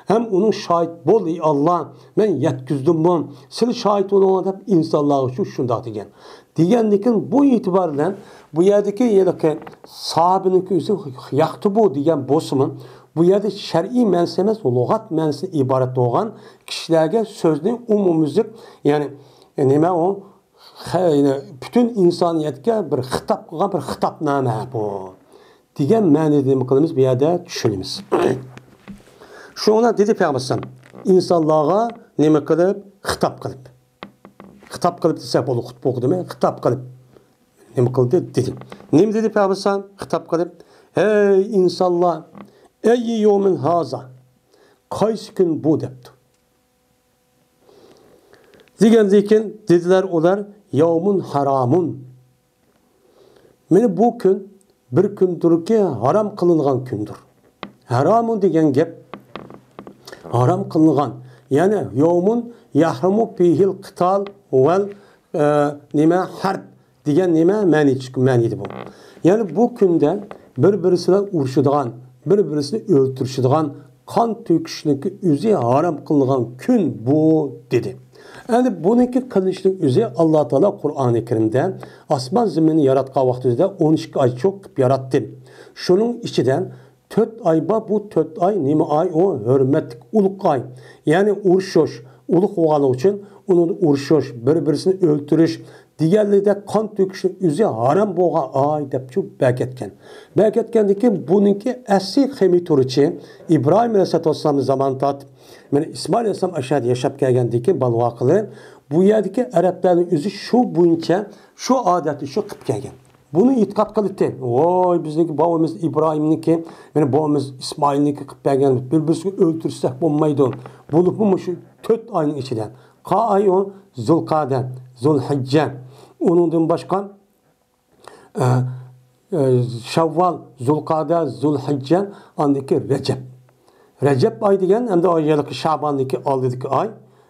ھەم ئۇنىڭ شاھىت بول، ئى ئاللا، مەن يەتكۈزدۈممۇ، سىلى شاھىت بولۇڭلار دەپ ئىنسانلارغا شۇ شۇنداق دېگەن. دېگەندىكىن بۇ ئېتىبار بىلەن بۇ يەردىكى ھېلىقى ساھابىنىڭكى ئۆزى ياقتى بۇ دېگەن بولسىمۇ، بۇ يەردە شەرئىي مەنىسى ئەمەس، لۇغەت مەنىسىدىن ئىبارەت بولغان كىشىلەرگە سۆزنى ئومۇميۈزلۈك، يەنى نېمە ئۇ، خە-، پۈتۈن ئىنسانىيەتكە بىر خىتاب قىلغان بىر خىتابنامە بۇ دېگەن مەنىدە نېمە قىلىمىز؟ بۇ يەردە چۈشىنىمىز. شۇڭا دېدى پەيغەمبەر ئەلەيھىسسالام، ئىنسانلارغا نېمە قىلىپ؟ خىتاب قىلىپ. خىتاب قىلىپ دېسەك بولىدۇ، خۇتبە ئوقۇدىمۇ؟ خىتاب قىلىپ نېمە قىلدى؟ دېدى. نېمە دېدى پەيغەمبەر ئەلەيھىسسالام؟ خىتاب قىلىپ، ھەي ئىنسانلار، ئەييۇ يومىن ھازا، قايسى كۈن بۇ؟ دەپتۇ. دېگەندىن كېيىن دېدىلەر ئۇلار، يومۇن ھارامۇن. مانا بۇ كۈن بىر كۈندۇركى، ھارام قىلىنغان كۈندۇر. ھارامۇن دېگەن گەپ ھارام قىلىنغان. يەنى يومۇن يەھرۇمۇ فىھىل قىتال ۋەل، ئە، نېمە، ھەرب دېگەن نېمە مەنى، مەنىدە بۇ. يەنى بۇ كۈندە بىر-بىرسى بىلەن ئۇرۇشىدىغان، بىر-بىرسىنى ئۆلتۈرۈشىدىغان، قان تۆكۈشنىڭكى ئۆزى ھارام قىلىنغان كۈن بۇ، دېدى. ئەمدى بۇنىڭكى قىلىشنىڭ ئۆزى ئاللا تائالا قۇرئانى كەرىمدە ئاسمان زېمىننى ياراتقان ۋاقتىدا ئون ئىككى ئاي چوق قىلىپ ياراتتىم. شۇنىڭ ئىچىدە تۆت ئاي بار، بۇ تۆت ئاي نېمە ئاي؟ ئۇ ھۆرمەتلىك ئۇلۇغ ئاي. يەنى ئۇرۇشۇش ئۇلۇغ بولغانلىقى ئۈچۈن ئۇنىڭدا ئۇرۇشۇش، بىر-بىرسىنى ئۆلتۈرۈش، دېگەنلىكتە قان تۆكۈشنىڭ ئۆزى ھارام بولغان ئاي دەپچۇ بەكەتكەن. بەكەتكەندىكى بۇنىڭكى ئەسلى قېمى تۇرىچى ئىبراھىم ئەلەيھىسسالاتۇ ۋەسسالامدىن زامان تارتىپ، مانا ئىسمائىل ئەلەيھىسسالام ئاشۇ يەردە ياشاپ كەلگەندىكى بالىۋاقلىرى بۇ يەردىكى ئەرەبلەرنىڭ ئۆزى شۇ بويىچە شۇ ئادەتنى شۇ قىلىپ كەلگەن. بۇنى ئېتىقاد قىلىتتى. ۋاي، بىزنىڭكى بوۋىمىز ئىبراھىمنىڭكى، مانا بوۋىمىز ئىسمائىلنىڭكى قىلىپ بەرگەن، بىر-بىرسىگە ئۆلتۈرسەك بولمايدۇ. بولۇپمۇ مۇشۇ تۆت ئاينىڭ ئىچىدە. قا ئاي ئۇ؟ زۇلقەدە، زۇلھىججە. ئۇنىڭدىن باشقا، ئە، ئە، شەۋۋال، زۇلقەدە، زۇلھىججە، ئاندىن كېيىن رەجەب. رەجەب ئاي دېگەن ئەمدى ئاي ھېلىقى شاباندىكى ئالدىدىكى ئاي.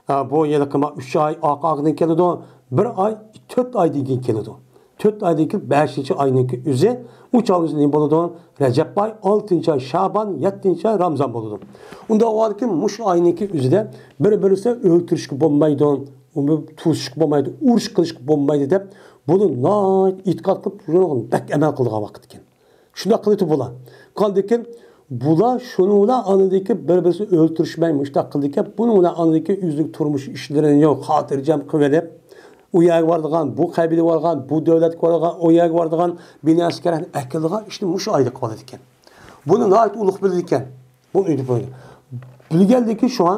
ئە، بۇ ھېلىقى ما ئۈچ ئاي ئارقا-ئارقىدىن كېلىدۇ. بىر ئاي، تۆت ئايدىن كېيىن كېلىدۇ. تۆت ئايدىن كېيىن بەشىنچى ئاينىڭكى ئۆزى، ئۇ چاغدا نېمە بولىدۇ؟ رەجەب ئاي، ئالتىنچى ئاي شابان، يەتتىنچى ئاي رامزان بولىدۇ. ئۇنداق بولغاندىكىن مۇشۇ ئاينىڭكى ئۆزىدە بىر-بىرسى ئۆلتۈرۈشكە بولمايدۇ، توسۇشقا بولمايدۇ، ئۇرۇش قىلىشقا بولمايدۇ دەپ، بۇنى ناھايىتى ئېتىقاد قىلىپ، شۇنىڭغا بەك ئەمەل قىلىدىغان ۋاقىت ئىكەن. شۇنداق قىلىۋېتىپ بۇلار. قاندىكىن بۇلار شۇنىڭ بىلەن ئاندىكى بىر-بىرسى ئۆلتۈرۈشمەي مۇشۇنداق قىلدىكەن، بۇنىڭ بىلەن ئاندىكى ئۆزلۈك تۇرمۇش ئىشلىرىنى يوق، خاتىرجەم قىلىۋېلىپ، ئۇ يەرگە بارىدىغان، بۇ قەبىلىگە بارىدىغان، بۇ دۆلەتكە بارىدىغان، ئۇ يەرگە بارىدىغان بىنا ئەسكەرلەرنى ئەكېلىدىغان ئىشنى مۇشۇ ئايدا قىلىدىكەن. بۇنى ناھايىتى ئۇلۇغ بىلىدىكەن. بۇنى ئۆيدە بىلىدىكەن. بىلگەندىكىن شۇڭا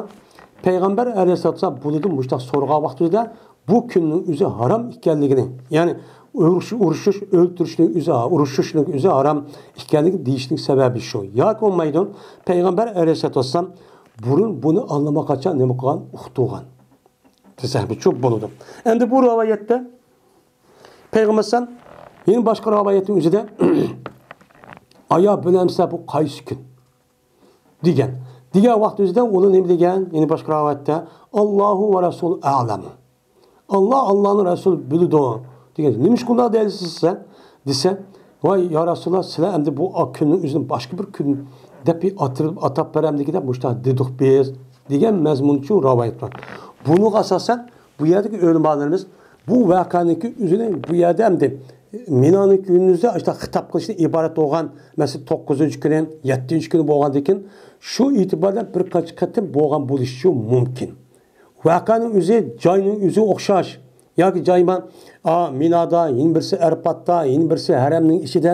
پەيغەمبەر ئەلەيھىسسالام بۇنىدىن مۇشۇنداق سورىغان ۋاقتىدا بۇ كۈننىڭ ئۆزى ھارام ئىكەنلىكىنى، يەنى ئۇرۇش-، ئۇرۇشۇش، ئۆلتۈرۈشنىڭ ئۆزى، ئۇرۇشۇشنىڭ ئۆزى ھارام ئىكەنلىكىنى دېيىشنىڭ سەۋەبى شۇ. ياكى بولمايدۇ، پەيغەمبەر ئەلەيھىسسالام بۇرۇن بۇنى ئاللىماقاچان نېمە قىلغان؟ ئۇقتۇرغان دېسەكمۇ بولىدۇ. ئەمدى بۇ رىۋايەتتە پەيغەمبەر ئەلەيھىسسالام يەنە باشقا رىۋايەتنىڭ ئۆزىدە ئايا بىلەمسىلەر بۇ قايسى كۈن؟ دېگەن. دېگەن ۋاقىت ئۆزىدە ئۇلار نېمە دېگەن؟ يەنە باشقا رىۋايەتتە، «ئاللاھۇ ۋە رەسۇلۇ ئەلەم.» ئاللا، ئاللانىڭ رەسۇلى بىلىدۇ دېگەن. نېمىشقا ئۇنداق دەيسىز سىلەر؟ دېسە، ۋاي يا رەسۇلاللا، سىلەر ئەمدى بۇ كۈننىڭ ئۆزىنى باشقا بىر كۈن دەپ ئاتىرىپ، ئاتاپ بېرەمدىكىن دەپ مۇشۇنداق دېدۇق بىز دېگەن مەزمۇنچۇ رىۋايەت بار. بۇنىڭغا ئاساسەن بۇ يەردىكى ئۆلىمالىرىمىز بۇ ۋەقەنىڭكى ئۆزىنى بۇ يەردە ئەمدى مىنانىڭ كۈندۈزى ئاشۇنداق خىتاب قىلىشتىن ئىبارەت بولغان، مەسىلەن، توققۇزىنچى كۈنى، يەتتىنچى كۈنى بولغاندىكىن، شۇ ئېتىبار بىلەن بىر قانچە قېتىم بولغان بولۇشى مۇمكىن. ۋەقەنىڭ ئۆزى، جاينىڭ ئۆزى ئوخشاش. ياكى جايما، ئا، مىنادا، يەنە بىرسى ئەرپاتتا، يەنە بىرسى ھەرەمنىڭ ئىچىدە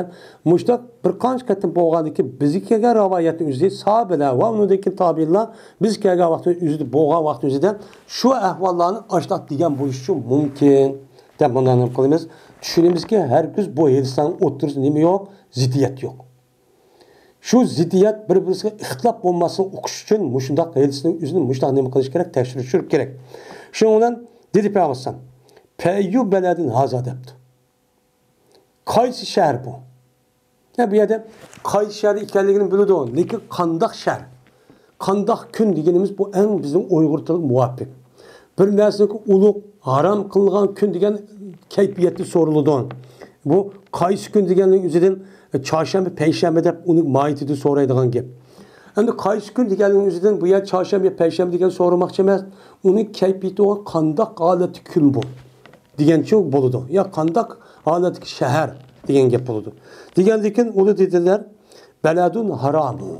مۇشۇنداق بىر قانچە قېتىم بولغاندىكىن، بىزگە كەلگەن رىۋايەتنىڭ ئۆزى ساھابىلەر ۋە ئۇنىڭدىن كېيىن تابىئىنلار بىز كەلگەن ۋاقتىمىز ئۆزىدە، بولغان ۋاقتىمىز ئۆزىدە شۇ ئەھۋاللارنى ئاشۇنداق دېگەن بولۇشى مۇمكىن دەپ مۇنداق نېمە قىلىمىز؟ چۈشىنىمىزكى، ھەرگىز بۇ ھەدىسلەرنىڭ ئوتتۇرىسىدا نېمە يوق؟ زىددىيەت يوق. شۇ زىددىيەت بىر-بىرسىگە ئىختىلاپ بولماسلىقىنى ئۇقۇش ئۈچۈن مۇشۇنداق ھەدىسنىڭ ئۆزىنى مۇشۇنداق نېمە قىلىش كېرەك؟ تەكشۈرۈش كېرەك. شۇنىڭ بىلەن دېدى پەيغەمبەر ئەلەيھىسسالام، «فەييۇ بەلەدىن ھازا؟» دەپتۇ. قايسى شەھەر بۇ؟ يا بۇ يەردە قايسى شەھەر ئىكەنلىكىنى بىلىدۇ، لېكىن قانداق شەھەر؟ قانداق كۈن دېگىنىمىز بۇ ئەڭ بىزنىڭ ئۇيغۇر تىلىغا مۇۋاپىق. بىر نەرسىنىڭكى ئۇلۇغ، ھارام قىلىنغان كۈن دېگەن كەيپىيەتتە سورىلىدۇ. بۇ قايسى كۈن دېگەننىڭ ئۆزىدىن، ئە، چارشەنبە، پەيشەنبە دەپ ئۇنى ماھىيىتىدە سورايدىغان گەپ. ئەمدى قايسى كۈن دېگەننىڭ ئۆزىدىن بۇ يەر چارشەنبە، پەيشەنبە دېگەن سورىماقچى ئەمەس. ئۇنىڭ كەيپىيىتى بولغان قانداق ھالەتتە كۈن بۇ دېگەنچە بولىدۇ. يا قانداق ھالەتتىكى شەھەر دېگەن گەپ بولىدۇ. دېگەندىكىن ئۇلار دېدىلەر، بەلەدۇن ھارامۇ.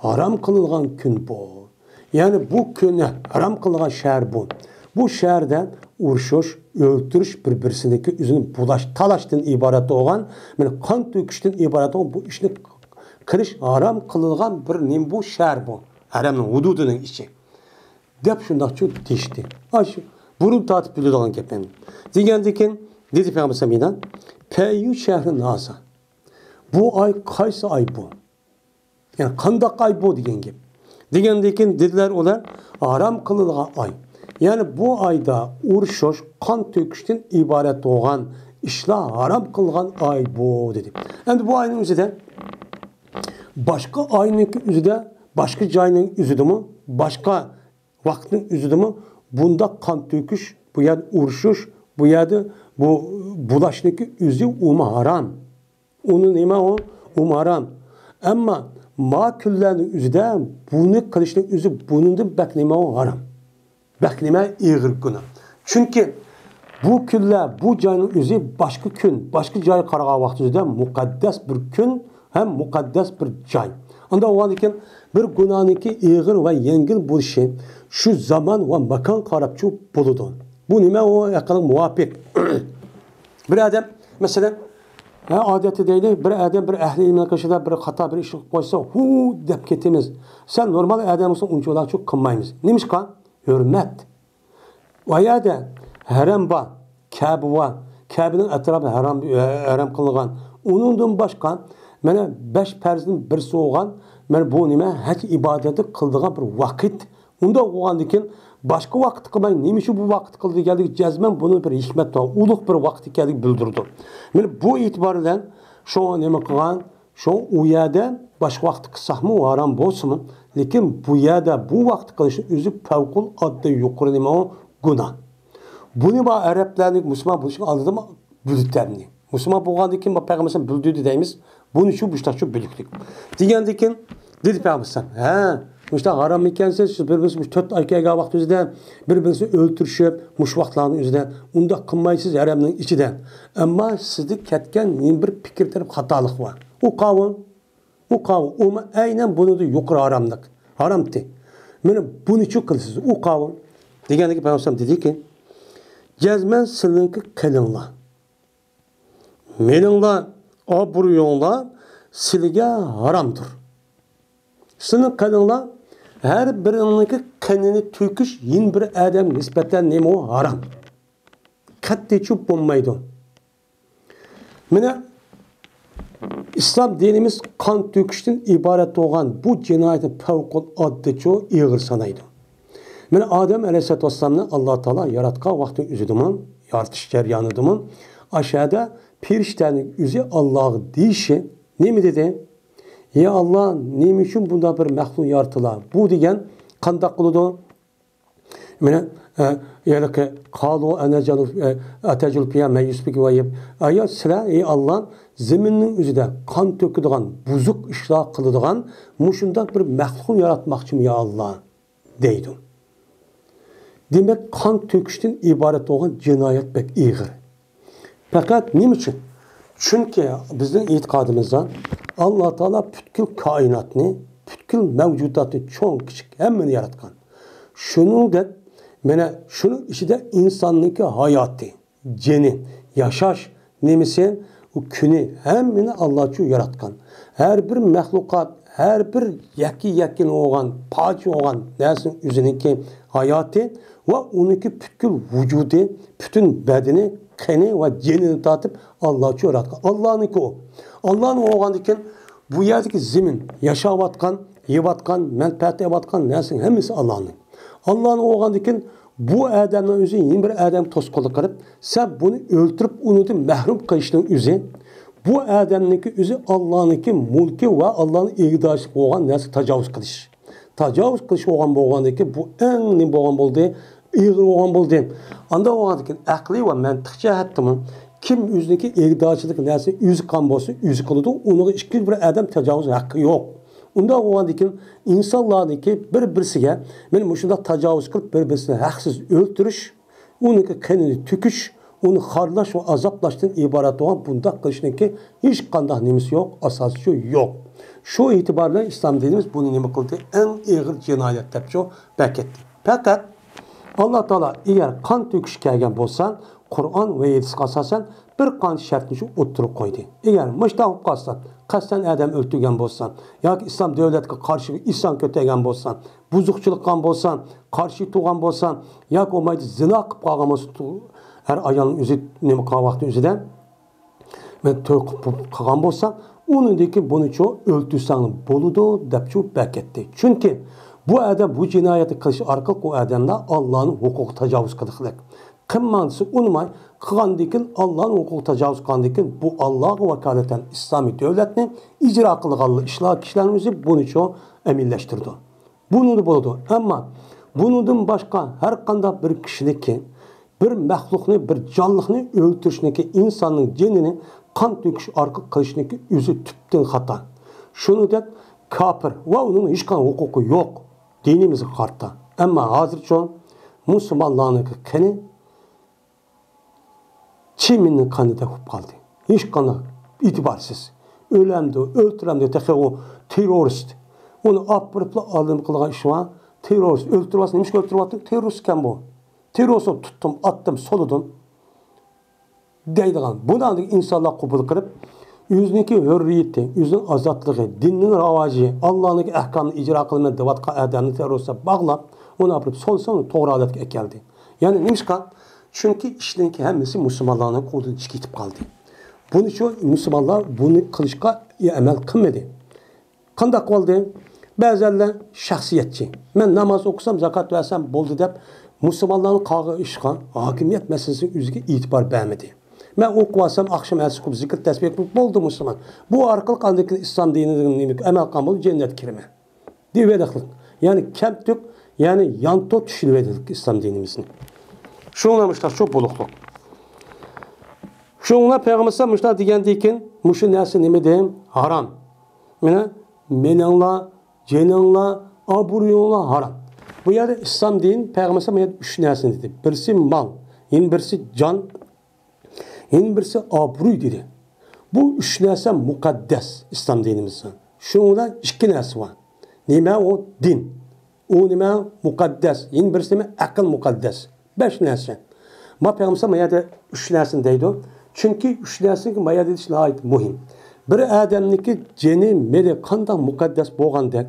ھارام قىلىنغان كۈن بۇ. يەنى بۇ كۈن ھارام قىلىنغان شەھەر بۇ. بۇ شەھەردە ئۇرۇشۇش، ئۆلتۈرۈش، بىر-بىرسىنىڭكى ئۆزىنى بۇلاش، تالاشتىن ئىبارەت بولغان، مانا قان تۆكۈشتىن ئىبارەت بولغان بۇ ئىشنى قىلىش ھارام قىلىنغان بىر نېمە بۇ شەھەر بۇ. ھەرەمنىڭ ھۇدۇدىنىڭ ئىچى. دەپ شۇنداقچۇ دېيىشتى. ئاشۇ بۇرۇن تارتىپ بىلىدىغان گەپ ئەمدى. دېگەندىكىن دېدى پەيغەمبەر ئەلەيھىسسالام يەنە، «پەييۇ شەھرىن ھازا؟» بۇ ئاي قايسى ئاي بۇ؟ يەنى قانداق ئاي بۇ دېگەن گەپ. دېگەندىكىن دېدىلەر ئۇلار، ھارام قىلىنغان ئاي. يەنى بۇ ئايدا ئۇرۇشۇش، قان تۆكۈشتىن ئىبارەت بولغان ئىشلار ھارام قىلغان ئاي بۇ دېدى. ئەمدى بۇ ئاينىڭ ئۆزىدە باشقا ئاينىڭكى ئۆزىدە، باشقا جاينىڭ ئۆزىدىمۇ، باشقا ۋاقىتنىڭ ئۆزىدىمۇ بۇنداق قان تۆكۈش، بۇ يەردە ئۇرۇشۇش، بۇ يەردە بۇ بۇلاشنىڭكى ئۆزى ئۇمۇ ھارام. ئۇنى نېمە ئۇ؟ ئۇمۇ ھارام. ئەمما ما كۈنلەرنىڭ ئۆزىدە بۇنى قىلىشنىڭ ئۆزى بۇنىڭدىن بەك نېمە ئۇ؟ ھارام. بەك نېمە؟ ئېغىر گۇناھ. چۈنكى بۇ كۈنلەر، بۇ جاينىڭ ئۆزى باشقا كۈن، باشقا جايغا قارىغان ۋاقتىمىزدا مۇقەددەس بىر كۈن ھەم مۇقەددەس بىر جاي. ئانداق بولغاندىكىن بىر گۇناھنىڭكى ئېغىر ۋە يەڭگىل بولۇشى شۇ زامان ۋە ماكانغا قاراپچۇ بولىدۇ. بۇ نېمە ئۇ ئەقىلگە مۇۋاپىق؟ بىر ئادەم، مەسىلەن، ھە، ئادەتتە دەيلى، بىر ئادەم بىر ئەھلى ئىلىمنىڭ قېشىدا بىر خاتا بىر ئىشنى قىلىپ قويسا، ھۇ دەپ كېتىمىز. سەن نورمال ئادەم بولساڭ ئۇنچىۋالاچۇ قىلمايمىز. نېمىشقا؟ ھۆرمەت. ئۇ يەردە ھەرەم بار، كەبە بار. كەبىنىڭ ئەتراپى ھەرەم، ھەرەم قىلىنغان. ئۇنىڭدىن باشقا، مانا، بەش پەرزدىن بىرسى بولغان، مانا، بۇ نېمە؟ ھەج ئىبادىتى قىلىدىغان بىر ۋاقىت. ئۇنداق بولغاندىكىن، باشقا ۋاقىت قىلماي، نېمە ئۈچۈن بۇ ۋاقىت قىلدى دېگەنلىكى جەزمەن بۇنىڭ بىر ھېكمەت بار، ئۇلۇغ بىر ۋاقىت ئىكەنلىكى بىلدۈرىدۇ. مانا، بۇ ئېتىبار بىلەن شۇڭا نېمە قىلغان؟ شۇڭا ئۇ يەردە باشقا ۋاقىتتا قىلساقمۇ ھارام بولسىمۇ، لېكىن بۇ يەردە بۇ ۋاقىتتا قىلىشنىڭ ئۆزى پەۋقۇلئاددە يۇقىرى نېمە ئۇ؟ گۇناھ. بۇنى بار ئەرەبلەرنى مۇسۇلمان بولۇشنىڭ ئالدىدا بىلدۈرەمنى. مۇسۇلمان بولغاندىن كېيىن پەيغەمبەر بىلدۈردى دەيمىز. بۇنى شۇ مۇشتاقچۇ بىلىكلىك. دېگەندىن كېيىن دېدى پەيغەمبەر، ھە، مۇشتاق ھارام ئىكەنسىز، سىز بىر بىرسى مۇشۇ تۆت ئاي كەلگەن ۋاقىت ئۆزىدە بىر بىرسىنى ئۆلتۈرۈشۈپ، مۇشۇ ۋاقىتلارنىڭ ئۆزىدە ئۇنداق قىلمايسىز ھەرەمنىڭ ئىچىدە. ئەمما سىزدە كەتكەن يەنە بىر پىكىر تەرەپ خاتالىق بار. ئۇ قاۋۇل، ئۇ قاۋۇل، ئۇمۇ ئەينەن بۇنىڭدا يۇقىرى ھاراملىق، ھارامتى. مانا بۇنىچۇ قىلىسىز، ئۇ قاۋۇل. دېگەندىكى پەيغەمبەر دېدىكى، جەزمەن سىلىنىڭكى قېنىڭلار، مېنىڭلار، ئابرۇيۇڭلار سىلىگە ھارامدۇر. سىلىنىڭ قېنىڭلار، ھەر بىرىڭنىڭكى قېنىنى تۆكۈش يەنە بىر ئادەمگە نىسبەتەن نېمە ئۇ؟ ھارام. قەتئىيچۇ بولمايدۇ. مانا ئىسلام دىنىمىز قان تۆكۈشتىن ئىبارەت بولغان بۇ جىنايەتنى پەۋقۇلئاددىچۇ ئېغىر سانايدۇ. مانا ئادەم ئەلەيھىسسالاتۇ ۋەسسالامنى ئاللا تائالا ياراتقان ۋاقتى ئۆزىدىمۇ، يارىتىش جەريانىدىمۇ، ئاشۇ يەردە پېرىشتەنىڭ ئۆزى ئاللاغا دېيىشى نېمە دېدى؟ يا ئاللا، نېمە ئۈچۈن بۇنداق بىر مەخلۇق يارىتىلا؟ بۇ دېگەن قانداق بولىدۇ؟ مانا، ئە، يەنى قالۇ ئەنەجەلۇ، ئە، ئەتەجۇل پىيا مەييۇسپىك ۋەيىب. ئايا سىلەر، ئەي ئاللا، زېمىننىڭ ئۆزىدە قان تۆكىدىغان، بۇزۇق ئىشلار قىلىدىغان مۇشۇنداق بىر مەخلۇقنى ياراتماقچىمۇ يا ئاللا؟ دەيدۇ. دېمەك، قان تۆكۈشتىن ئىبارەت بولغان جىنايەت بەك ئېغىر. پەقەت نېمە ئۈچۈن؟ چۈنكى بىزنىڭ ئېتىقادىمىزدا ئاللا تائالا پۈتكۈل كائىناتنى، پۈتكۈل مەۋجۇداتنى، چوڭ، كىچىك، ھەممىنى ياراتقان. شۇنىڭدەك، مانا شۇنىڭ ئىچىدە ئىنساننىڭكى ھاياتى، جېنى، ياشاش نېمىسى، ئۇ كۈنى، ھەممىنى ئاللاچۇ ياراتقان. ھەر بىر مەخلۇقات، ھەر بىر يەككە-يەككىنە بولغان، پارچە بولغان نەرسىنىڭ ئۆزىنىڭكى ھاياتى ۋە ئۇنىڭكى پۈتكۈل ۋۇجۇدى، پۈتۈن بەدىنى، قېنى ۋە جېنىنى تارتىپ ئاللاچۇ ياراتقان. ئاللانىڭكى ئۇ. ئاللانىڭ بولغاندىكىن بۇ يەردىكى زېمىن، ياشاۋاتقان، يەۋاتقان، مەنپەئەت ئېلىۋاتقان نەرسىنىڭ ھەممىسى ئاللانىڭ. ئاللانىڭ بولغاندىكىن بۇ ئادەمنىڭ ئۆزى يەنە بىر ئادەمگە توسقۇنلۇق قىلىپ، سەن بۇنى ئۆلتۈرۈپ، ئۇنىڭدىن مەھرۇم قىلىشنىڭ ئۆزى، بۇ ئادەمنىڭكى ئۆزى ئاللانىڭكى مۈلكى ۋە ئاللانىڭ ئىگىدارچىلىقى بولغان نەرسىگە تاجاۋۇز قىلىش. تاجاۋۇز قىلىش بولغان بولغاندىكىن بۇ ئەڭ نېمە بولغان بولدى؟ ئېغىر بولغان بولدى. ئانداق بولغاندىكىن ئەقلىي ۋە مەنتىق جەھەتتىمۇ كىم ئۆزىنىڭكى ئىگىدارچىلىق نەرسىنى ئۆزى قىلغان بولسا، ئۆزى قىلىدۇ، ئۇنىڭغا ئىككىنچى بىر ئادەم تاجاۋۇز ھەققى يوق. ئۇنداق بولغاندىكىن ئىنسانلارنىڭكى بىر-بىرسىگە مانا مۇشۇنداق تاجاۋۇز قىلىپ، بىر-بىرسىنى ھەقسىز ئۆلتۈرۈش، ئۇنىڭكى قېنىنى تۆكۈش، ئۇنى خارلاش ۋە ئازابلاشتىن ئىبارەت بولغان بۇنداق قىلىشنىڭكى ھېچقانداق نېمىسى يوق، ئاساسىچۇ يوق. شۇ ئېتىبار بىلەن ئىسلام دىنىمىز بۇنى نېمە قىلدى؟ ئەڭ ئېغىر جىنايەت دەپچۇ بەكەتتى. پەقەت ئاللا تائالا ئەگەر قان تۆكۈش كەلگەن بولسا، قۇرئان ۋە ھەدىسكە ئاساسەن بىر قانچە شەرتنى شۇ ئوتتۇرىغا قويدى. ئەگەر مۇشۇنداق بولۇپ قالسا، قەستەن ئادەم ئۆلتۈرگەن بولسا ياكى ئىسلام دۆلەتكە قارشى ئىسيان كۆتەرگەن بولسا، بۇزۇقچىلىق قىلغان بولسا، قارشى تۇرغان بولسا ياكى بولمايدۇ زىنا قىلىپ قالغان بولسا، ھەر ئايالنىڭ ئۆزى نېمە قىلغان ۋاقتى ئۆزىدە مەن توي قىلىپ قىلغان بولسا، ئۇنىڭدىكى بۇنىچۇ ئۆلتۈرسەڭ بولىدۇ دەپچۇ بەكەتتى. چۈنكى بۇ ئادەم بۇ جىنايەتنى قىلىش ئارقىلىق ئۇ ئادەملەر ئاللانىڭ ھوقۇقىغا تاجاۋۇز قىلدى. قىلماڭ دېسە ئۇنىماي، قىلغاندىكىن ئاللانىڭ ھوقۇقىغا تاجاۋۇز قىلغاندىكىن بۇ ئاللاغا ۋاكالىتەن ئىسلامىي دۆلەتنى ئىجرا قىلغانلا ئىشلار كىشىلەرنىڭ ئۆزى بۇنىچۇ ئەمەلىيلەشتۈرىدۇ. بۇنىڭدا بولىدۇ. ئەمما بۇنىڭدىن باشقا ھەر قانداق بىر كىشىنىڭكى، بىر مەخلۇقنى، بىر جانلىقنى ئۆلتۈرۈشنىڭكى، ئىنساننىڭ جېنىنى قان تۆكۈش ئارقىلىق قىلىشنىڭكى ئۆزى تۈپتىن خاتا. شۇنىڭدەك كاپىر ۋە ئۇنىڭ ھېچقانداق ھوقۇقى يوق دىنىمىزگە قارىتا. ئەمما ھازىرچۇ مۇسۇلمانلارنىڭكى قېنى چىمىننىڭ قېنىدەك بولۇپ قالدى. ھېچقانداق ئېتىبارسىز. ئۆلەمدۇ، ئۆلتۈرەمدۇ، تېخى ئۇ تېررورىست. ئۇنى ئاپىرىپلا ئالدىن قىلغان ئىش بار. تېررورىست ئۆلتۈرۈۋاتسا، نېمىشقا ئۆلتۈرۈۋاتتىڭ؟ تېررورىست ئىكەن بۇ. تېررورىستنى تۇتتۇم، ئاتتىم، سولىدىم. دەيدىغان. بۇنىڭدەك ئىنسانلار قوبۇل قىلىپ، ئۆزىنىڭكى ھۆررىيىتى، ئۆزىنىڭ ئازادلىقى، دىننىڭ راۋاجى، ئاللانىڭكى ئەھكامىنى ئىجرا قىلىمەن دەۋاتقان ئادەمنى تېررورىست دەپ باغلاپ، ئۇنى ئاپىرىپ سولىسا، ئۇنى توغرا ھالەتكە ئەكەلدى. يەنى نېمىشقا؟ چۈنكى ئىشنىڭكى ھەممىسى مۇسۇلمانلارنىڭ قولىدىن چىقىپ قالدى. بۇنىچۇ مۇسۇلمانلار بۇنى قىلىشقا ئەمەل قىلمىدى. قانداق بولدى؟ بەزەنلەر شەخسىيەتچى، مەن ناماز ئوقۇسام، زاكات بەرسەم بولدى دەپ، مۇسۇلمانلارنىڭ قالغان ئىشقا ھاكىمىيەت مەسىلىسىنى ئۆزىگە ئېتىبار بەرمىدى. مەن ئوقۇۋالسام، ئاخشام ئەتىسى ئوقۇپ، زىكىر تەسبىھ قىلىپ بولدى مۇسۇلمان. بۇ ئارقىلىق ئاندىن كېيىن ئىسلام دىنىدىن نېمە ئەمەل قىلغان بولدى، جەننەتكە كىرىمەن. دېۋەلىقلىق. يەنى كەمتۈك، يەنى يانتۇ چۈشىنىۋېتىلدى ئىسلام دىنىمىزنى. شۇڭلار مۇشۇنداق شۇ بولۇقلۇق. شۇڭلار پەيغەمبەر مۇشۇنداق دېگەندىن كېيىن، مۇشۇ نەرسە نېمە دېدى؟ ھارام. مانا، مېنىڭلار، جېنىڭلار، ئابرۇيۇڭلار ھارام. بۇ يەردە ئىسلام دىن پەيغەمبەر ئەلەيھىسسالام يەنە ئۈچ نەرسىنى دېدى. بىرسى مال، يەنە بىرسى جان، يەنە بىرسى ئابرۇي دېدى. بۇ ئۈچ نەرسە مۇقەددەس ئىسلام دىنىمىزدا. شۇنىڭدا ئىككى نەرسە بار. نېمە ئۇ؟ دىن. ئۇ نېمە؟ مۇقەددەس. يەنە بىرسى نېمە؟ ئەقىل مۇقەددەس. بەش نەرسە. ما پەيغەمبەر ما يەردە ئۈچ نەرسىنى دەيدۇ. چۈنكى ئۈچ نەرسىنى ما يەردە دېيىش ناھايىتى مۇھىم. بىر ئادەمنىڭكى جېنى، مېلى قانداق مۇقەددەس بولغاندەك،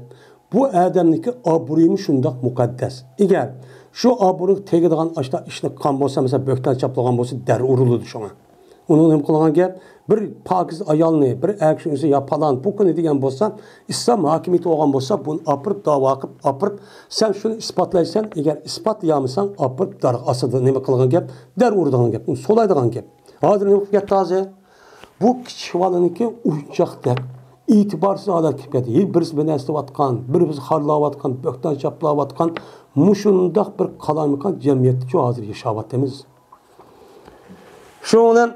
بۇ ئادەمنىڭكى ئابرۇيىمۇ شۇنداق مۇقەددەس. ئەگەر شۇ ئابرۇيغا تېگىدىغان ئاشۇنداق ئىشنى قىلغان بولسا، مەسىلەن، بۆھتان چاپلىغان بولسا، دەر ئۇرۇلىدۇ شۇڭا. ئۇنىڭ نېمە قىلغان گەپ؟ بىر پاكىز ئايالنى، بىر ئەر كىشىنى ئۆزى يا پالان، پۇكىنى دېگەن بولسا، ئىسلام ھاكىمىيىتى بولغان بولسا، بۇنى ئاپىرىپ، داۋا قىلىپ، ئاپىرىپ، سەن شۇنى ئىسپاتلايسەن، ئەگەر ئىسپاتلىيالمىساڭ، ئاپىرىپ دارغا ئاسىدىغان، نېمە قىلغان گەپ؟ دەر ئۇرىدىغان گەپ، ئۇنى سولايدىغان گەپ. ھازىر نېمە بولۇپ كەتتى ھازىر؟ بۇ كىچىك بالىنىڭكى ئويۇنچاقتەك ئېتىبارسىز ھالەتكە كېلىپ كەتتى. ھېلى بىرسى بىر نەرسە دەۋاتقان، بىر بىرسى خارلاۋاتقان، بۆھتان چاپلاۋاتقان، مۇشۇنداق بىر قالايمىقان جەمئىيەتتە شۇ ھازىر ياشاۋاتىمىز. شۇنىڭ بىلەن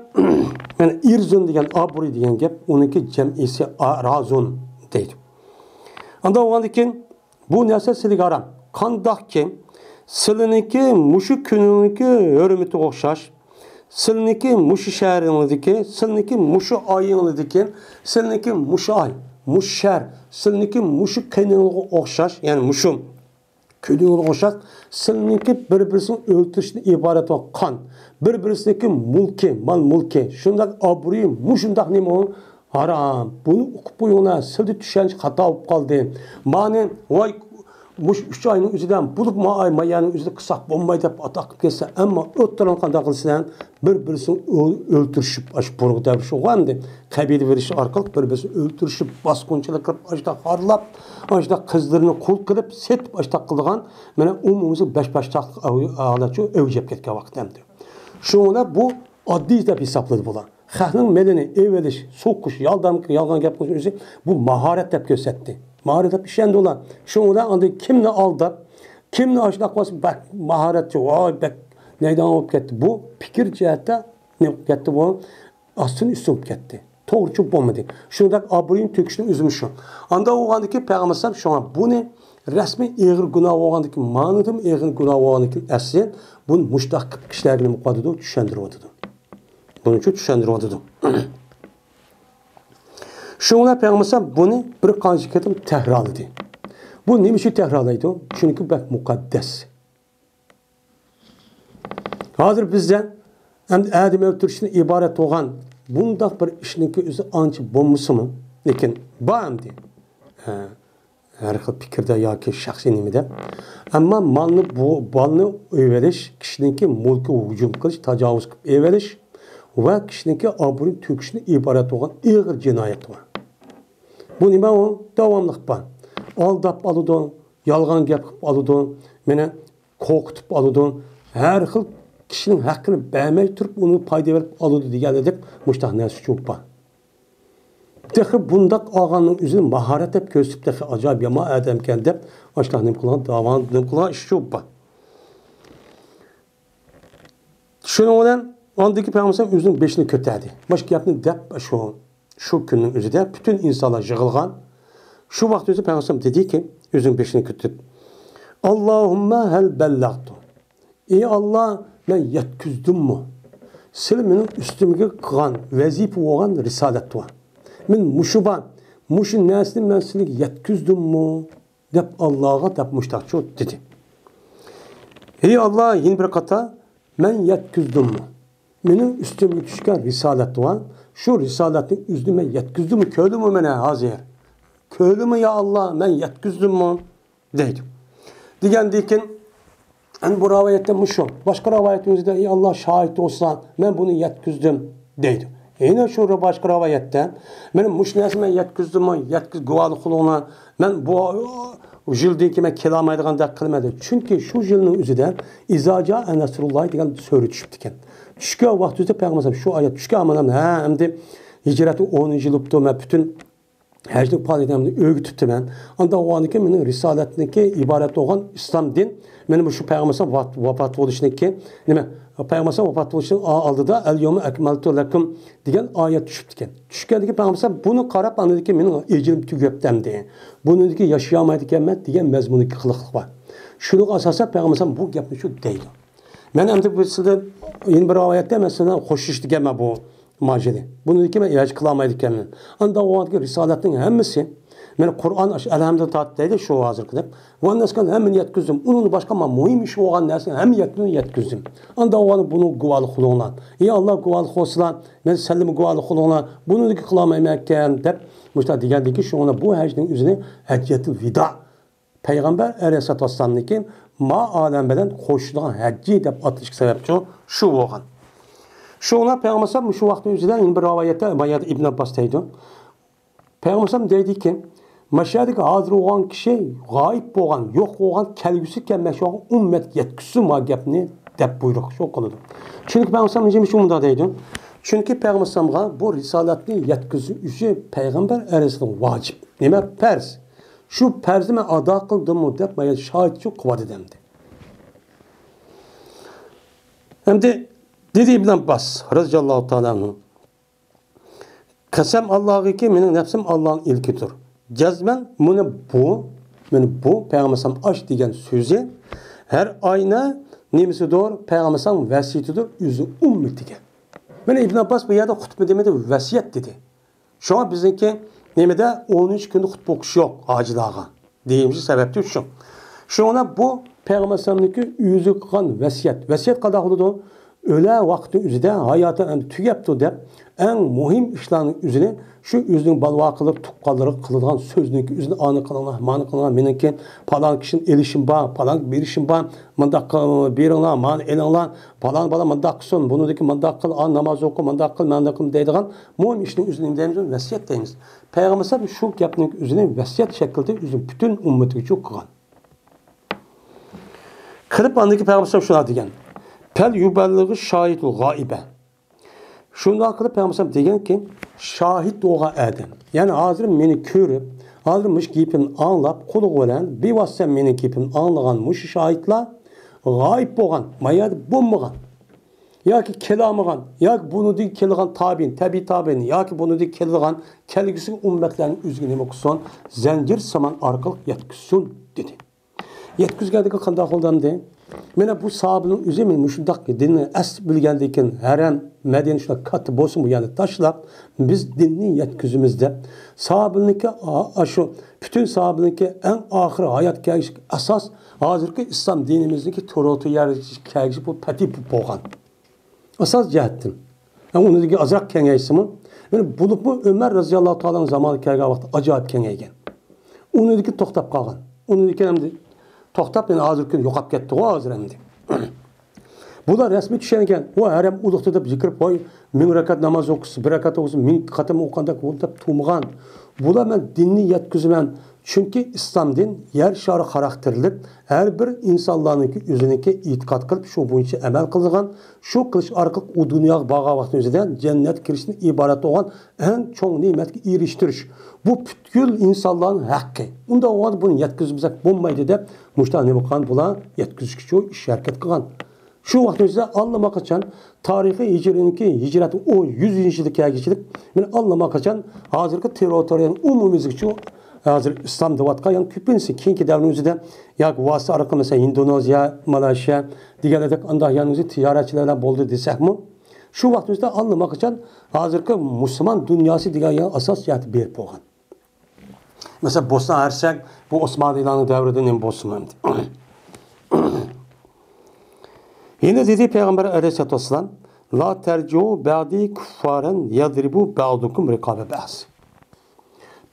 مانا ئىرزۇن دېگەن ئابرۇي دېگەن گەپ، ئۇنىڭكى جەمئىسى ئارازۇن دەيدۇ. ئانداق بولغاندىن كېيىن بۇ نەرسە سىلىگە ھارام. قانداقكى سىلىنىڭكى مۇشۇ كۈنىڭىزنىڭكى ھۆرمىتىگە ئوخشاش، سىلىنىڭكى مۇشۇ شەھىرىڭىزدىكى، سىلىنىڭكى مۇشۇ ئايىڭىزدىكى، سىلىنىڭكى مۇشۇ ئاي، مۇشۇ شەھەر، سىلىنىڭكى مۇشۇ قېنىڭىزغا ئوخشاش، يەنى مۇشۇ كۈنىگە ئوخشاش سىلىنىڭكى بىر-بىرسىنى ئۆلتۈرۈشتىن ئىبارەت بولغان قان، بىر-بىرسىنىڭكى مۈلكى، مال-مۈلكى، شۇنداق ئابرۇيى، مۇشۇنداق نېمە ئۇ؟ ھارام. بۇنى ئۇقۇپ قويۇڭلار، سىلدە چۈشەنچە خاتا بولۇپ قالدى. مانى، ۋاي، مۇشۇ ئۈچ ئاينىڭ ئۆزىدە، بولۇپ ما ئاي، ما يەرنىڭ ئۆزىدە قىلساق بولماي دەپ ئاتاق قىلىپ كەتسە، ئەمما ئوتتۇرىنى قانداق قىلىسىلەر؟ بىر-بىرسىنى ئۆل-، ئۆلتۈرۈشۈپ، ئاشۇ بۇرغا دەۋرىشىغۇ ئەمدى قەبىلە بېرىش ئارقىلىق بىر-بىرسىنى ئۆلتۈرۈشۈپ، باسقۇنچىلىق قىلىپ، ئاشۇنداق خارلاپ، ئاشۇنداق قىزلىرىنى قۇل قىلىپ، سېتىپ، ئاشۇنداق قىلىدىغان، مانا، ئومۇمىي بەش باشتاقلىق ھالەت شۇ ئەۋج ئېلىپ كەتكەن ۋاقىت ئەمدى. شۇڭا بۇ ئاددىي دەپ ھېسابلىدى بۇلار. خەقنىڭ مېلىنى ئېلىۋېلىش، سوقۇش، يالدام، يالغان گەپ قىلىش ئۆزى بۇ ماھارەت دەپ كۆرسەتتى. ماھارەت دەپ ئىشەندى ئۇلار. شۇڭا ئۇلار ئاندىن كىمنى ئالداپ، كىمنى ئاشۇنداق قىلسا بەك ماھارەتچى، ۋاي، بەك نەيدىغان بولۇپ كەتتى. بۇ پىكىر جەھەتتە نېمە بولۇپ كەتتى بۇ؟ ئاستىن ئۈستۈن بولۇپ كەتتى. توغرا چۈشۈپ بولمىدى. شۇنداق ئابرۇينى تۆكۈشنىڭ ئۆزىمۇ شۇ. ئانداق بولغاندىكىن پەيغەمبەر ئەلەيھىسسالام شۇڭا بۇنى رەسمىي ئېغىر گۇناھ بولغاندىكىن، مانىدىمۇ ئېغىر گۇناھ بولغاندىكىن ئەسلى بۇنى مۇشۇنداق قىلىپ كىشىلەرگە نېمە قىلىۋاتىدۇ؟ چۈشەندۈرۈۋاتىدۇ. بۇنىڭ ئۈچۈن چۈشەندۈرۈۋاتىدۇ. شۇڭا پەيغەمبەر ئەلەيھىسسالام بۇنى بىر قانچە قېتىم تەكرارلىدى. بۇ نېمە ئۈچۈن تەكرارلايدۇ؟ چۈنكى بەك مۇقەددەس. ھازىر بىزدە ئەمدى ئادەم ئۆلتۈرۈشتىن ئىبارەت بولغان بۇنداق بىر ئىشنىڭكى ئۆزى ئانچە بولمىسىمۇ، لېكىن بار ئەمدى. ھە، ھەر خىل پىكىردە ياكى شەخسىي نېمىدە. ئەمما مالنى، بۇ مالنى ئېلىۋېلىش، كىشىنىڭكى مۈلكىگە ھۇجۇم قىلىش، تاجاۋۇز قىلىپ ئېلىۋېلىش ۋە كىشىنىڭكى ئابرۇيىنى تۆكۈشتىن ئىبارەت بولغان ئېغىر جىنايەت بار. بۇ نېمە ئۇ؟ داۋاملىق بار. ئالداپ ئالىدۇ، يالغان گەپ قىلىپ ئالىدۇ، مانا قورقۇتۇپ ئالىدۇ. ھەر خىل كىشىنىڭ ھەققىنى بەرمەي تۇرۇپ ئۇنى پايدا بېرىپ ئالىدۇ دېگەندەك مۇشۇنداق نەرسە چوپ بار. تېخى بۇنداق ئالغاننىڭ ئۆزىنى ماھارەت دەپ كۆرسىتىپ، تېخى ئاجايىپ يامان ئادەمكەن دەپ ئاشۇنداق نېمە قىلغان، داۋا نېمە قىلغان ئىش چوپ بار. شۇنىڭ بىلەن ئاندىكى پەيغەمبەر ئۆزىنىڭ بېشىنى كۆتەردى. مۇشۇ گەپنى دەپ شۇ، شۇ كۈننىڭ ئۆزىدە پۈتۈن ئىنسانلار يىغىلغان. شۇ ۋاقىت ئۆزى پەيغەمبەر دېدىكى، ئۆزىنىڭ بېشىنى كۆتۈرۈپ، «ئاللاھۇممە ھەل بەللەغتۇ.» «ئى ئاللا، مەن يەتكۈزدۈممۇ؟ سىلى مېنىڭ ئۈستۈمگە قىلغان ۋەزىپە بولغان رىسالەت بار. مەن مۇشۇ بار، مۇشۇ نەرسىنى مەن سىلىگە يەتكۈزدۈممۇ؟» دەپ ئاللاغا دەپ مۇشتاقچۇ دېدى. «ھەي ئاللا، يەنە بىر قاتا، مەن يەتكۈزدۈممۇ؟ مېنىڭ ئۈستۈمگە چۈشكەن رىسالەت بار، شۇ رىسالەتنىڭ ئۆزىنى مەن يەتكۈزدۈممۇ؟ كۆردۈڭمۇ مېنى ھازىر؟ كۆردۈڭمۇ يا ئاللا، مەن يەتكۈزدۈممۇ؟» دەيدۇ. دېگەندىن كېيىن ئەنە بۇ رىۋايەتتە مۇشۇ. باشقا رىۋايەتنىڭ ئۆزىدە، «ئى ئاللا، شاھىت بولسا، مەن بۇنى يەتكۈزدۈم» دەيدۇ. يەنە شۇ باشقا رىۋايەتتە، «مانا مۇشۇ نەرسىنى مەن يەتكۈزدۈممۇ، يەتكۈز، گۇۋاھلىق قىلىڭلار، مەن بۇ، يىلدىن كېيىن مەن كېلەلمەيدىغاندەك قىلىمەن دەپ. چۈنكى شۇ يىلنىڭ ئۆزىدە ئىزا جائە نەسرۇللاھ دېگەن سۈرە چۈشۈپتىكەن. چۈشكەن ۋاقتى ئۆزىدە پەيغەمبەر شۇ ئايەت چۈشكەن، ئامان ھە، ئەمدى ھىجرەتنىڭ ئونىنچى يىلى بوپتۇ، مەن پۈتۈن ھەجنىڭ پائالىيىتىنى ئۆگىتىپتىمەن. ئانداق بولغاندىكىن مېنىڭ رىسالەتنىڭكى ئىبارەت بولغان ئىسلام دىن، مېنىڭ مۇشۇ پەيغەمبەر ۋاپات، ۋاپات بولۇشنىڭكى، نېمە، پەيغەمبەر ۋاپات بولۇشنىڭ ئالدىدا ئەل يومە ئەكمەلتۇ لەكۇم دېگەن ئايەت چۈشۈپتىكەن. چۈشكەندىكىن پەيغەمبەر بۇنى قاراپ، ئاندىن كېيىن مېنىڭ ئەجىلىم تۈگەپتۇ ئەمدى، بۇنىڭدىن كېيىن ياشىيالمايدىكەنمەن دېگەن مەزمۇندىكى قىلىقلىق بار. شۇنىڭغا ئاساسەن پەيغەمبەر بۇ گەپنى شۇ دەيدۇ. مەن ئەمدى بۇ سىلدە يەنە بىر رىۋايەتتە مەن سىلەر بىلەن خوشلىشىدىكەنمەن بۇ ماجىلى. بۇنىڭدىن كېيىن مەن ھېچ قىلالمايدىكەنمەن. ئانداق بولغاندىكىن رىسالەتنىڭ ھەممىسى، مەن قۇرئان ئاشۇ ئەلھەمدىن تارتىپ دەيدۇ شۇ ھازىرقى دەپ. ۋە نەسكەن ھەممىنى يەتكۈزدۈم. ئۇنىڭدىن باشقا مەن مۇھىم ئىش بولغان نەرسىنى ھەممە يەتكۈزدۈم، يەتكۈزدۈم. ئانداق بولغاندا بۇنىڭغا گۇۋاھلىق قىلىڭلار. ئى ئاللا گۇۋاھلىق قىلسىلا، مەن سەللىمۇ گۇۋاھلىق قىلىڭلار. بۇنىڭدىن كېيىن قىلالمايمەنكەن دەپ مۇشۇنداق دېگەندىن كېيىن شۇڭا بۇ ھەجنىڭ ئۆزىنى ھەججەتۇل ۋىدا پەيغەمبەر ئەلەيھىسسالاتۇ ۋەسسالامنىڭكى ما ئالەم بىلەن قوشۇلغان ھەججى دەپ ئاتىلىشقا سەۋەبچى شۇ بولغان. شۇڭا پەيغەمبەر مۇشۇ ۋاقىتنىڭ ئۆزىدە يەنە بىر رىۋايەتتە، بايادا ئىبن ئابباس دەيدۇ. پەيغەمبەر دەيدىكى، مەشەدىكى ھازىر بولغان كىشى غايىب بولغان، يوق بولغان، كەلگۈسى كەلمەكچى بولغان ئۈممەتكە يەتكۈزسۇن ما گەپنى دەپ بۇيرۇق شۇ قىلىدۇ. چۈنكى پەيغەمبەر نېمە ئۈچۈن مۇنداق دەيدۇ؟ چۈنكى پەيغەمبەرگە بۇ رىسالەتنى يەتكۈزۈش ئۈچۈن پەيغەمبەر ئەلەيھىسسالام ۋاجىپ. نېمە پەرز؟ شۇ پەرزنى مەن ئادا قىلدىممۇ دەپ مايا شاھىتچى قىلىۋاتىدۇ ئەمدى. ئەمدى دېدى ئىبن ئابباس رەزىياللاھۇ تائالا ئەنھۇ، قەسەم ئاللاھقى، مېنىڭ نەپسىم ئاللانىڭ ئىلكىدۇر. جەزمەن مۇنى بۇ، مانا بۇ پەيغەمبەر ئاش دېگەن سۆزى ھەر ئاينى نېمىسىدۇر، پەيغەمبەر ۋەسىيىتىدۇر ئۆزى ئۈممىتىگە. مانا ئىبن ئابباس بۇ يەردە خۇتبە دېمىدى، ۋەسىيەت دېدى. شۇڭا بىزنىڭكى نېمىدە ئونىنچى كۈندە خۇتبە ئوقۇش يوق ھاجىلارغا دېيىشى سەۋەبتۇر شۇ. شۇڭا بۇ پەيغەمبەر ئەلەيھىسسالامنىڭكى ئۆزى قىلغان ۋەسىيەت. ۋەسىيەت قانداق بولىدۇ؟ ئۆلە ۋاقتى ئۆزىدە ھاياتى ئەمدى تۈگەپتۇ دەپ، ئەڭ مۇھىم ئىشلارنىڭ ئۆزىنى شۇ ئۆزىنىڭ بالىۋاقلىرى، تۇغقانلىرىغا قىلىدىغان سۆزنىڭكى ئۆزىنى ئانى قىلىڭلار، مانى قىلىڭلار، مېنىڭكى پالان كىشىدىن ئېلىشىم بار، پالان بېرىشىم بار، مۇنداق قىل-، بېرىڭلار، مانى ئېلىڭلار، پالان بالا مۇنداق قىلسۇن، بۇنىڭدىكى مۇنداق قىل، ئا، ناماز ئوقۇ، مۇنداق قىل، مۇنداق قىل دەيدىغان مۇھىم ئىشنىڭ ئۆزىنى نېمە دەيمىز؟ ۋەسىيەت دەيمىز. پەيغەمبەر ئەلەيھىسسالام شۇ گەپنىڭ ئۆزىنى ۋەسىيەت شەكلىدە ئۆزىنىڭ پۈتۈن ئۈممىتىگە قىلغان. قىلىپ ئاندىن كېيىن پەيغەمبەر ئەلەيھىسسالام شۇنداق دېگەن. پەل يۇبەللىغ شاھىدۇل غائىبە. شۇنداق قىلىپ پەيغەمبەر ئەلەيھىسسالام دېگەنكى، شاھىت بولغان ئادەم. يەنى ھازىر مېنى كۆرۈپ، ھازىر مۇشۇ گېپىمنى ئاڭلاپ، قۇلىقى بىلەن بىۋاسىتە مېنىڭ گېپىمنى ئاڭلىغان مۇشۇ شاھىتلار غايىب بولغان، ما يەردە بولمىغان. ياكى كېلەلمىگەن، ياكى بۇنىڭدىن كېلىدىغان تابىئىن، تەبىئىي تابىئىن، ياكى بۇنىڭدىن كېلىدىغان كەلگۈسىدىكى ئۈممەتلەرنىڭ ئۆزىگە نېمە قىلسۇن، زەنجىر سامان ئارقىلىق يەتكۈزسۇن، دېدى. يەتكۈزگەندىكىن قانداق بولدى ئەمدى؟ مانا بۇ ساھابىنىڭ ئۆزى مانا مۇشۇنداق دىننى ئەسلى بىلگەندىن كېيىن، ھەرەم، مەدىنە شۇنداق كاتتا بولسىمۇ، بۇ يەرنى تاشلاپ، بىز دىننى يەتكۈزىمىز دەپ، ساھابىنىڭكى ئا-، ئاشۇ پۈتۈن ساھابىنىڭكى ئەڭ ئاخىرى ھايات كەلگۈسى ئاساس ھازىرقى ئىسلام دىنىمىزنىڭكى تۇرۇقى يەرگە كەلگۈسى بۇ پەتى بولغان. ئاساس جەھەتتىن. ئۇنىڭدىن كېيىن ئازراق كېڭەيسىمۇ، يەنى بولۇپمۇ ئۆمەر رەزىياللاھۇ تائالا زامانىغا كەلگەن ۋاقىتتا ئاجايىپ كېڭەيگەن. ئۇنىڭدىن كېيىن توختاپ قالغان. ئۇنىڭدىن كېيىن ئەمدى توختاپ، يەنە ھازىرقى كۈن يوقاپ كەتتىغۇ ھازىر ئەمدى. بۇلار رەسمىي چۈشەنگەن، ئۇ ھەرەم ئۇلۇغدۇر دەپ جىكىرىپ، ۋاي، مىڭ رەكەت ناماز ئوقۇسا، بىر رەكەت ئوقۇسا، مىڭ قېتىم ئوقۇغاندەك بولدى دەپ تۇرمىغان. بۇلار مەن دىننى يەتكۈزىمەن، چۈنكى ئىسلام دىن يەر شارى خاراكتېرلىك، ھەر بىر ئىنسانلارنىڭكى ئۆزىنىڭكى ئېتىقاد قىلىپ، شۇ بويىچە ئەمەل قىلىدىغان، شۇ قىلىش ئارقىلىق ئۇ دۇنياغا بارغان ۋاقتىنىڭ ئۆزىدە جەننەتكە كىرىشتىن ئىبارەت بولغان ئەڭ چوڭ نېمەتكە ئېرىشتۈرۈش. بۇ پۈتكۈل ئىنسانلارنىڭ ھەققى. ئۇنداق بولغاندا بۇنى يەتكۈزمىسەك بولمايدۇ دەپ، مۇشۇنداق نېمە قىلغان بۇلار؟ يەتكۈزۈشكە شۇ ئىش ھەرىكەت قىلغان. شۇ ۋاقىتنىڭ ئىچىدە ئاللىماقاچان تارىخىي ھىجرىينىڭكى ھىجرەت ئون، يۈزىنچى يىلى كەلگۈچىلىك، مانا ئاللىماقاچان ھازىرقى تېررىتورىيەنىڭ ئومۇميۈزلۈكچە ھازىر ئىسلام دەۋاتقان، يەنى كۆپىنچىسى كېيىنكى دەۋرنىڭ ئۆزىدە ياكى ۋاسىتە ئارقىلىق، مەسىلەن، ئىندونېزىيە، مالايشىيا دېگەنلەردەك ئانداق يەرنىڭ ئۆزى تىجارەتچىلەر بىلەن بولدى دېسەكمۇ، شۇ ۋاقىتنىڭ ئۆزىدە ئاللىماقاچان ھازىرقى مۇسۇلمان دۇنياسى دېگەن يەر ئاساس جەھەتتە بېرىپ بولغان. مەسىلەن، بوسنا ھەرسەك بۇ ئوسمانلىلارنىڭ دەۋرىدە نېمە بولسىمۇ ئەمدى. يەنە دېدى پەيغەمبەر ئەلەيھىسسالاتۇ ۋەسسالام، لا تەرجىئۇ بەئدى كۇففارەن يەزرىبۇ بەئدۇكۇم رىقابە بەئز.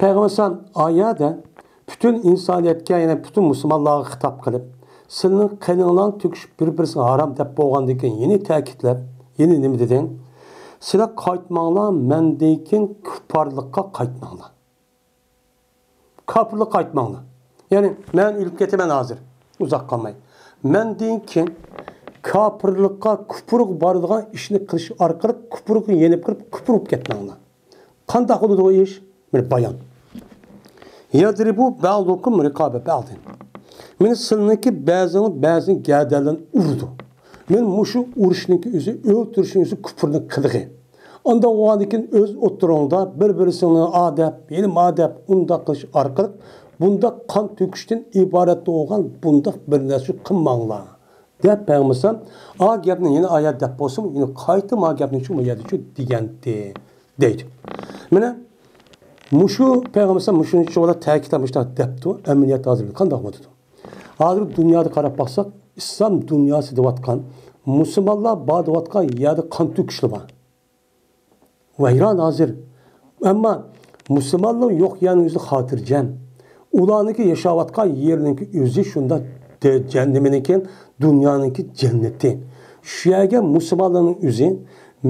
پەيغەمبەر ئەلەيھىسسالام ئايەتتە پۈتۈن ئىنسانىيەتكە، يەنى پۈتۈن مۇسۇلمانلارغا خىتاب قىلىپ، سىلىنىڭ قېنىڭلارنى تۆكۈش بىر-بىرسىگە ھارام دەپ بولغاندىن كېيىن يەنە تەكىتلەپ، يەنە نېمە دېدى؟ سىلەر قايتماڭلار، مەندىن كېيىن كۇپپارلىققا قايتماڭلار. كاپىرلىققا قايتماڭلار. يەنى مەن ئۆلۈپ كېتىمەن ھازىر، ئۇزاق قالماي. مەندىن كېيىن كاپىرلىققا، كۇپۇرغا بارىدىغان ئىشنى قىلىش ئارقىلىق كۇپۇرغا يېنىپ كىرىپ، كۇپۇر بولۇپ كەتمەڭلار. قانداق بولىدۇ ئۇ ئىش؟ مانا بايان. يەزرىبۇ بەزۇكۇم رىقابە بەزىن. مانا سىلىنىڭكى بەزىڭىز بەزىنىڭ گەدەنلىرىنى ئۇرىدۇ. مانا مۇشۇ ئۇرۇشنىڭكى ئۆزى، ئۆلتۈرۈشنىڭ ئۆزى كۇپۇرنىڭ قىلىقى. ئانداق بولغاندىن كېيىن ئۆز ئوتتۇرىڭدا بىر-بىرسىنى ئا دەپ، ھېلى ما دەپ، ئۇنداق قىلىش ئارقىلىق بۇنداق قان تۆكۈشتىن ئىبارەت بولغان بۇنداق بىر نەرسە قىلماڭلار دەپ پەيغەمبەر ئەلەيھىسسالام ئا گەپنى يەنە ئايەت دەپ بولسىمۇ، يەنە قايتا ما گەپنى شۇ يەردە شۇ دېگەنتى دەيدۇ. مانا مۇشۇ پەيغەمبەر ئەلەيھىسسالام مۇشۇنى شۇ تەكىتلەپ مۇشۇنداق دەپتۇ، ئەمەلىيەت ھازىر قانداق بولىدۇ؟ ھازىر دۇنيادا قاراپ باقساق، ئىسلام دۇنياسى دەۋاتقان، مۇسۇلمانلار بار دەۋاتقان يەردە قان تۆكۈشلا بار. ۋەيران ھازىر. ئەمما مۇسۇلمانلار يوق يەرنىڭ ئۆزى خاتىرجەم. ئۇلارنىڭكى ياشاۋاتقان يېرىنىڭكى ئۆزى شۇنداق دە-، جەن-، نېمىنىڭكى، دۇنيانىڭكى جەننىتى. شۇ يەرگە مۇسۇلمانلارنىڭ ئۆزى،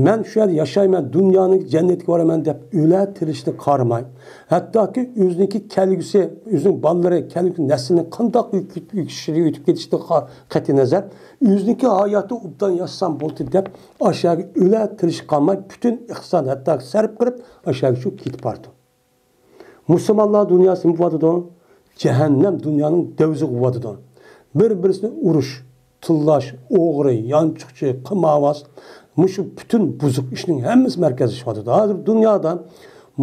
مەن شۇ يەردە ياشايمەن، دۇنيانىڭكى جەننىتىگە بارىمەن دەپ ئۆلە تىرىشنى قارىماي، ھەتتاكى ئۆزىنىڭكى كەلگۈسى، ئۆزىنىڭ بالىلىرى، كەلگۈسى نەسلىنىڭ قانداق ئۆتۈپ كېتىشىدىن قەتئىينەزەر، ئۆزىنىڭكى ھاياتى ئوبدان ياشىسام بولدى دەپ ئاشۇ يەرگە ئۆلە تىرىشقا قالماي، پۈتۈن ئىقتىسادىنى ھەتتا سەرپ قىلىپ، ئاشۇ يەرگە شۇ كېتىپ بارىدۇ. مۇسۇلمانلار دۇنياسى نېمە بولۇۋاتىدۇ؟ جەھەننەم دۇنيانىڭ دەۋزى بولۇۋاتىدۇ. بىر-بىرسىنى ئۇرۇش، تىللاش، ئوغرى، يانچۇقچى، قىمارۋاز، مۇشۇ پۈتۈن بۇزۇق ئىشنىڭ ھەممىسى مەركەزلىشىۋاتىدۇ. ھازىر دۇنيادا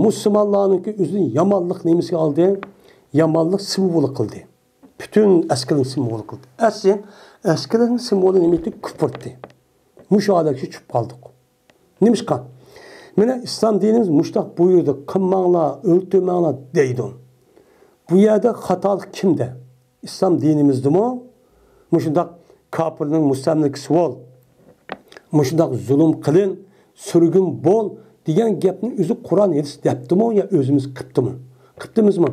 مۇسۇلمانلارنىڭكى ئۆزىنى يامانلىق نېمىسىگە ئالدى؟ يامانلىق سىمۋولى قىلدى. پۈتۈن ئەسكىلىنىڭ سىمۋولى قىلدى. ئەسلى ئەسكىلىنىڭ سىمۋولى نېمە ئىدى؟ كۇپۇر ئىدى. مۇشۇ ھالەتكە چۈشۈپ قالدۇق. نېمىشقا؟ مانا ئىسلام دىنىمىز مۇشۇنداق بۇيرۇدى، قىلماڭلار، ئۆلتۈرمەڭلار دەيدۇ. بۇ يەردە خاتالىق كىمدە؟ ئىسلام دىنىمىزدىمۇ مۇشۇنداق كاپىرنىڭ مۇستەملىكىسى بول، مۇشۇنداق زۇلۇم قىلىن، سۈرگۈن بول دېگەن گەپنى ئۆزى قۇرئان ھەدىس دەپتىمۇ يا ئۆزىمىز قىپتىمۇ؟ قىپتىمىزمۇ؟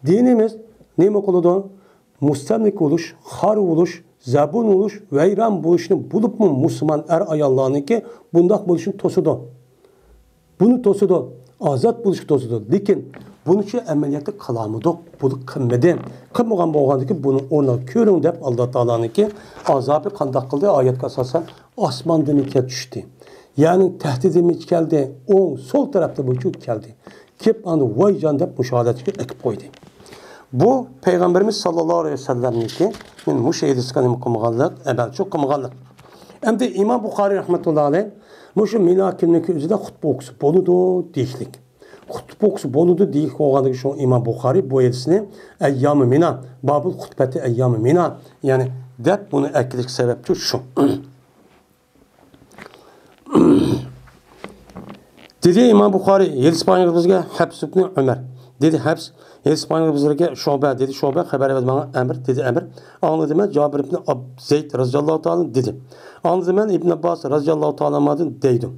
دىنىمىز نېمە قىلىدۇ؟ مۇستەملىكە بولۇش، خار بولۇش، زەبۇن بولۇش، ۋەيران بولۇشنى بولۇپمۇ مۇسۇلمان ئەر-ئاياللارنىڭكى بۇنداق بولۇشىنى توسىدۇ. بۇنى توسىدۇ، ئازاد بولۇشقا توسىدۇ. لېكىن بۇنى شۇ ئەمەلىيەتتە قىلالمىدۇق، بۇنى قىلمىدى. قىلمىغان بولغاندىكىن بۇنىڭ ئورنىغا كۆرۈڭ دەپ ئاللا تائالانىڭكى ئازابى قانداق قىلدى؟ ئايەتكە ئاساسەن ئاسماندىن كەپ چۈشتى. يەرنىڭ تەھتىدىن كەلدى، ئوڭ، سول تەرەپتە بۇ كەلدى. كېلىپ ئاندىن ۋايجان دەپ مۇشۇ ھالەتكە ئەكىپ قويدى. بۇ پەيغەمبىرىمىز ساللاللاھۇ ئەلەيھى ۋەسەللەمنىڭكى مۇشۇ ھەدىسكە نېمە قىلمىغانلىق، ئەمەلچىلىك قىلمىغانلىق. ئەمدى ئىمام بۇخارىي رەھمەتۇللا ئەلەيھ مۇشۇ مىنا كۈنىنىڭكى ئۆزىدە خۇتبە ئوقۇسا بولىدۇ دېيىشلىك. خۇتبە ئوقۇسا بولىدۇ دېيىشلىك بولغاندىكىن شۇڭا ئىمام بۇخارىي بۇ ھەدىسنى ئەييامى مىنا، بابۇل خۇتبەتى ئەييامى مىنا، يەنى دەپ بۇنى ئەكېلىشكە سەۋەبچى شۇ. دېدى ئىمام بۇخارىي، ھەدىس بايان قىلغان بىزگە ھەپس ئىبنى ئۆمەر. دېدى ھەپس، ھەدىس بايان قىلغان بىزگە شۇبە. دېدى شۇبە، خەۋەر بەردى ماڭا ئەمر. دېدى ئەمر، ئاڭلىدىم مەن جابىر ئىبنى ئاب-، زەيد رەزىياللاھۇ تائالا دېدى. ئاڭلىدىم مەن ئىبن ئابباس رەزىياللاھۇ تائالا ئانھۇدىن دەيدۇ.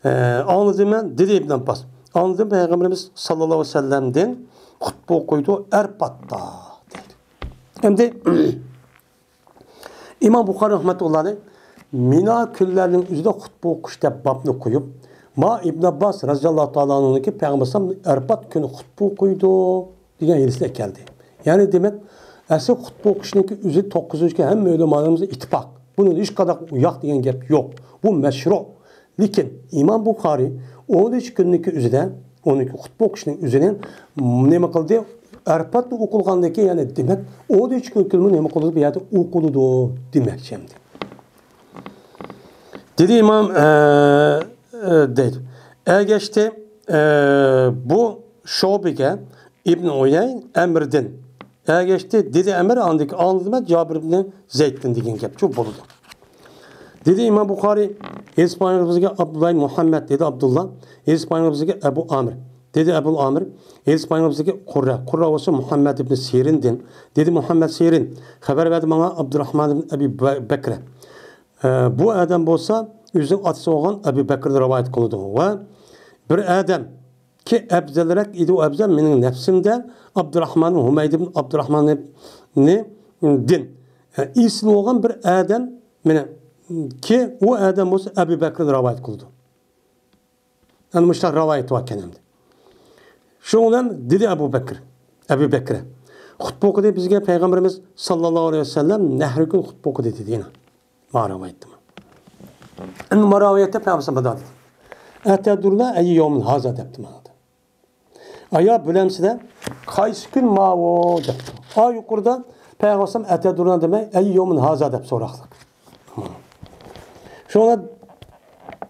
ئە، ئاڭلىدىم مەن، دېدى ئىبن ئابباس. ئاڭلىدىم پەيغەمبىرىمىز ساللاللاھۇ ئەلەيھى ۋەسەللەمدىن خۇتبە ئوقۇيدۇ ئەرپاتتا دەيدۇ. ئەمدى ئىمام بۇخارىي رەھمەتۇللاھى مىنا كۈنلەرنىڭ ئۆزىدە خۇتبە ئوقۇش دەپ بابنى قويۇپ، ما ئىبن ئابباس رەزىياللاھۇ تائالا ئانھۇنىڭكى پەيغەمبەر ئەلەيھىسسالام ئەرپات كۈنى خۇتبە ئوقۇيدۇ دېگەن ھەدىسنى ئەكەلدى. يەنى دېمەك، ئەسلى خۇتبە ئوقۇشنىڭكى ئۆزى توققۇزىنچى كۈن ھەممە ئۆلىمالىرىمىز ئىتتىپاق. بۇنى ھېچقانداق ياق دېگەن گەپ يوق. بۇ مەشرۇ. لېكىن ئىمام بۇخارىي ئون ئۈچ كۈننىڭكى ئۆزىدە، ئون ئۈچ خۇتبە ئوقۇشنىڭ ئۆزىنى نېمە قىلدى؟ ئەرپاتتا ئوقۇلغاندىن كېيىن، يەنى دېمەك، ئون ئۈچ كۈن كۈنمۇ نېمە قىلىدۇ؟ بۇ يەردە ئوقۇلىدۇ دېمەكچى ئەمدى. دېدى ئىمام، ئە، ئە، دەيدۇ. ئەگەشتى، ئە، بۇ شۇبەگە ئىبن ئۇيەي ئەمردىن ئەگەشتى، دېدى ئەمر، ئاندىن كېيىن ئاڭلىدىم مەن جابىر ئىبن زەيدتىن دېگەن گەپ شۇ بولىدۇ. دېدى ئىمام بۇخارىي، ھەدىس بايان قىلغان بىزگە ئابدۇللا ئىبن مۇھەممەد، دېدى ئابدۇللا، ھەدىس بايان قىلغان بىزگە ئەبۇ ئامىر، دېدى ئەبۇل ئامىر، ھەدىس بايان قىلغان بىزگە قۇررە، قۇررە بولسا مۇھەممەد ئىبن سىرىندىن، دېدى مۇھەممەد سىرىن، خەۋەر بەردى ماڭا ئابدۇراھمان ئىبن ئەبى بە-، بەكرە. ئە، بۇ ئادەم بولسا ئۆزىنىڭ ئاتىسى بولغان ئەبۇ بەكرىدىن رىۋايەت قىلىدۇ ۋە بىر ئادەم كى ئەفزەلرەك ئىدى، ئۇ ئەفزەل مېنىڭ نەپسىمدە ئابدۇراھمان ھۇمەيد ئىبن ئابدۇراھمان ئىبنى دىن. ئېسىل بولغان بىر ئادەم مېنى كى، ئۇ ئادەم بولسا ئەبۇ بەكرىدىن رىۋايەت قىلىدۇ. ئەنە مۇشۇنداق رىۋايەت باركەن ئەمدى. شۇنىڭ بىلەن دېدى ئەبۇ بەكرى، ئەبۇ بەكرى، خۇتبە ئوقۇدى بىزگە پەيغەمبىرىمىز ساللاللاھۇ ئەلەيھى ۋەسەللەم، نەھرى كۈن خۇتبە ئوقۇدى دېدى يەنە. ما رىۋايەتتىمۇ؟ ئەمما ما رىۋايەتتە پەيغەمبەر مۇنداق دېدى. ئەتەدرۇنە ئەييۇ يومۇن ھازا دەپتۇ ماڭا. ئايا بىلەمسىلەر، قايسى كۈن ماۋۇ دەپتۇ. ئا يۇقىرىدا پەيغەمبەر ئەتەدرۇنە دېمەي، ئەييۇ يومۇن ھازا دەپ سوراقلىق. شۇڭا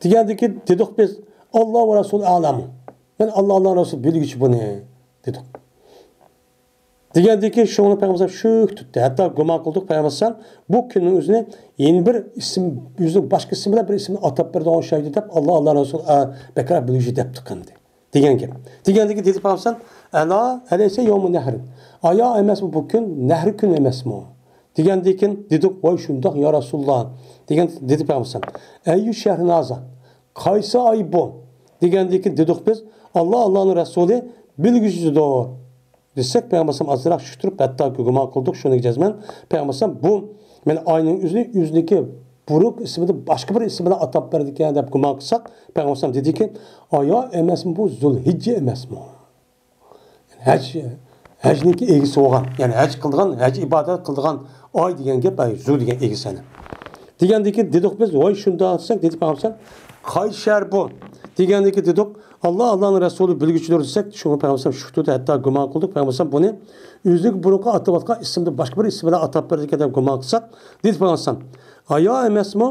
دېگەندىكى دېدۇق بىز، ئاللا ۋە رەسۇل ئەلەم. مەن ئاللا، ئاللا رەسۇل بىلگۈچى بۇنى دېدۇق. دېگەندىكى شۇڭا پەيغەمبەر شۈك تۇتتى. ھەتتا گۇمان قىلدۇق پەيغەمبەر بۇ كۈننىڭ ئۆزىنى يەنە بىر ئىسىم، ئۆزىنىڭ باشقا ئىسمى بىلەن بىر ئىسمىنى ئاتاپ بېرىدىغان ئوخشايدۇ دەپ، ئاللا، ئاللا رەسۇل، ئە، بەكرەك بىلگۈچى دەپتۇ قىلدى. دېگەن گەپ. دېگەندىكى دېدى پەيغەمبەر، ئەلا ئەلەيسە يومۇ نەھرىن. ئايا ئەمەسمۇ بۇ كۈن نەھر كۈن ئەمەسمۇ؟ دېگەندىكىن دېدۇق، ۋاي شۇنداق يا رەسۇلۇللا. دېگەن دېدى پەيغەمبەر، ئەييۇ شەھرىن ھازا؟ قايسى ئاي بۇ؟ دېگەندىكىن دېدۇق بىز، ئاللا، ئاللانىڭ رەسۇلى بىلگۈچىدۇر. دېسەك، پەيغەمبەر ئازراق شۈك تۇرۇپ، ھەتتا گۇمان قىلدۇق شۇنى جەزمەن. پەيغەمبەر بۇ مەن ئاينىڭ ئۆزىنى ئۆزىنىكى بۇرۇق ئىسمىدىن باشقا بىر ئىسىم بىلەن ئاتاپ بەردىكەن دەپ گۇمان قىلساق، پەيغەمبەر دېدىكى، ئايا ئەمەسمۇ بۇ زۇلھىججە ئەمەسمۇ؟ ھەج، ھەجنىڭكى ئىگىسى بولغان، يەنى ھەج قىلىدىغان، ھەج ئىبادەت قىلىدىغان ئاي دېگەن گەپ، ئاي زۇ دېگەن ئىگىسى. دېگەندىكىن دېدۇق بىز، ۋاي شۇنداق دېسەك، دېدى پەيغەمبەر، قايسى شەھەر بۇ؟ دېگەندىكىن دېدۇق، ئاللا، ئاللانىڭ رەسۇلى بىلگۈچىدۇر دېسەك، شۇڭا پەيغەمبەر شۈك تۇتتى، ھەتتا گۇمان قىلدۇق، پەيغەمبەر بۇنى ئۆزىنىڭكى بۇرۇنقى ئاتىۋاتقان ئىسمىدىن باشقا بىر ئىسىم بىلەن ئاتاپ بېرىدىكەن دەپ گۇمان قىلساق، دېدى پەيغەمبەر، ئايا ئەمەسمۇ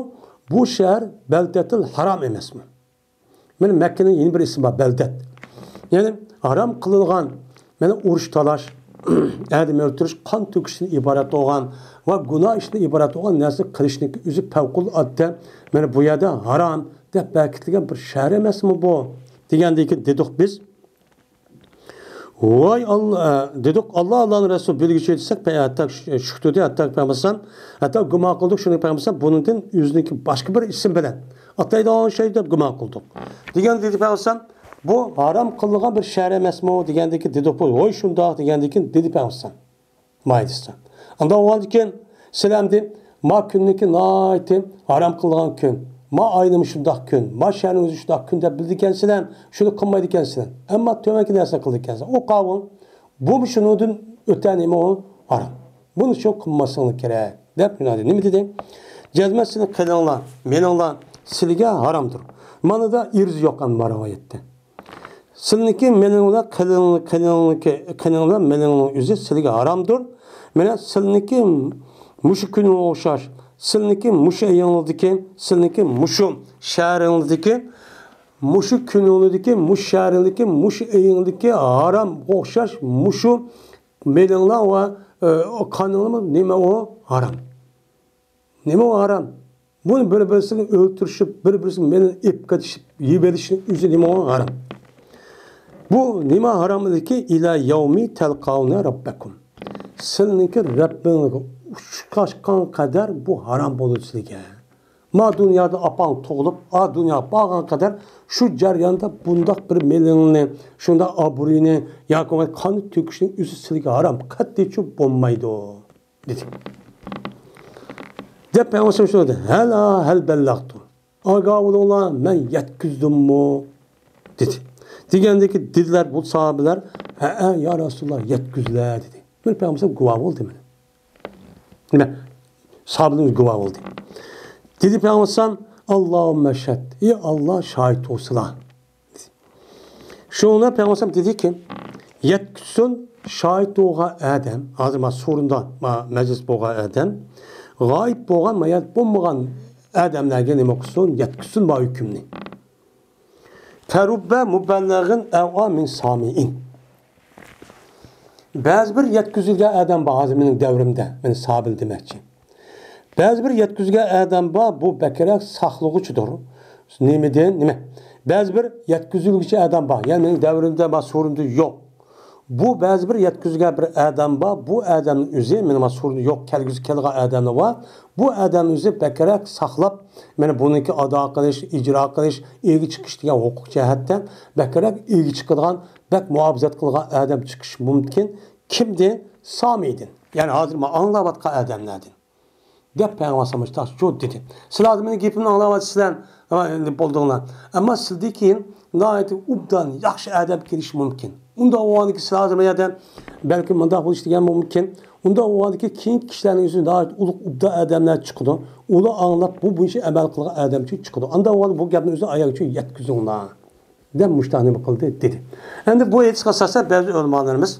بۇ شەھەر بەلدەتىل ھارام ئەمەسمۇ؟ مانا مەككىنىڭ يەنە بىر ئىسمى بار، بەلدەت. يەنى ھارام قىلىنغان، مانا ئۇرۇش تالاش، ئادەم ئۆلتۈرۈش، قان تۆكۈشتىن ئىبارەت بولغان ۋە گۇناھ ئىشتىن ئىبارەت بولغان نەرسە قىلىشنىڭ ئۆزى پەۋقۇلئاددە، مانا بۇ يەردە ھارام دەپ بەكىتىلگەن بىر شەھەر ئەمەسمۇ بۇ؟ دېگەندىكىن دېدۇق بىز، ۋاي ئاللا، دېدۇق، ئاللا، ئاللانىڭ رەسۇلى بىلگۈچى دېسەك، پەي-، ھەتتا شۈك تۇتتى، ھەتتا پەيغەمبەر، ھەتتا گۇمان قىلدۇق، شۇنى پەيغەمبەر بۇنىڭدىن ئۆزىنىڭكى باشقا بىر ئىسىم بىلەن ئاتايدىغان ئوخشايدۇ دەپ گۇمان قىلدۇق. دېگەن دېدى پەيغەمبەر، بۇ ھارام قىلىنغان بىر شەھەر ئەمەسمۇ؟ دېگەندىكىن دېدۇق، ۋاي شۇنداق، دېگەندىكىن دېدى پەيغەمبەر. مايدىستا. ئانداق بولغاندىكىن، سىلەر ئەمدى ما كۈننىكى ناھايىتى ھارام قىلغان كۈن، ما ئاينىمۇ شۇنداق كۈن، ما شەھەرنىمۇ شۇنداق كۈن دەپ بىلىدىكەنسىلەر، شۇنى قىلمايدىكەنسىلەر. ئەمما تۆۋەنكى نەرسىنى قىلىدىكەنسىلەر. ئۇ قاۋۇل، بۇمۇ شۇنىڭدىن ئۆتە نېمە ئۇ؟ ھارام. بۇنى شۇ قىلماسلىقىڭلار كېرەك، دەپ نېمە دېدى؟ جەزمەن سىلەر قېنىڭلار، مېنىڭلار سىلىگە ھارامدۇر. مانىدا ئىرز يوق ئەمما رىۋايەتتە. سىلىنىڭكى مېلىڭ بىلەن قېنىڭ-، قېنىڭنىڭكى، قېنىڭ بىلەن مېلىڭنىڭ ئۆزى سىلىگە ھارامدۇر. مانا سىلىنىڭكى مۇشۇ كۈنىڭىز ئوخشاش، سىلىنىڭكى مۇشۇ ئېيىڭىزدىكى، سىلىنىڭكى مۇشۇ شەھىرىڭىزدىكى، مۇشۇ كۈنىڭىزدىكى، مۇشۇ شەھىرىڭىزدىكى، مۇشۇ ئېيىڭىزدىكى ھارامغا ئوخشاش مۇشۇ مېلىڭلار ۋە، ئە، قانىڭلارمۇ نېمە ئۇ؟ ھارام. نېمە ئۇ ھارام؟ بۇنى بىر-بىرسىنى ئۆلتۈرۈشۈپ، بىر-بىرسىنى مېلىنى ئېلىپ كېتىشىپ، يېيىۋېلىشنىڭ ئۆزى نېمە ئۇ ھارام؟ بۇ نېمە ھاراملىقى؟ ئىلە يەۋمى تەلقەۋنە رەببەكۇم. سىلىنىڭكى رەببىڭىزگە ئۇچراشقان قەدەر بۇ ھارام بولىدۇ سىلىگە. ما دۇنيادا ئاپاڭ تۇغۇلۇپ، ئا دۇنياغا بارغان قەدەر شۇ جەرياندا بۇنداق بىر مېلىڭنى، شۇنداق ئابرۇينى ياكى قان تۆكۈشنىڭ ئۆزى سىلىگە ھارام، قەتئىيچۇ بولمايدۇ. دېدى. دەپ پەيغەمبەر شۇنداق دېدى. ھەلا ھەل بەللەغتۇ. ئاگاھ بولۇڭلار، مەن يەتكۈزدۈممۇ؟ دېدى. دېگەندىكى دېدىلەر بۇ ساھابىلەر، ھەئە، يا رەسۇلاللا، يەتكۈزدىلە، دېدى. مانا پەيغەمبەر گۇۋاھ بولدى مانا. نېمە؟ ساھابىلەر گۇۋاھ بولدى. دېدى پەيغەمبەر، ئاللاھۇممە شەھد. ئى ئاللا، شاھىت بولسىلا. شۇڭا پەيغەمبەر دېدىكى، يەتكۈزسۇن شاھىت بولغان ئادەم، ھازىر ما سورۇندا، ما مەجلىس بولغان ئادەم، غايىب بولغان، ما يەردە بولمىغان ئادەملەرگە نېمە قىلسۇن، يەتكۈزسۇن ما ھۆكۈمنى. فەرۇببە مۇبەللىغىن ئەۋئا مىن سامىئىن. بەزى بىر يەتكۈزۈلگەن ئادەم بار، ھازىر مېنىڭ دەۋرىمدە، مېنى سابىل دېمەكچى. بەزى بىر يەتكۈزگەن ئادەم بار، بۇ بەكرەك ساقلىغۇچىدۇر. نېمىدىن؟ نېمە؟ بەزى بىر يەتكۈزۈلگۈچى ئادەم بار. يەنى مېنىڭ دەۋرىمدە، ما سورۇندا يوق. بۇ بەزى بىر يەتكۈزگەن بىر ئادەم بار. بۇ ئادەمنىڭ ئۆزى، مېنىڭ ما سورۇندا يوق، كەلگۈسى كەلگەن ئادەملەر بار. بۇ ئادەمنىڭ ئۆزى بەكرەك ساقلاپ، مانا بۇنىڭكى ئادا قىلىش، ئىجرا قىلىش، ئىگە چىقىش دېگەن ھوقۇق جەھەتتە بەكرەك ئىگە چىقىدىغان، بەك مۇھاپىزەت قىلغان ئادەم چىقىشى مۇمكىن. كىمدىن؟ سامىدىن. يەنى ھازىر ما ئاڭلاۋاتقان ئادەملەردىن. دەپ پەيغەمبەر ئەلەيھىسسالام شۇنداق دېدى. سىلەر ھازىر مېنىڭ گېپىمنى ئاڭلاۋاتىسىلەر، ھە، ئەمدى بولدۇڭلار. ئەمما سىلەردىن كېيىن ناھايىتى ئوبدان، ياخشى ئادەم كېلىشى مۇمكىن. ئۇنداق بولغاندىكىن سىلەر ھازىر بۇ يەردە بەلكىم مۇنداق بولۇشى دېگەن مۇمكىن. ئۇنداق بولغاندىكىن كېيىنكى كىشىلەرنىڭ ئۆزى ناھايىتى ئۇلۇغ ئوبدان ئادەملەر چىقىدۇ. ئۇلار ئاڭلاپ بۇ بويىچە ئەمەل قىلغان ئادەم چىقىدۇ. ئانداق بولغاندا بۇ گەپنى ئۆزى ئاياغىچە يەتكۈزۈڭلار دەپ مۇشۇنداق نېمە قىلدى دېدى. ئەمدى بۇ ھەدىسكە ئاساسەن بەزى ئۆلىمالىرىمىز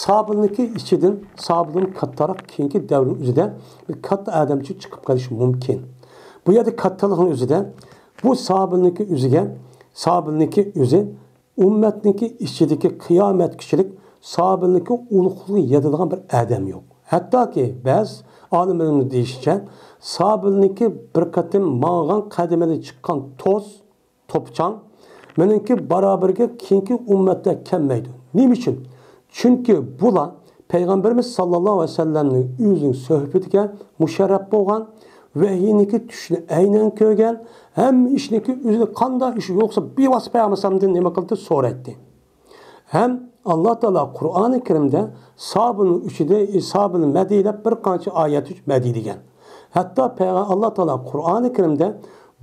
سابىلنىڭكى ئىچىدىن سابىلدىن كاتتىراق كېيىنكى دەۋرنىڭ ئۆزىدە بىر كاتتا ئادەمچە چىقىپ قېلىشى مۇمكىن. بۇ يەردە كاتتىلىقنىڭ ئۆزىدە بۇ سابىلنىڭكى ئۆزىگە، سابىلنىڭكى ئۆزى ئۈممەتنىڭكى ئىچىدىكى قىيامەتكىچىلىك سابىلنىڭكى ئۇلۇغلۇقىنى يەتىدىغان بىر ئادەم يوق. ھەتتاكى بەزى ئالىملىرىمىز دېيىشىچە، سابىلنىڭكى بىر قېتىم ماڭغان قەدىمىدىن چىققان توز، توپا-چاڭ مېنىڭكى بارابىرىگە كېيىنكى ئۈممەتتە كەلمەيدۇ. نېمە ئۈچۈن؟ چۈنكى بۇلار پەيغەمبىرىمىز ساللاللاھۇ ئەلەيھى ۋەسەللەمنىڭ ئۆزىنىڭ سۆھبىتىگە مۇشەررەپ بولغان، ۋەھىينىڭكى چۈشىنى ئەينەن كۆرگەن، ھەممە ئىشنىڭكى ئۆزىنى قانداق ئىش يوقسا بىۋاسىتە پەيغەمبەر ئەلەيھىسسالامدىن نېمە قىلدى؟ سورايتتى. ھەم ئاللا تائالا قۇرئانى كەرىمدە سابىلنىڭ ئۈچىدە، سابىل مەدھىيلەپ بىر قانچە ئايەت ئۈچ مەدھىيلىگەن. ھەتتا پەيغە-، ئاللا تائالا قۇرئانى كەرىمدە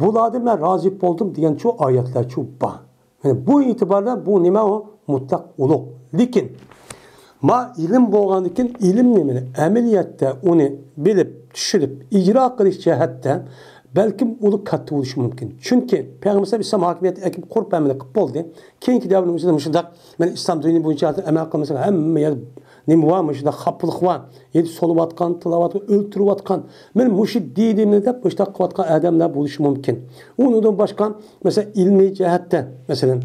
بۇلاردىن مەن رازى بولدۇم دېگەنچۇ ئايەتلەرچۇ بار. يەنى بۇ ئېتىباردا بۇ نېمە ئۇ؟ مۇتلەق ئۇلۇغ. لېكىن ما ئىلىم بولغاندىكىن ئىلىم نېمىنى ئەمەلىيەتتە ئۇنى بىلىپ، چۈشىنىپ، ئىجرا قىلىش جەھەتتە بەلكىم ئۇلۇغ كاتتا بولۇشى مۇمكىن. چۈنكى پەيغەمبەر ئىسلام ھاكىمىيەت ئەكىپ قۇرۇپ ھەممىنى قىلىپ بولدى. كېيىنكى دەۋرنىڭ ئۆزىدە مۇشۇنداق، مەن ئىسلام دىنى بويىچە ئەمەل قىلمىسام ھەممە يەردە نېمە بار، مۇشۇنداق خاپىلىق بار. يەنى سولىۋاتقان، تىلاۋاتقان، ئۆلتۈرۈۋاتقان، مەن مۇشۇ دىنىمنى دەپ مۇشۇنداق قىلىۋاتقان ئادەملەر بولۇشى مۇمكىن. ئۇنىڭدىن باشقا، مەسىلەن، ئىلمىي جەھەتتە، مەسىلەن،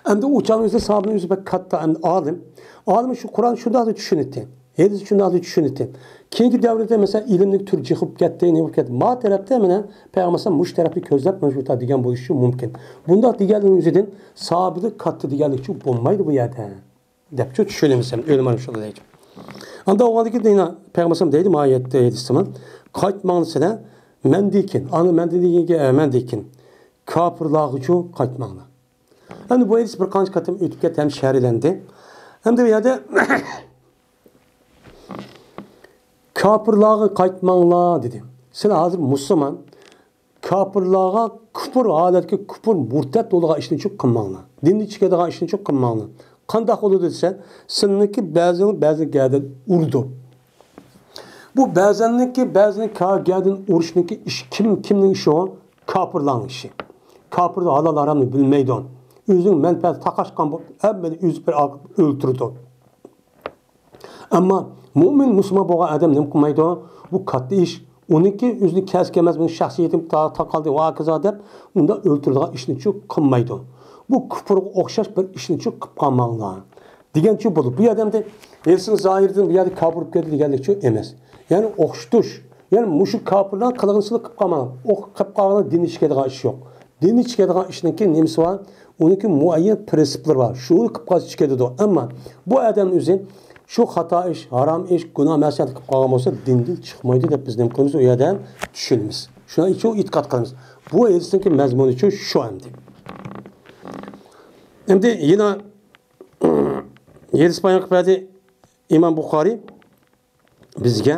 ئەمدى ئۇ چاغنىڭ ئۆزىدە ساھابىنىڭ ئۆزى بەك كاتتا ئەمدى ئالىم. ئالىم شۇ قۇرئان شۇنداقلا چۈشىنەتتى. ھەدىس شۇنداقلا چۈشىنەتتى. كېيىنكى دەۋردە، مەسىلەن، ئىلىمنىڭ تۈرى جىق بولۇپ كەتتى، نېمە بولۇپ كەتتى. ما تەرەپتە مانا پەيغەمبەر مۇشۇ تەرەپنى كۆزلەپ مانا شۇ دېگەن بولۇشى مۇمكىن. بۇنداق دېگەنلىكنىڭ ئۆزىدىن ساھابىدىن كاتتا دېگەنلىكچۇ بولمايدۇ بۇ يەردە. دەپچۇ چۈشىنىمىز ھەم ئۆلىمانىڭ شۇنداق دەيدۇ. ئاندا ئوغاندىكى دىنا پەيغەمبەر دەيدۇ، مايەتتە ھەدىستىمۇ، قايتماڭلىسىلەر مەندىكىن، ئانا مەندىن دېگەنگە، ئە، مەندىكىن، كاپىرلارغىچۇ قايتماڭلار. ئەمدى بۇ ھەدىس بىر قانچە قېتىم ئۆتۈپ كەتتى ھەم شەرھلەندى. ئەمدى بۇ يەردە كاپىرلارغا قايتماڭلار دېدى. سىلەر ھازىر مۇسۇلمان، كاپىرلارغا كۇپۇر ھالەتكە كۇپۇر مۇرتەت بولىدىغان ئىشنىچۇ قىلماڭلار. دىندىن چىقىدىغان ئىشنىچۇ قىلماڭلار. قانداق بولىدۇ دېسە، سىلىنىڭكى بەزىڭ بەزى گەدىن ئۇرىدۇ. بۇ بەزەننىڭكى بەزىنى گەدىن ئۇرۇشنىڭكى ئىش كىم، كىمنىڭ ئىشى ئۇ؟ كاپىرلارنىڭ ئىشى. كاپىر ھالال ھارامنى بىلمەيدۇ. ئۆزىنىڭ مەنپەئەتى تاقاشقان بولۇپ، ھەممىنى ئۆزى بىر ئۆلتۈرىدۇ. ئەمما مۇئمىن مۇسۇلمان بولغان ئادەم نېمە قىلمايدۇ؟ بۇ كاتتا ئىش. ئۇنىڭكى ئۆزىنى كەس كەلمەس، مېنىڭ شەخسىيىتىم تا-، تاقالدى ۋە ھاكازا دەپ ئۇنداق ئۆلتۈرىدىغان ئىشنىچۇ قىلمايدۇ. بۇ كۇپۇرغا ئوخشاش بىر ئىشنىچۇ قىلىپ قالماڭلار دېگەنچۇ بولۇپ. بۇ يەردە ئەمدى ھېسنىڭ زاھىرىدىن بۇ يەردە كاپىر بولۇپ كەتتى دېگەنلىكچۇ ئەمەس. يەنى ئوخشىتىش. يەنى مۇشۇ كاپىرلار قىلغىنىچىلا قىلىپ قالماڭ. ئوخ-، قىلىپ قالغاندا دىن ئىچى كېتىدىغان ئىش يوق. دىن ئىچى كېتىدىغان ئىشنىڭكى نېمىسى بار؟ ئۇنىڭكى مۇئەييەن پرىنسىپلىرى بار. شۇنى قىلىپ قالسا ئىچى كېتىدۇ. ئەمما بۇ ئادەم ئۆزى شۇ خاتا ئىش، ھارام ئىش، گۇناھ مەسىيەت قىلىپ قالغان بولسا دىندىن چىقمايدۇ دەپ بىز نېمە قىلىمىز؟ ئۇ يەردە چۈشىنىمىز. شۇنىڭ ئۈچۈن ئېتىقاد قىلىمىز. بۇ ھەدىسنىڭكى مەزمۇنىچۇ شۇ ئەمدى. ئەمدى يەنە ھەدىس بايان قىلىپ بەردى ئىمام بۇخارىي بىزگە.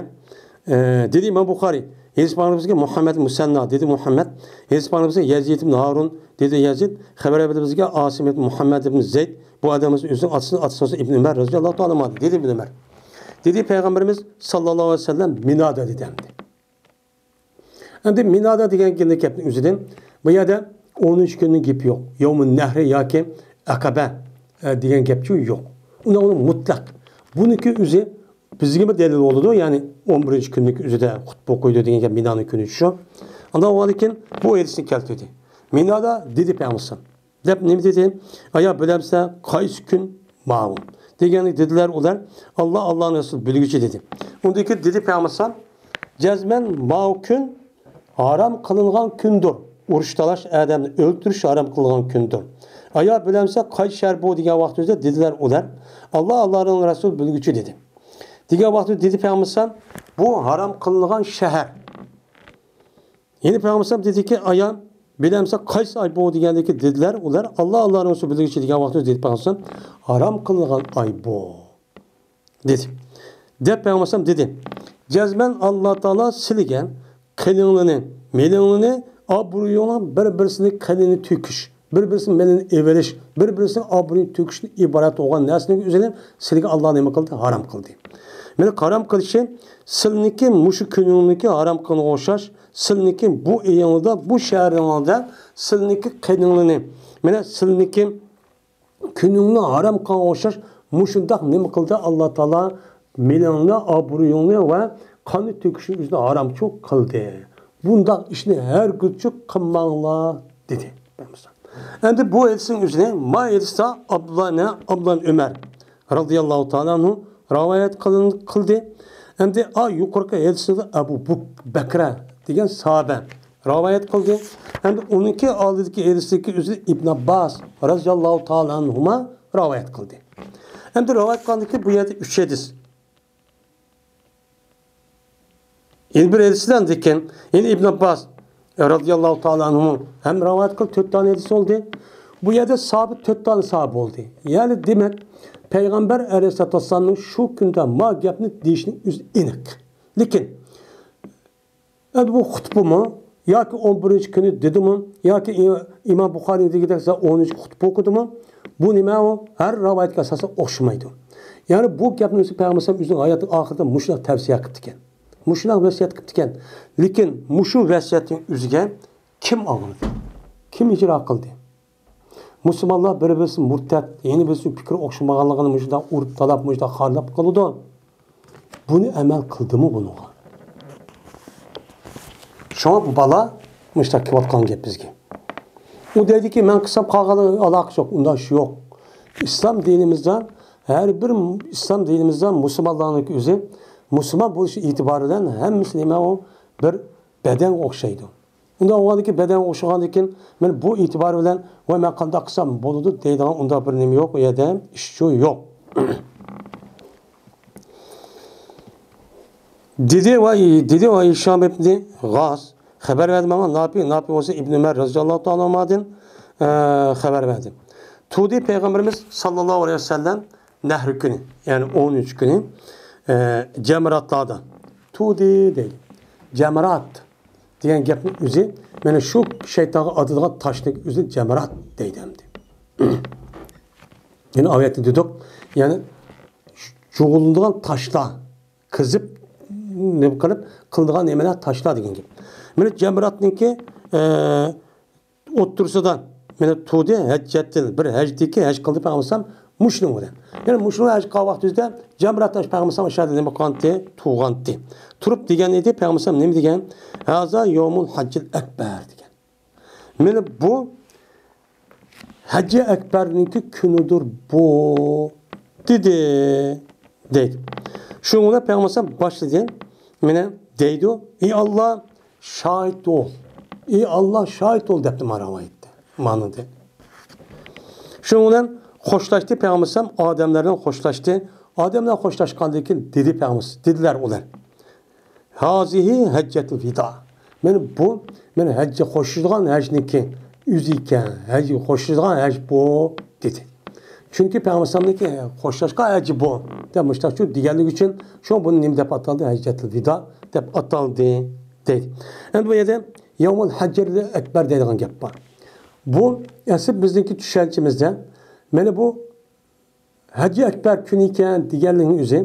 ئە، دېدى ئىمام بۇخارىي، ھەدىس بايان بىزگە مۇھەممەد مۇسەننا، دېدى مۇھەممەد. ھەدىس بايان بىزگە يەزىد ئىبن ھارۇن، دېدى يەزىد. خەۋەر بەردى بىزگە ئاسىم ئىبن مۇھەممەد ئىبن زەيد. بۇ ئادەم ئۆزىنىڭ ئاتىسىنىڭ ئاتىسى بولسا ئىبن ئۆمەر رەزىياللاھۇ تائالا ئەنھۇ، دېدى ئىبن ئۆمەر. دېدى پەيغەمبىرىمىز ساللاللاھۇ ئەلەيھى ۋەسەللەم مىنادا دېدى ئەمدى. ئەمدى مىنادا دېگەن گەپنىڭ ئۆزىدىن بۇ يەردە ئونىنچى كۈننىڭ گېپى يوق. يومۇن نەھرى ياكى ئەقەبە، ئە، دېگەن گەپچۇ يوق. ئۇنىڭ مۇتلەق. بۇنىڭكى ئۆزى بىزگىمۇ دەلىل بولىدۇ. يەنى ئون بىرىنچى كۈننىڭكى ئۆزىدە خۇتبە ئوقۇيدۇ دېگەن گەپ مىنانىڭ كۈنى شۇ. ئاندىن ئۇنىڭدىن كېيىن بۇ ھەدىسنى كەلتۈردى. مىنادا دېدى پەيغەمبەر دەپ نېمە دېدى؟ ئايا بىلەمسە قايسى كۈن ماۋۇ؟ دېگەندە دېدىلەر ئۇلار، ئاللا، ئاللانىڭ رەسۇلى بىلگۈچى دېدى. ئۇندىن كېيىن دېدى پەيغەمبەر، جەزمەن ماۋۇ كۈن ھارام قىلىنغان كۈندۇر. ئۇرۇش تالاش، ئادەمنى ئۆلتۈرۈش ھارام قىلىنغان كۈندۇر. ئايا بىلەمسە قايسى شەھەر بۇ دېگەن ۋاقتىمىزدا دېدىلەر ئۇلار، ئاللا، ئاللانىڭ رەسۇلى بىلگۈچى دېدى. دېگەن ۋاقتىدا دېدى پەيغەمبەر، بۇ ھارام قىلىنغان شەھەر. يەنە پەيغەمبەر دېدىكى، ئايا بىلەمسە قايسى ئاي بۇ دېگەندىكى دېدىلەر ئۇلار، ئاللا، ئاللانىڭ رەسۇلى بىلگۈچى دېگەن ۋاقتىدا دېدى پەيغەمبەر، ھارام قىلىنغان ئاي بۇ دېدى. دەپ پەيغەمبەر دېدى، جەزمەن ئاللا تائالا سىلىگە قېنىڭلىنى، مېلىڭلىنى، ئابرۇيۇڭلار بىر-بىرسىنى قېنىنى تۆكۈش، بىر-بىرسىنىڭ مېلىنى ئېلىۋېلىش، بىر-بىرسىنىڭ ئابرۇيىنى تۆكۈشتىن ئىبارەت بولغان نەرسىنىڭ ئۆزىنى سىلىگە ئاللا نېمە قىلدى؟ ھارام قىلدى. مېنى ھارام قىلىشى سىلىنىڭكى مۇشۇ كۈنۈڭنىڭكى ھارام قىلغىنىغا ئوخشاش، سىلىنىڭكى بۇ ئېيىڭلاردا، بۇ شەھىرىڭلاردا سىلىنىڭكى قېنىڭلارنى، مانا سىلىنىڭكى كۈنۈڭنى ھارام قىلغانغا ئوخشاش مۇشۇنداق نېمە قىلدى؟ ئاللا تائالا مېلىڭنى، ئابرۇيۇڭنى ۋە قاننى تۆكۈشنى ئۆزىنى ھارامچۇ قىلدى. بۇنداق ئىشنى ھەرگىزچۇ قىلماڭلار، دېدى. ئەمدى بۇ ھەدىسنىڭ ئۆزىنى ما ھەدىستە ئابدۇللا، ئابدۇللا ئۆمەر رازىياللاھۇ تائالا ئەنھۇ رىۋايەت قىلىن-، قىلدى. ئەمدى ئا يۇقىرىقى ھەدىسنى ئەبۇ بۇك-، بەكرە دېگەن ساھابە رىۋايەت قىلدى. ئەمدى ئۇنىڭكى ئالدىدىكى ھەدىستىكى ئۆزى ئىبن ئابباس رازىياللاھۇ تائالا ئەنھۇما رىۋايەت قىلدى. ئەمدى رىۋايەت قىلغاندىن كېيىن بۇ يەردە ئۈچ ھەدىس. يەنە بىر ھەدىسلەردىن كېيىن، يەنە ئىبن ئابباس رازىياللاھۇ تائالا ئەنھۇ ھەم رىۋايەت قىلىپ، تۆت دانە ھەدىس بولدى. بۇ يەردە ساھابە تۆت دانە ساھابە بولدى. يەنى دېمەك، پەيغەمبەر ئەلەيھىسسالاتۇ ۋەسسالامنىڭ شۇ كۈندە ما گەپنى دېيىشنىڭ ئۆزى ئېنىق. لېكىن، ئەمدى بۇ خۇتبىمۇ ياكى ئون بىرىنچى كۈنى دېدىمۇ ياكى ئى-، ئىمام بۇخارىنىڭ دېگىنىدەك ئون ئۈچ خۇتبە ئوقۇدىمۇ؟ بۇ نېمە ئۇ؟ ھەر رىۋايەتكە ئاساسەن ئوخشىمايدۇ. يەنى بۇ گەپنى ئۆزى پەيغەمبەر ئۆزىنىڭ ھاياتىنىڭ ئاخىرىدا مۇشۇنداق تەۋسىيە قىپتىكەن. مۇشۇنداق ۋەسىيەت قىپتىكەن. لېكىن مۇشۇ ۋەسىيەتنىڭ ئۆزىگە كىم ئاڭلىدى؟ كىم ئىجرا قىلدى؟ مۇسۇلمانلار بىر-بىرسى مۇرتەت، يەنە بىرسى پىكرى ئوخشىمىغانلىقىنى مۇشۇنداق ئۇرۇپ تالاپ، مۇشۇنداق خارلاپ قىلىدۇ. بۇنى ئەمەل قىلدىمۇ بۇنىڭغا؟ شۇڭا بۇ بالا مۇشۇنداق كېلىۋاتقان گەپ بىزگە. ئۇ دەيدىكى، مەن قىلسام قالغانلار ئالاقىسى يوق. ئۇنداق ئىش يوق. ئىسلام دىنىمىزدا ھەر بىر ئىسلام دىنىمىزدا مۇسۇلمانلارنىڭ ئۆزى مۇسۇلمان بولۇش ئېتىبارى بىلەن ھەممىسى نېمە ئۇ؟ بىر بەدەنگە ئوخشايدۇ. ئۇنداق بولغاندىن كېيىن، بەدەنگە ئوخشىغاندىن كېيىن، مانا بۇ ئېتىبار بىلەن، ۋاي، مەن قانداق قىلسام بولىدۇ دەيدىغان ئۇنداق بىر نېمە يوق، ئۇ يەردە ئىشچۇ يوق. دېدى ۋە، دېدى ۋە ھىشام ئىبنى غاس خەۋەر بەردى ماڭا، ناپى، ناپى بولسا ئىبن ئۆمەر رەزىياللاھۇ تائالا ئەنھۇمادىن، ئە، خەۋەر بەردى. تۇردى پەيغەمبىرىمىز ساللاللاھۇ ئەلەيھى ۋەسەللەم نەھر كۈنى، يەنى ئون ئۈچ كۈنى، ئە، جەمراتلاردا. تۇردى دەيدۇ. جەمرات دېگەن گەپنىڭ ئۆزى، مانا شۇ شەيتانغا ئاتىدىغان تاشنىڭ ئۆزى جەمرات دەيدۇ ئەمدى. يەنە ئايەتتە دېدۇق، يەنى جۇغۇلىنىدىغان تاشلار، قىزىپ، نېمە قىلىپ، قىلىدىغان نېمىلەر، تاشلار دېگەن گەپ. مانا جەمراتنىڭكى، ئە، ئوتتۇرىسىدا مانا تۇردى، ھەججەتتىن، بىر ھەجدىكى ھەج قىلدى پەيغەمبەر مۇشۇنىڭ بىلەن. يەنى مۇشۇ ھەج قىلغان ۋاقتىمىزدا جەمرات تاش پەيغەمبەر ئاشۇ يەردە نېمە قىلغانتى؟ تۇرغانتى. تۇرۇپ دېگەن ئىدى، پەيغەمبەر نېمە دېگەن؟ ھازا يومۇل ھەججىل ئەكبەر دېگەن. مانا بۇ ھەججى ئەكبەرنىڭكى كۈنىدۇر بۇ، دېدى، دەيدۇ. شۇنىڭ بىلەن پەيغەمبەر باشلىدى، مانا دەيدۇ، ئى ئاللا، شاھىت بول. ئى ئاللا، شاھىت بول، دەپتۇ مانا رىۋايەتتە. مانىدى. شۇنىڭ بىلەن خوشلاشتى، پەيغەمبەر ئادەملەر بىلەن خوشلاشتى. ئادەملەر خوشلاشقاندىن كېيىن دېدى پەيغەمبەر، دېدىلەر ئۇلار. ھازىھى ھەججەتۇل ۋىدا. مانا بۇ، مانا ھەججە خوشلىشىدىغان ھەجنىڭكى ئۆزى ئىكەن، ھەجگە خوشلىشىدىغان ھەج بۇ، دېدى. چۈنكى پەيغەمبەرنىڭكى خوشلاشقان ھەجى بۇ، دەپ مۇشتاقچۇ دېگەنلىكى ئۈچۈن، شۇ بۇنى نېمە دەپ ئاتالدى؟ ھەججەتۇل ۋىدا دەپ ئاتالدى، دەيدۇ. ئەمدى بۇ يەردە يەۋمۇل ھەججىل ئەكبەر دەيدىغان گەپ بار. بۇ ئەسلى بىزنىڭكى چۈشەنچىمىزدە، مانا بۇ ھەججى ئەكبەر كۈنى ئىكەن دېگەنلىكنىڭ ئۆزى،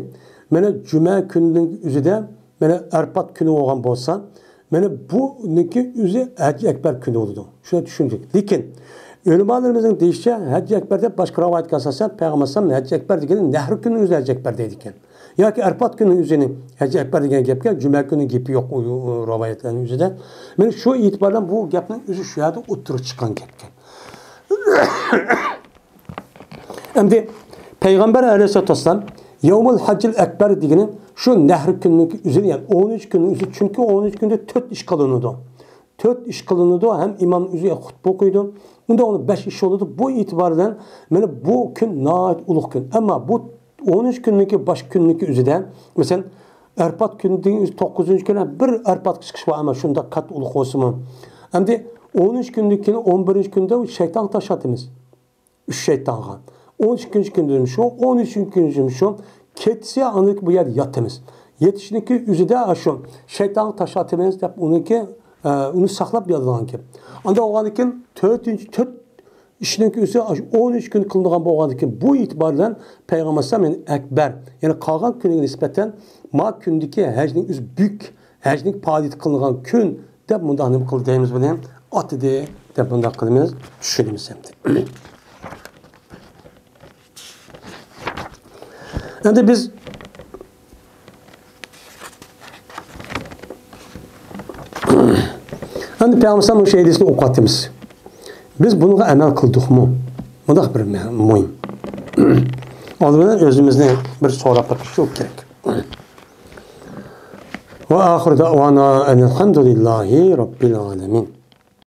مانا جۈمە كۈنىنىڭ ئۆزىدە، مانا ئەرپات كۈنى بولغان بولسا، مانا بۇنىڭكى ئۆزى ھەججى ئەكبەر كۈنى بولىدۇ. شۇنى چۈشەندۇق. لېكىن ئۆلىمالىرىمىزنىڭ دېيىشىچە، ھەججى ئەكبەر دەپ باشقا رىۋايەتكە ئاساسەن، پەيغەمبەر ئەلەيھىسسالام ھەججى ئەكبەر دېگىنى نەھر كۈنى ئۆزى ھەججى ئەكبەر دەيدىكەن. ياكى ئەرپات كۈنى ئۆزىنى ھەججى ئەكبەر دېگەن گەپكە، جۈمە كۈنى گېپى يوق ئۇ، ئۇ رىۋايەتلەرنىڭ ئۆزىدە. مانا شۇ ئېتىبار بىلەن بۇ گەپنىڭ ئۆزى شۇ يەردە ئوتتۇرىغا چىققان گەپكەن. ئەمدى پەيغەمبەر ئەلەيھىسسالاتۇ ۋەسسالام يەۋمۇل ھەججىل ئەكبەر دېگىنى شۇ نەھر كۈننىڭكى ئۆزىنى، يەنى ئون ئۈچ كۈننىڭ ئۆزى، چۈنكى ئون ئۈچ كۈندە تۆت ئىش قىلىنىدۇ. تۆت ئىش قىلىنىدۇ، ھەم ئىمام ئۆزى خۇتبە ئوقۇيدۇ. ئۇنداق بولغاندا بەش ئىش بولىدۇ. بۇ ئېتىبار بىلەن مانا بۇ كۈن ناھايىتى ئۇلۇغ كۈن. ئەمما بۇ ئون ئۈچ كۈننىڭكى باش كۈننىڭكى ئۆزىدە، مەسىلەن، ئەرپات كۈنىدىن ئۆزى توققۇزىنچى كۈنى بىر ئەرپاتقا چىقىش بار، ئەمما شۇنداق كاتتا ئۇلۇغ بولسىمۇ. ئەمدى ئون ئۈچ كۈندىن كېيىن ئون بىرىنچى كۈندە شەيتانغا تاش ئاتىمىز. ئۈچ شەيتانغا. ئون ئىككىنچى كۈندىمۇ شۇ، ئون ئۈچىنچى كۈندىمۇ شۇ. كېچىسى ئاندىن بۇ يەردە ياتىمىز. يېتىشنىڭكى ئۆزىدە شۇ شەيتانغا تاش ئاتىمىز دەپ ئۇنىڭكى، ئە، ئۇنى ساقلاپ ياتىدىغان گەپ. ئاندا بولغاندىن كېيىن تۆتىنچى، تۆت، ئىشنىڭ كۈنىسى ئاشۇ ئون ئۈچ كۈن قىلىنغان بولغاندىكىن، بۇ ئېتىبار بىلەن پەيغەمبەر ئەلەيھىسسالام، يەنى ئەكبەر، يەنى قالغان كۈنىگە نىسبەتەن ما كۈندىكى ھەجنىڭ ئۆزى بۈيۈك، ھەجنىڭ پائالىيىتى قىلىنغان كۈن دەپ مۇنداق نېمە قىلدى دەيمىز بۇنى؟ ئاتىدى دەپ مۇنداق قىلىمىز، چۈشىنىمىز ئەمدى. ئەمدى بىز، ئەمدى پەيغەمبەر ئەلەيھىسسالامنىڭ شۇ ھەدىسىنى ئوقۇۋاتىمىز. بىز بۇنىڭغا ئەمەل قىلدۇقمۇ؟ مۇنداق بىر مە-، مۇھىم. ئالدى بىلەن ئۆزىمىزنى بىر سوراپ بېقىش كېرەك. وآخر دعوانا أن الحمد لله رب العالمين.